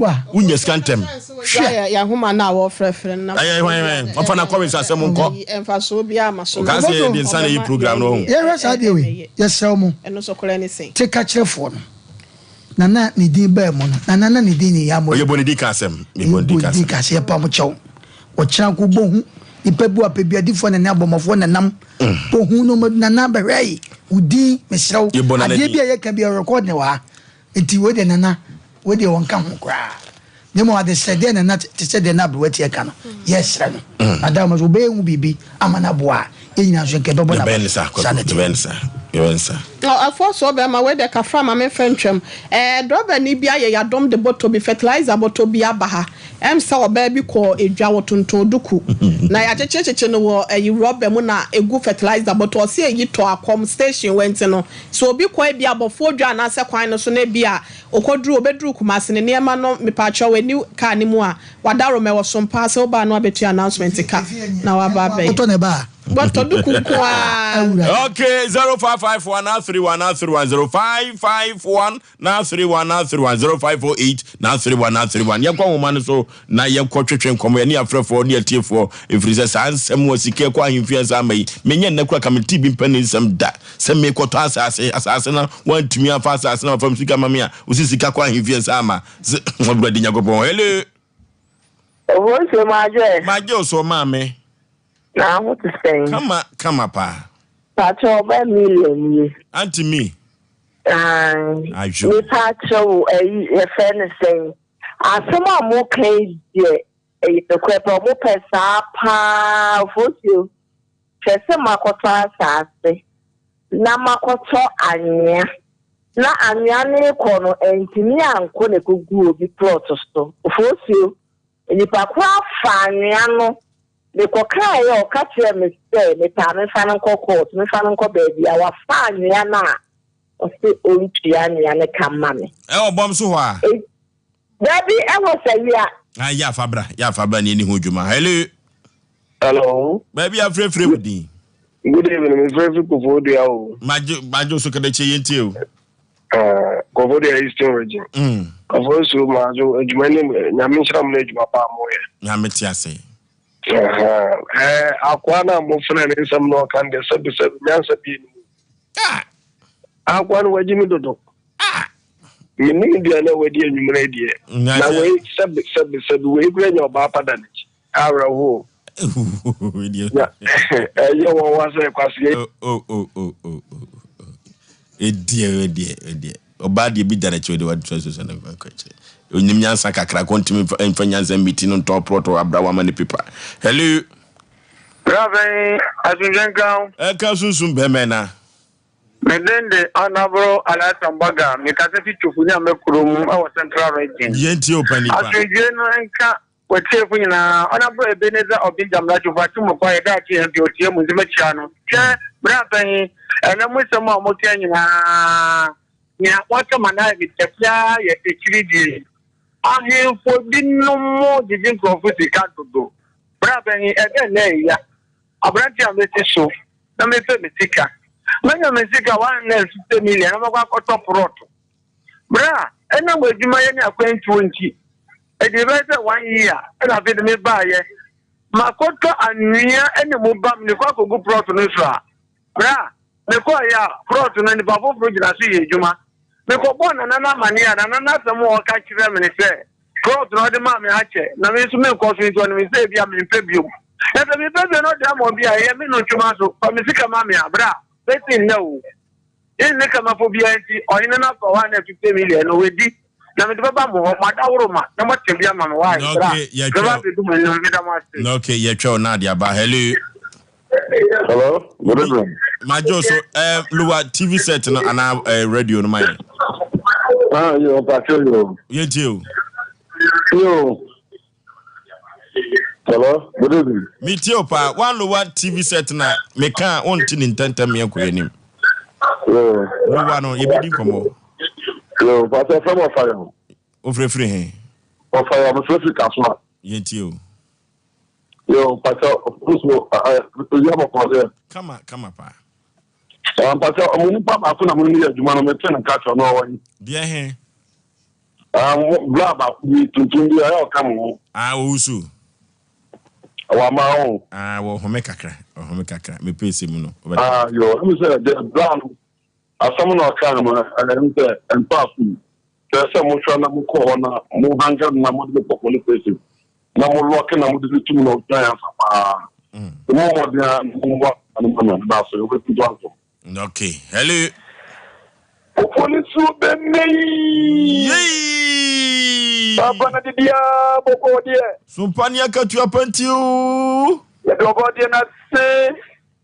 a, wonya sika ntɛm. Hwɛ yɛahoma no a wɔfrɛfrɛ no na ɛyɛ hwan hwan ɔfa na kɔwe nsa asɛm nkɔ. Mfasoɔ biara ma so. Ɔka sɛ yɛde nsa na ɛyɛ program no ɔho. Yɛhwɛ saa deɛ wei, yɛsrɛ mo, Ɛno nso korɛ ne sɛn? te ka kyerɛfoɔ no. Nana ne din baa mu no, Nana na ne din ne Yamoh. Ɔyɛ bɔ ne din ka asɛm. Yɛ bɔ ne din ka asɛm, yɛpa mo kyɛw. Ɔkyena nko bohu nipa bi wapɛ bi adifoɔ nane abɔmmɔfoɔ nenam bohu no ma Nana bɛhwɛ yi wo din mesrɛ wo adeɛ bi a yɛka bi record ne wɔ ha nti wei deɛ Nana wei deɛ wɔnka ho koraa na mmom adesrɛdeɛ Nana te sɛ deɛ na aberewa ti ɛka no yɛsrɛ no na da ma so wobɛyɛ hu biribi ama no aboa a yɛn nyinaa nso nka ɛbɛbɔ n'aba saa na ɛteɛ. Ɛfoɔ soɔ bɛrima wei deɛ kafra ma memfa ntwam ɛɛ drɔbani bi ayɛ yadom de bɔtɔ bi fertilizer bɔtɔ bi aba ha ɛm sɛ ɔbaa bi kɔɔ edwa wɔtontɔn duku na yɛakyekyerekyekye no wɔ ɛyi rɔba mu na egu fertilizer bɔtɔ ɔse eyi tɔ akɔm station wɔ nti no sɛ obi kɔ ebi abɔfoɔ dwa anaasɛ kwan no so na ebi a ɔkɔduru ɔbɛduru Kumasi ne nneɛma no mepaakyɛw ɛni car no mu a Wadaro mɛ wɔ som paa sɛ wobaa no abɛtua announcement ka na waba abɛyɛ. Wotɔ na ɛba a. Watɔ duku nko ara. Okay, 0551 931 931 0551 931 931 0548 931 931 Yɛnkɔ nhoma no so na yɛnkɔ twetwe nkɔmmɔ yɛne afrɛfoɔ ne atiefoɔ ɛfiri sɛ saa nsɛm wɔ sika ɛkɔ ahemfie ansa ama yi menyɛ nnɛ kora ka mete bi mpɛ ne nsɛm da sɛ mekɔtɔ asase asase na wantumi afa asase na wafam sika ma me a wosi sika kɔ ahemfie ansa ama Sɛ Awurade Nyankopɔn, hello. Obosuo magye. Magye o so maame. Na ho te sɛn? Kama kama paa. Pakyɛ ɔbɛ million nie. Auntie mi. Ayi. Adwo. Me pakyɛ wo ayi yɛfrɛ ne sɛn. Asɛm a mo ka yi deɛ ɛyɛ nokorɛ pɛ ɔmo pɛ saa paa ofosuo. Hwɛ sɛ makɔtɔ asaase na makɔtɔ anwea na anwea no rekɔ no antumi ankɔ na ɛkɔguu obi plot so. Ofosuo, nnipa korɔ afa anwea no, mekɔkaeɛ a ɔka kyerɛɛ me sɛ mepɛ a memfa no nkɔ court, memfa no nkɔ baabi a wafa anwea no a ɔse ɔntua anwea no ka mma me. Ɛwɔ bɔm so hɔ a? Dabi, ɛwɔ Sawia. Ah, yɛ afa bra, yɛ afa bra ne ɛni ho dwuma. Hello. Hello. Baabi afrɛfrɛ mu din. Good evening, me frɛ fi Koforidua o. Magye magye so kada kyɛ yɛn tie o. Ah, Koforidua Eastern Region. Mm. Koforidua magye adwuma ne nyame nhyira mo ne adwuma pa mo yɛ. Nyame te ase. Eh, akoa na mo frɛ ne nsɛm na ɔka de sɛbi sɛbi nyansa bi ni mu. Ah. Akoa no wagye me dodo. Ah. Menim deɛ na wadi anwummerɛ deɛ. Na wei sɛbi sɛbi sɛbi wei kura nya ɔbaa pa da n'akyi. Awerɛhoɔ. Na ɛyɛ wɔn wa sɛ kwaseɛ. Oh, oh, oh, oh, oh. Ɛdeɛ, ɛdeɛ, ɛdeɛ. Ɔbaa deɛ bi da n'akyi ɔde wade sɛ sɛ nkɔ akyire. Onyim nyansa kakra kɔ ntumi mfa nyansa mmiti no ntɔn prɔtɔ abra wama ne pepa. Hello. Brabɛn asomdwe nka wo. Ɛka sunsum bɛmɛ na. Me din de Honourable Alhassan Baga, mekasa fi Twofo Nyame kurom wɔ Central Region. Yɛntie wo pa nipa. Asomdwe no nka W'atiefo nyinaa, Ɔnabɔ Ebenezer Obeng Gyamla Jufo Atumukwa yɛ daakye MP otie mu nti mɛkyia no. Hwɛ, bere abɛn yi, ɛnnɛ mo nsɛm a moka nyinaa, nea moaka ma no ayɛ me dɛ koraa yɛ akyiridie. Ahemfo binom gyegye nkurɔfo sika dodo. Bere abɛn yi, ɛdɛn na ɛya? Aberante a mesi so na mepɛ me sika. Manya me sika 150 million na makɔ akɔtɔ prɔto. Bere a ɛnam adwumayɛ ne akwantuo nti, ɛdii bɛyɛ sɛ one year ɛna afei de mebaeɛ. Makɔtɔ anwea ne mu bam de kɔ akɔgu prɔt no so a, bere a mekɔeɛ a prɔt no nipa foforɔ gyina so yɛ adwuma. Mekɔbɔɔ Nana no amanneɛ a, Nana no asɛm a ɔka kyerɛɛ me ne sɛ, prɔt no ɔde maa me akyɛ na me nso menkɔ so nti ɔnim sɛ ebia mempɛ biom. Na sɛ mepɛ bio na ɔde ama obi a, ɛyɛ me no ntwema so, fa me sika ma me a, bra, bɛsi nnɛ o. Yɛn ne kamafo biara nti, ɔhene no afa 150 million no, wadi, na mede bɛba mo hɔ, mo adaworoma, na moate bi ama me. Why? Bra, bɛba abɛdu mo anim, meda mo ase. Okay, yɛtwɛ wo na ade aba. Hello. Hello, good evening. Majo, so eh, lower TV set no ana eh, radio no ma yɛn. Ah, yo, pacho yo. Yɛntie o. Yo. Hello, good evening. Metie o paa. One lower TV set na meka a wonte ne ntɛntɛm yɛnkɔ yɛn anim. Lowa no yɛbɛdi nkɔmmɔ. Yo, pastor fɛm ɔfa yɛn. Ofirefiri he? Ɔfa yɛn, mefirefiri Kasoa. Yɛntie o. Yo, pastor, ɔfuso, owia bɔkɔ deɛ. Kama, kama paa. Mpasɛ ɔmo nipa baako na mo ne yɛ adwuma no mete ne nka kyerɛ no ɔwɔ he. Deɛ he? Bra baako bi tuntum bi ɛyɛ ɔka mo ho. Ah, owusu. Wama ho. Ah, wɔ home kakra, ɔhome kakra. Mepɛ sɛ mu no. Ah, yo, ɛmu sɛ deɛ bra no asɛm na ɔka no ɛmu sɛ ɛmpa aso mu. Sɛ sɛ mohwɛ na mokɔ hɔ na mo hanga no na mode no kɔ police station na mo lɔke na mode no tum na ɔtwa yɛn asa paa. Mo mmɔden a mo mmɔ no ma no na so wobɛtu to aso. Okay, hello. Opolisu bɛmɛyi. Yei. Papa na didi a bɔkɔ deɛ. Sumpa ni akatua panti o. Yɛde ɔbɔ deɛ na se.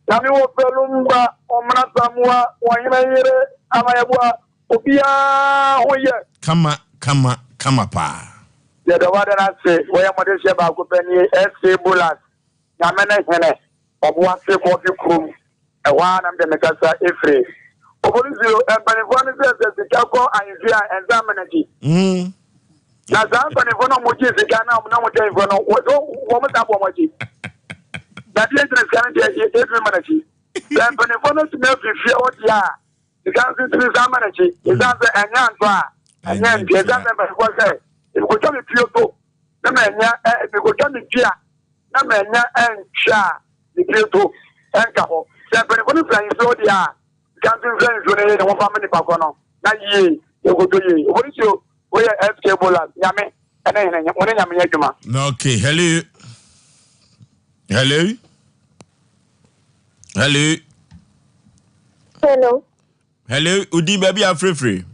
Nyame wɔ fɛlumba ɔmena samoa wɔhene yere amayɛboa obiara ho yɛ. Kama kama kama paa. Yɛda ɔbɔ deɛ na se wɔyɛ mmɔden hyɛ baako pɛ nie SA Bolas Nyame ne hene ɔboase kɔfe kurom ɛhɔ ara na mede me kasa efire. Obonisio, mpanimfoɔ no sɛ sɛ sika kɔ ahemfie a ɛnsa mma n'akyi. Na saa mpanimfoɔ no a wɔgye sika na wɔn na wɔn kyɛnfoɔ no wɔn san bɔ wɔn akyi. Na deɛ nti na sika no deɛ yɛtumi ma n'akyi. Sɛ mpanimfoɔ no tumi afiri fie hɔ deɛ a sika nso tumi san ma n'akyi. Ɛsiane sɛ ɛnyɛ antɔ a ɛnyɛ nti ɛsiane sɛ mpanimfoɔ sɛ mekɔtwa me pio to na manya mekɔtwa me dua na manya ɛntwa a me pio to ɛnka hɔ. Sɛ mpanimfoɔ no firi ahemfie hɔ deɛ a sika nso mfiri ahemfie no yɛ ne ho fa ma nipa korɔ no na yie yɛkɔtɔ yie. Obonisio woyɛ SK Bolas nyame ɛne hene wo ne nyame yɛ adwuma. Okay, hello. Hello. Hello. Hello. Hello, Udi baby afrefre.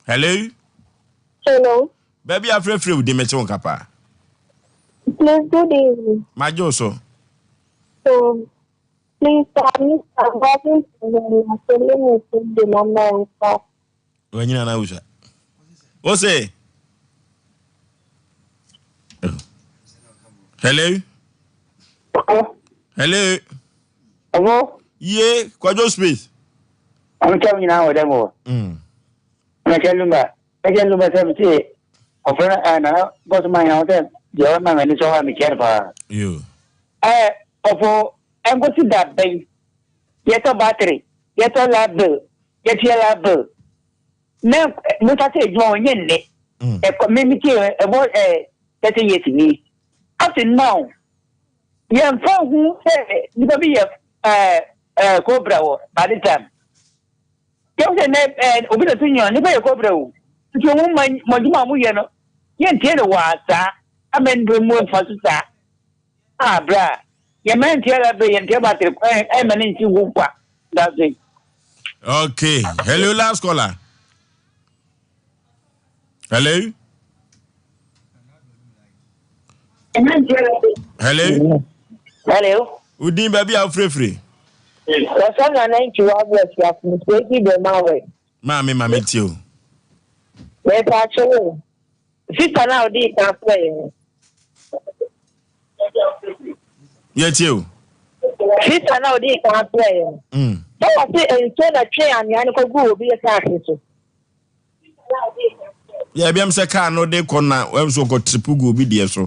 Hello. Hello. Baby afrefre udi mete wo kapa. Please good evening. Majo so. So please I'm having the number. Wanyina na wusua. Wo se? Hello? Hello? Hello? Ye, Kwadwo Smith. Ɔmo kyɛw nyinaa wɔ dɛm wɔ. Mɛkyɛ lumba. Mɛkyɛ lumba sɛ mete ɔfrɛ no ɛɛ nana bɔsɔ ma yɛn sɛ deɛ ɔma m'ani sɔ hɔ a mekyɛ no paa. Yo. Ɛɛ ɔfo ɛnkosi da bɛn yɛtɔ battery yɛtɔ light bill yɛtua light bill na mo sa sɛ adwuma wɔnyɛ nnɛ ɛkɔ me me tie ɛbɔ ɛɛ 30 years ni up to now yɛmfa ho sɛ nipa bi yɛ ɛɛ ɛɛ cobra wɔ by this time yɛn sɛ nɛ ɛɛ obi na so nyina nipa yɛ cobra o nti wɔn ma mo adwuma a wɔyɛ no yɛntie no wɔ saa ama nipa mu mfa so saa a bra yɛn mɛ ntia la bɛ yɛn ntia battery kwan ɛmɛ ne nti ngu kwa that's it. Okay. Hello, last caller. Hello. Hello. Hello. Udin baabi a wofirefiri. Yɛfrɛ no Nana Ntiwa Abuasia from Kwesi Bemawe. Maame maame tie o. Mepa akyɛw o. Sista no a ɔdii kan frɛ yɛn no. Yɛtie o. Sista no a ɔdii kan frɛ yɛn no. Sɛ wɔse nsuo na twee anwea no kɔguu obi asaase so. Yɛ ebiam sɛ kaa no de kɔ na wɔn nso kɔ tripu gu obi deɛ so.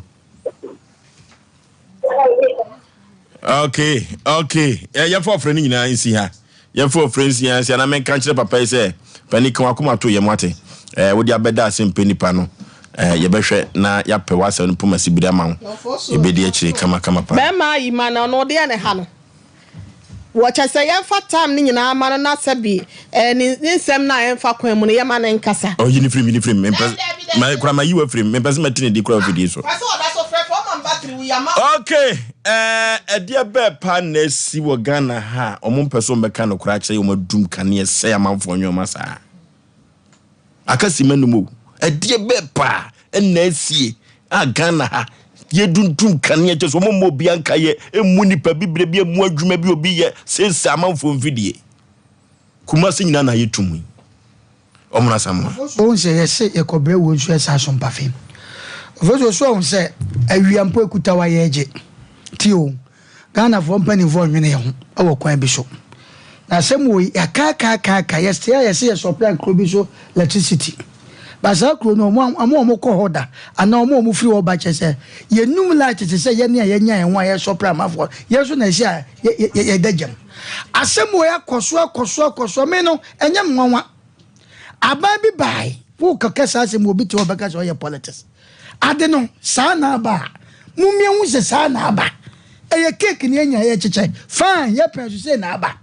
Okay, okay. Yɛmfa ɔfrɛ no nyinaa nsi ha. Yɛmfa ɔfrɛ nsi ha nsi ha na menka nkyerɛ papa yi sɛ pani ka wakoma to yɛn ate. Eh, wode abɛda ase mpɛ nipa no. Eh, yɛbɛhwɛ na yɛapɛ w'asɛm no poma sibiri ama wo. Yɛbɛdi akyire kama kama paa. Bɛɛma yi ma no ɔno ɔdeɛ ne ha no wɔ kyɛsɛ yɛnfa time no nyinaa ma no na sɛbi ɛɛ ne ne nsɛm no a ɛnfa kwan mu no yɛma no nkasa. Oh, yi ne firim, yi ne firim. Mempɛ ma kura ma yi wa firim. Mempɛ sɛ mɛte ne di kura afidie so. Kwasi ɔda so frɛ frɛ ɔma me battery wu yama. Okay, ɛɛ ɛdeɛ bɛɛ paa na asi wɔ Ghana ha a wɔn mpɛ so wɔn bɛka nokorɛ akyerɛ yɛn wɔn adum kaneɛ sɛe amanfoɔ nneɛma saa. Aka simma num o. Ɛdeɛ bɛɛ paa ɛna asie a Ghana ha yɛdundum kanea kyɛ sɛ wɔn mmɔ obi anka yɛ emu nipa bibire bi emu adwuma bi obi yɛ sese amanfoɔ mfidie. Kumasi nyinaa na ayɛ tum yi. Wɔn na Asamoah. Wohu sɛ yɛse yɛkɔbrɛ wuo nso yɛ saa so mpafe. Ofosuo so ɔhu sɛ awia mpo ekuta wa yɛgye. Ti o, Ghanafoɔ mpanimfoɔ nnwene yɛn ho wɔ kwan bi so. Na asɛm wɔ yi, yɛakaakaakaaka, yɛsɛ a yɛsɛ yɛ supply kuro bi so electricity. But saa kuro no, wɔn a wɔn kɔ hɔ da anaa wɔn a wɔn firi hɔ ba kyerɛ sɛ yɛnum light te sɛ yɛne a yɛnya yɛn ho a yɛ supply amafoɔ, yɛn nso na ɛsɛ a yɛda gyam. Asɛm wɔ yi akɔ so akɔ so akɔ so, me no ɛnyɛ me nwanwa. Aban bi bae, wokɔka saa asɛm obi te hɔ bɛka sɛ ɔyɛ politics. Ade no, saa na aba a, mommia hu sɛ saa na aba. Ɛyɛ cake na yɛnya yɛkyekyɛ, fine, yɛpɛn so sei na aba.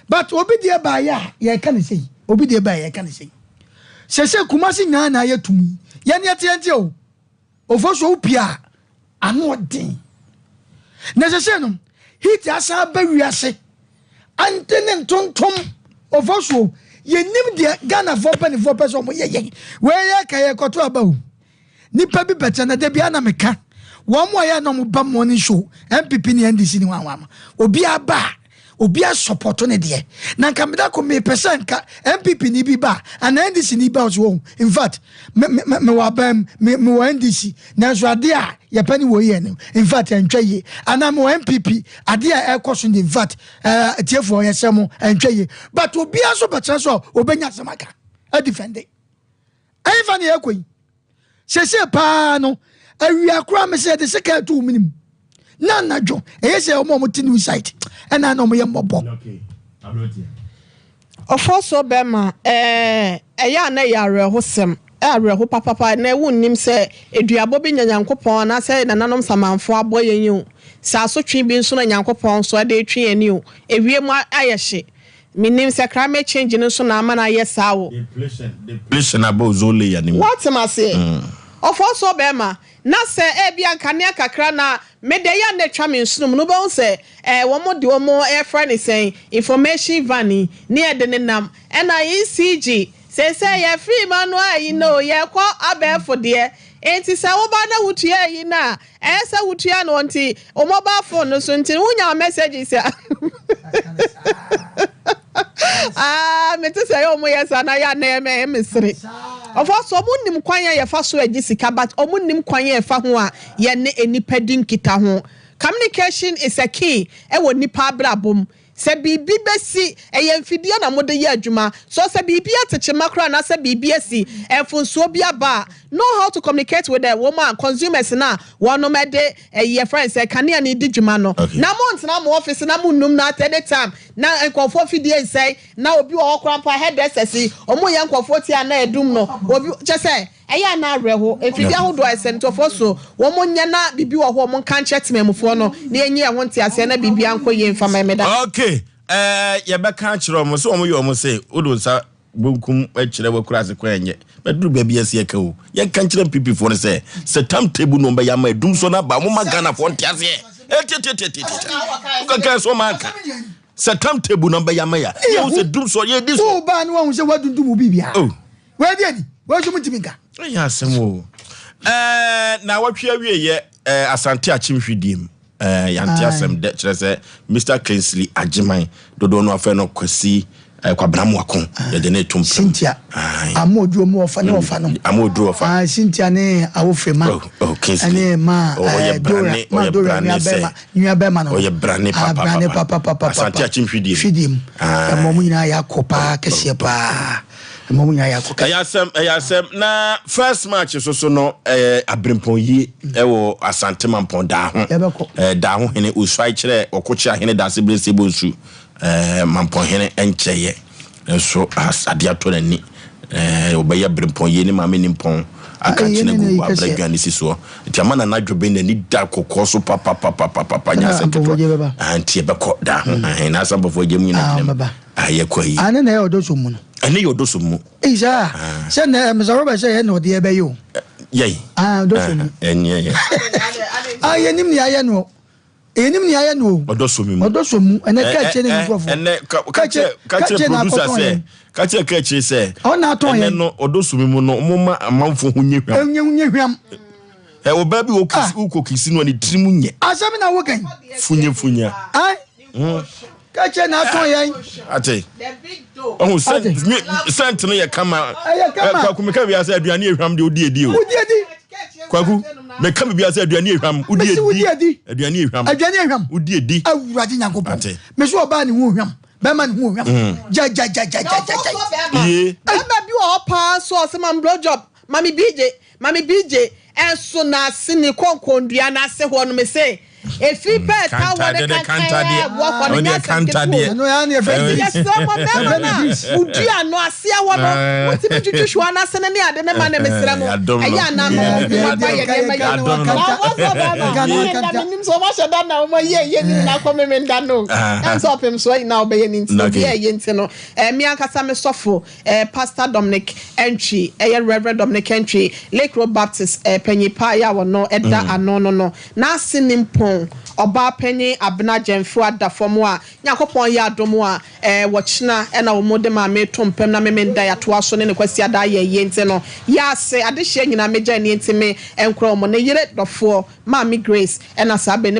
But obi deɛ baeɛ a, yɛka no sei, obi deɛ baeɛ yɛka no sei. Sɛsɛ Kumasi nyinaa na ayɛ tum yi, yɛn yɛte yɛn te o. Ofosuo wo pie a, ano ɔden. Na sɛsɛ no, heat asan aba wiase. Ante ne ntontom. Ofosuo, yɛnim deɛ Ghanafoɔ mpanimfoɔ pɛ sɛ wɔn yɛ yɛn. Wei yɛ ka yɛ kɔto aba o. Nipa bi bɛtɛ na da biara na meka. Wɔn a yɛ na wɔn ba morning show, NPP ne NDC ne wɔn wɔn. Obi aba a, obi asɔpɔto ne deɛ. Na nka meda ko mepɛ sɛ nka NPP ni bi ba anaa NDC ni ba ɔsɛ wɔn. In fact, me me me wɔ aban mu, me me wɔ NDC. Nanso adeɛ a yɛpɛ ne wɔ yɛ no, in fact ɛntwa yie. Anaa me wɔ NPP, adeɛ a ɛkɔ so no in fact, ɛɛ tiefoɔ yɛsɛ mo ɛntwa yie. But obiara nso bɛkyerɛ sɛ obɛnya asɛm aka, adifɛnde. Ɛhefa na yɛrekɔ yi? Seesei paa no, awia koraa me sɛ yɛde sika ɛto wo menem. Na anadwo, ɛyɛ sɛ wɔn a wɔte new site ɛna na wɔyɛ mmɔbɔ. Ɔfɔsoɔ bɛrima, ɛɛ, ɛyɛ a na ɛyɛ awerɛhosɛm, ɛyɛ awerɛho papapa. Ɛnnɛ wonnim sɛ aduabɔ bi nya Nyankopɔn anaasɛ nananom samanfoɔ abɔ yɛn o, sɛ asotwe bi nso na Nyankopɔn nso de retwe yɛn o, ewiem ayɛ hye. Mennim sɛ climate change no nso na ama no ayɛ saa o. Depletion aba ozone layer no mu. Woate m'aseɛ? Ɔfɔɔsoɔ bɛɛma, na sɛ ebia nkanea kakra na me deɛ yɛ a na atwa me nsono mu no, wobɛhu sɛ eh, wɔn de wɔn yɛfrɛ no sɛn, information van yi, ne yɛde nenam, ɛna ECG, seesei yɛfiri manual ayi no o, yɛrekɔ abɛɛfo deɛ, enti sɛ woba na wotua ayi no a, Ɛyɛ sɛ wotua no nti wo mobile phone no so nti wonya wo messages a ah mete sɛ ɛyɛ ɔmo yɛ saa na yɛ anɛ ɛmɛ ɛmɛ sere ɔfɔ so ɔmo nim kwan a yɛfa so agye sika but ɔmo nim kwan a yɛfa ho a yɛne nnipa di nkita ho communication is a key ɛwɔ nnipa abrabɔ mu Sɛ biribi bɛsi, ɛyɛ mfidie na mode yɛ adwuma. So sɛ biribi ate kyema koraa anaasɛ biribi asi, mfonsoɔ bi aba a, know how to communicate with the wɔn a, consumers no a wɔnom de ɛyi yɛfrɛ no sɛ kanea no redi dwuma no. Na montena mo office na monnum no at any time na nkurɔfoɔ mfidie nsɛe, na obi wɔ hɔ koraa mpo a hairdressers yi, wɔyɛ nkurɔfoɔ ti a na adum no, obi, kyerɛ sɛ. Ɛyɛ a na awerɛho. Mfidie ahodoɔ a ɛsɛntɔfoɔ so wɔn nyɛ na biribi wɔ hɔ a wɔn nka nkyerɛ temanmufoɔ no na yɛnyi yɛn ho nteaseɛ na biribiara nkɔ yie mfa ma yɛn. Meda. Ok eh, yɛbɛka akyerɛ wɔn sɛ wɔn yɛ wɔn se wode wo nsa bonkum kyerɛ w'akuraase kwan ɛnyɛ bɛduru baabi ɛsɛ yɛka o yɛnka nkyerɛ NPP foɔ no sɛ sɛ tam table no wɔn bɛyɛ ama adum so no aba wɔn ma Ghana foɔ nte aseɛ etietietietieti wokaka so wɔn anka sɛ tam table no bɛyɛ ama yɛ yɛhu sɛ dum so yɛdi so. Wo baa no wahu sɛ wadundum wo biribiara. Oh. Wei deɛ ni, wei nso mutumi nka. Ɛyɛ asɛm o. Ɛɛ na wɔtwe awie yɛ ɛɛ Asante Akyem hwidiem. Ɛɛ yante asɛm dɛ kyerɛ sɛ Mr Kingsley Agyeman dodoɔ no afɛ no Kwasi ɛɛ Kwabena Amoako yɛde ne to mpem. Cynthia Amooduro mu ɔfa ne ɔfa no. Amooduro ɔfa. Ah Cynthia ne Awofrema. Oh oh Kingsley. Ɛne ma ɛɛ Dora ma Dora nua bɛrima nua bɛrima no. Ɔyɛ brane papa brane papa papa. Asante Akyem hwidiem. Hwidiem. Ɛmɔ mu nyinaa yɛ akɔ paa kɛseɛ paa. Ɛma mo nyinaa yɛ akɔ kɛse. Ɛyɛ asɛm, ɛyɛ asɛm. Na first match so so no, ɛyɛ abirempɔn yie ɛwɔ Asante Mampɔn Daaho. Yɛbɛkɔ. Ɛɛ Daaho hene Osuae kyerɛ ɔkokyea hene Daase Bere Sebo Nsu. Ɛɛ Mampɔn hene ɛnkyɛeɛ nso adeɛ atɔ n'ani. Ɛɛ ɔbɛyɛ abirempɔn yie ne maame nimpɔn aka nkyene gu wɔ abere aduane si soɔ. Nti ama Nana Dwobe n'ani da kɔkɔɔ so papapapapapa nyɛ asɛm ketewa. Nti yɛbɛkɔ Daaho. Ɛhɛn na Asampɔfoɔ agya mu nyinaa gyina mu. Ah, yɛkɔ ayi. Ah, ne na ɛyɛ ɔdɔ som mu no. Ɛne yɛ ɔdɔ som mu. Eyi saa. Ah. Sɛ na Mr. Robert sɛ yɛn na ɔde ɛbɛyɛ o. Yɛn. Ah, ɔdɔ som mu. Ɛnyɛ yɛ. Ah, yɛnim nea ayɛ no. Yɛnim nea ayɛ no o. Ɔdɔ som mu. Ɔdɔ som mu. Ɛnɛ kɛkyɛ ne nkurɔfoɔ. Ɛnɛ kakyɛ kakyɛ producer sɛ kakyɛ kɛkyɛ sɛ. Ɔna atɔn yɛn. Ɛnɛ no ɔdɔ som mu no ɔmo ma amanfo ho nye hwam. Nye hwam. Ɛ ɔbaa bi wɔ wokɔ kisi no a ne tirim nyɛ. Asɛm na wokan. Funye funye. Ai. Kɛkyɛ na atɔn yɛn. Ate. Ɔhu sɛnt no yɛ kama. Ɛyɛ kama. Kwaku meka wia sɛ aduane ehwam deɛ odi edi o. Odi edi. Kwaku, meka biribiara sɛ aduane ehwam. Wodi Mesi wodi adi. Aduane ehwam. Aduane ehwam. Wodi adi. Awurade Nyankopɔn. Ate. Mesi ɔbaa ne ho hwam. Bɛrima ne ho hwam. Mm. Gya gya gya gya gya gya gya. Ye. Bɛrima bi wɔ hɔ paa nso a ɔsɛ ma me blow job, ma me BJ, ma me BJ. Ɛnso n'ase ne kɔnkɔndua n'ase hɔ no mese efi pɛ ɛta hɔ ne kankan a ɛwɔ hɔ no nyɛ asɛm ketewa o. Enti yɛsrɛ mo mmarima no a mo dua no aseɛ hɔ no motumi twitwi hwa no ase no ne ade no ma no mesrɛ mo ɛyɛ anaa mo mo ayɛ nneɛma yie. Na wɔsɔ bɛrima memenda menim sɛ wɔahyɛ da na wɔn ayɛ yie ne nyinaa kɔ memenda no ɛm sɛ ɔpem so ayi na ɔbɛyɛ ne nti obi a ɛyɛ nti no me ankasa me sɔfo Pastor Dominic Antwi, ɛyɛ Rev. Dominic Antwi, Lake Road Baptist panyin pa a ɔno da ano no no, n'ase nimpɔn, ɔbaa panyin Abena Gyamfua ada fam a Nyankopɔn yɛ adom a wɔkyena na wɔn de maame to mpam na Memenda yɛatoa so ne ne Kwasiada ayɛ ayie nti no, yɛ ase adehyeɛ nyinaa megya nie nti me nkora wɔn, ne yere dɔfoɔ Maame Grace na saa bere ne.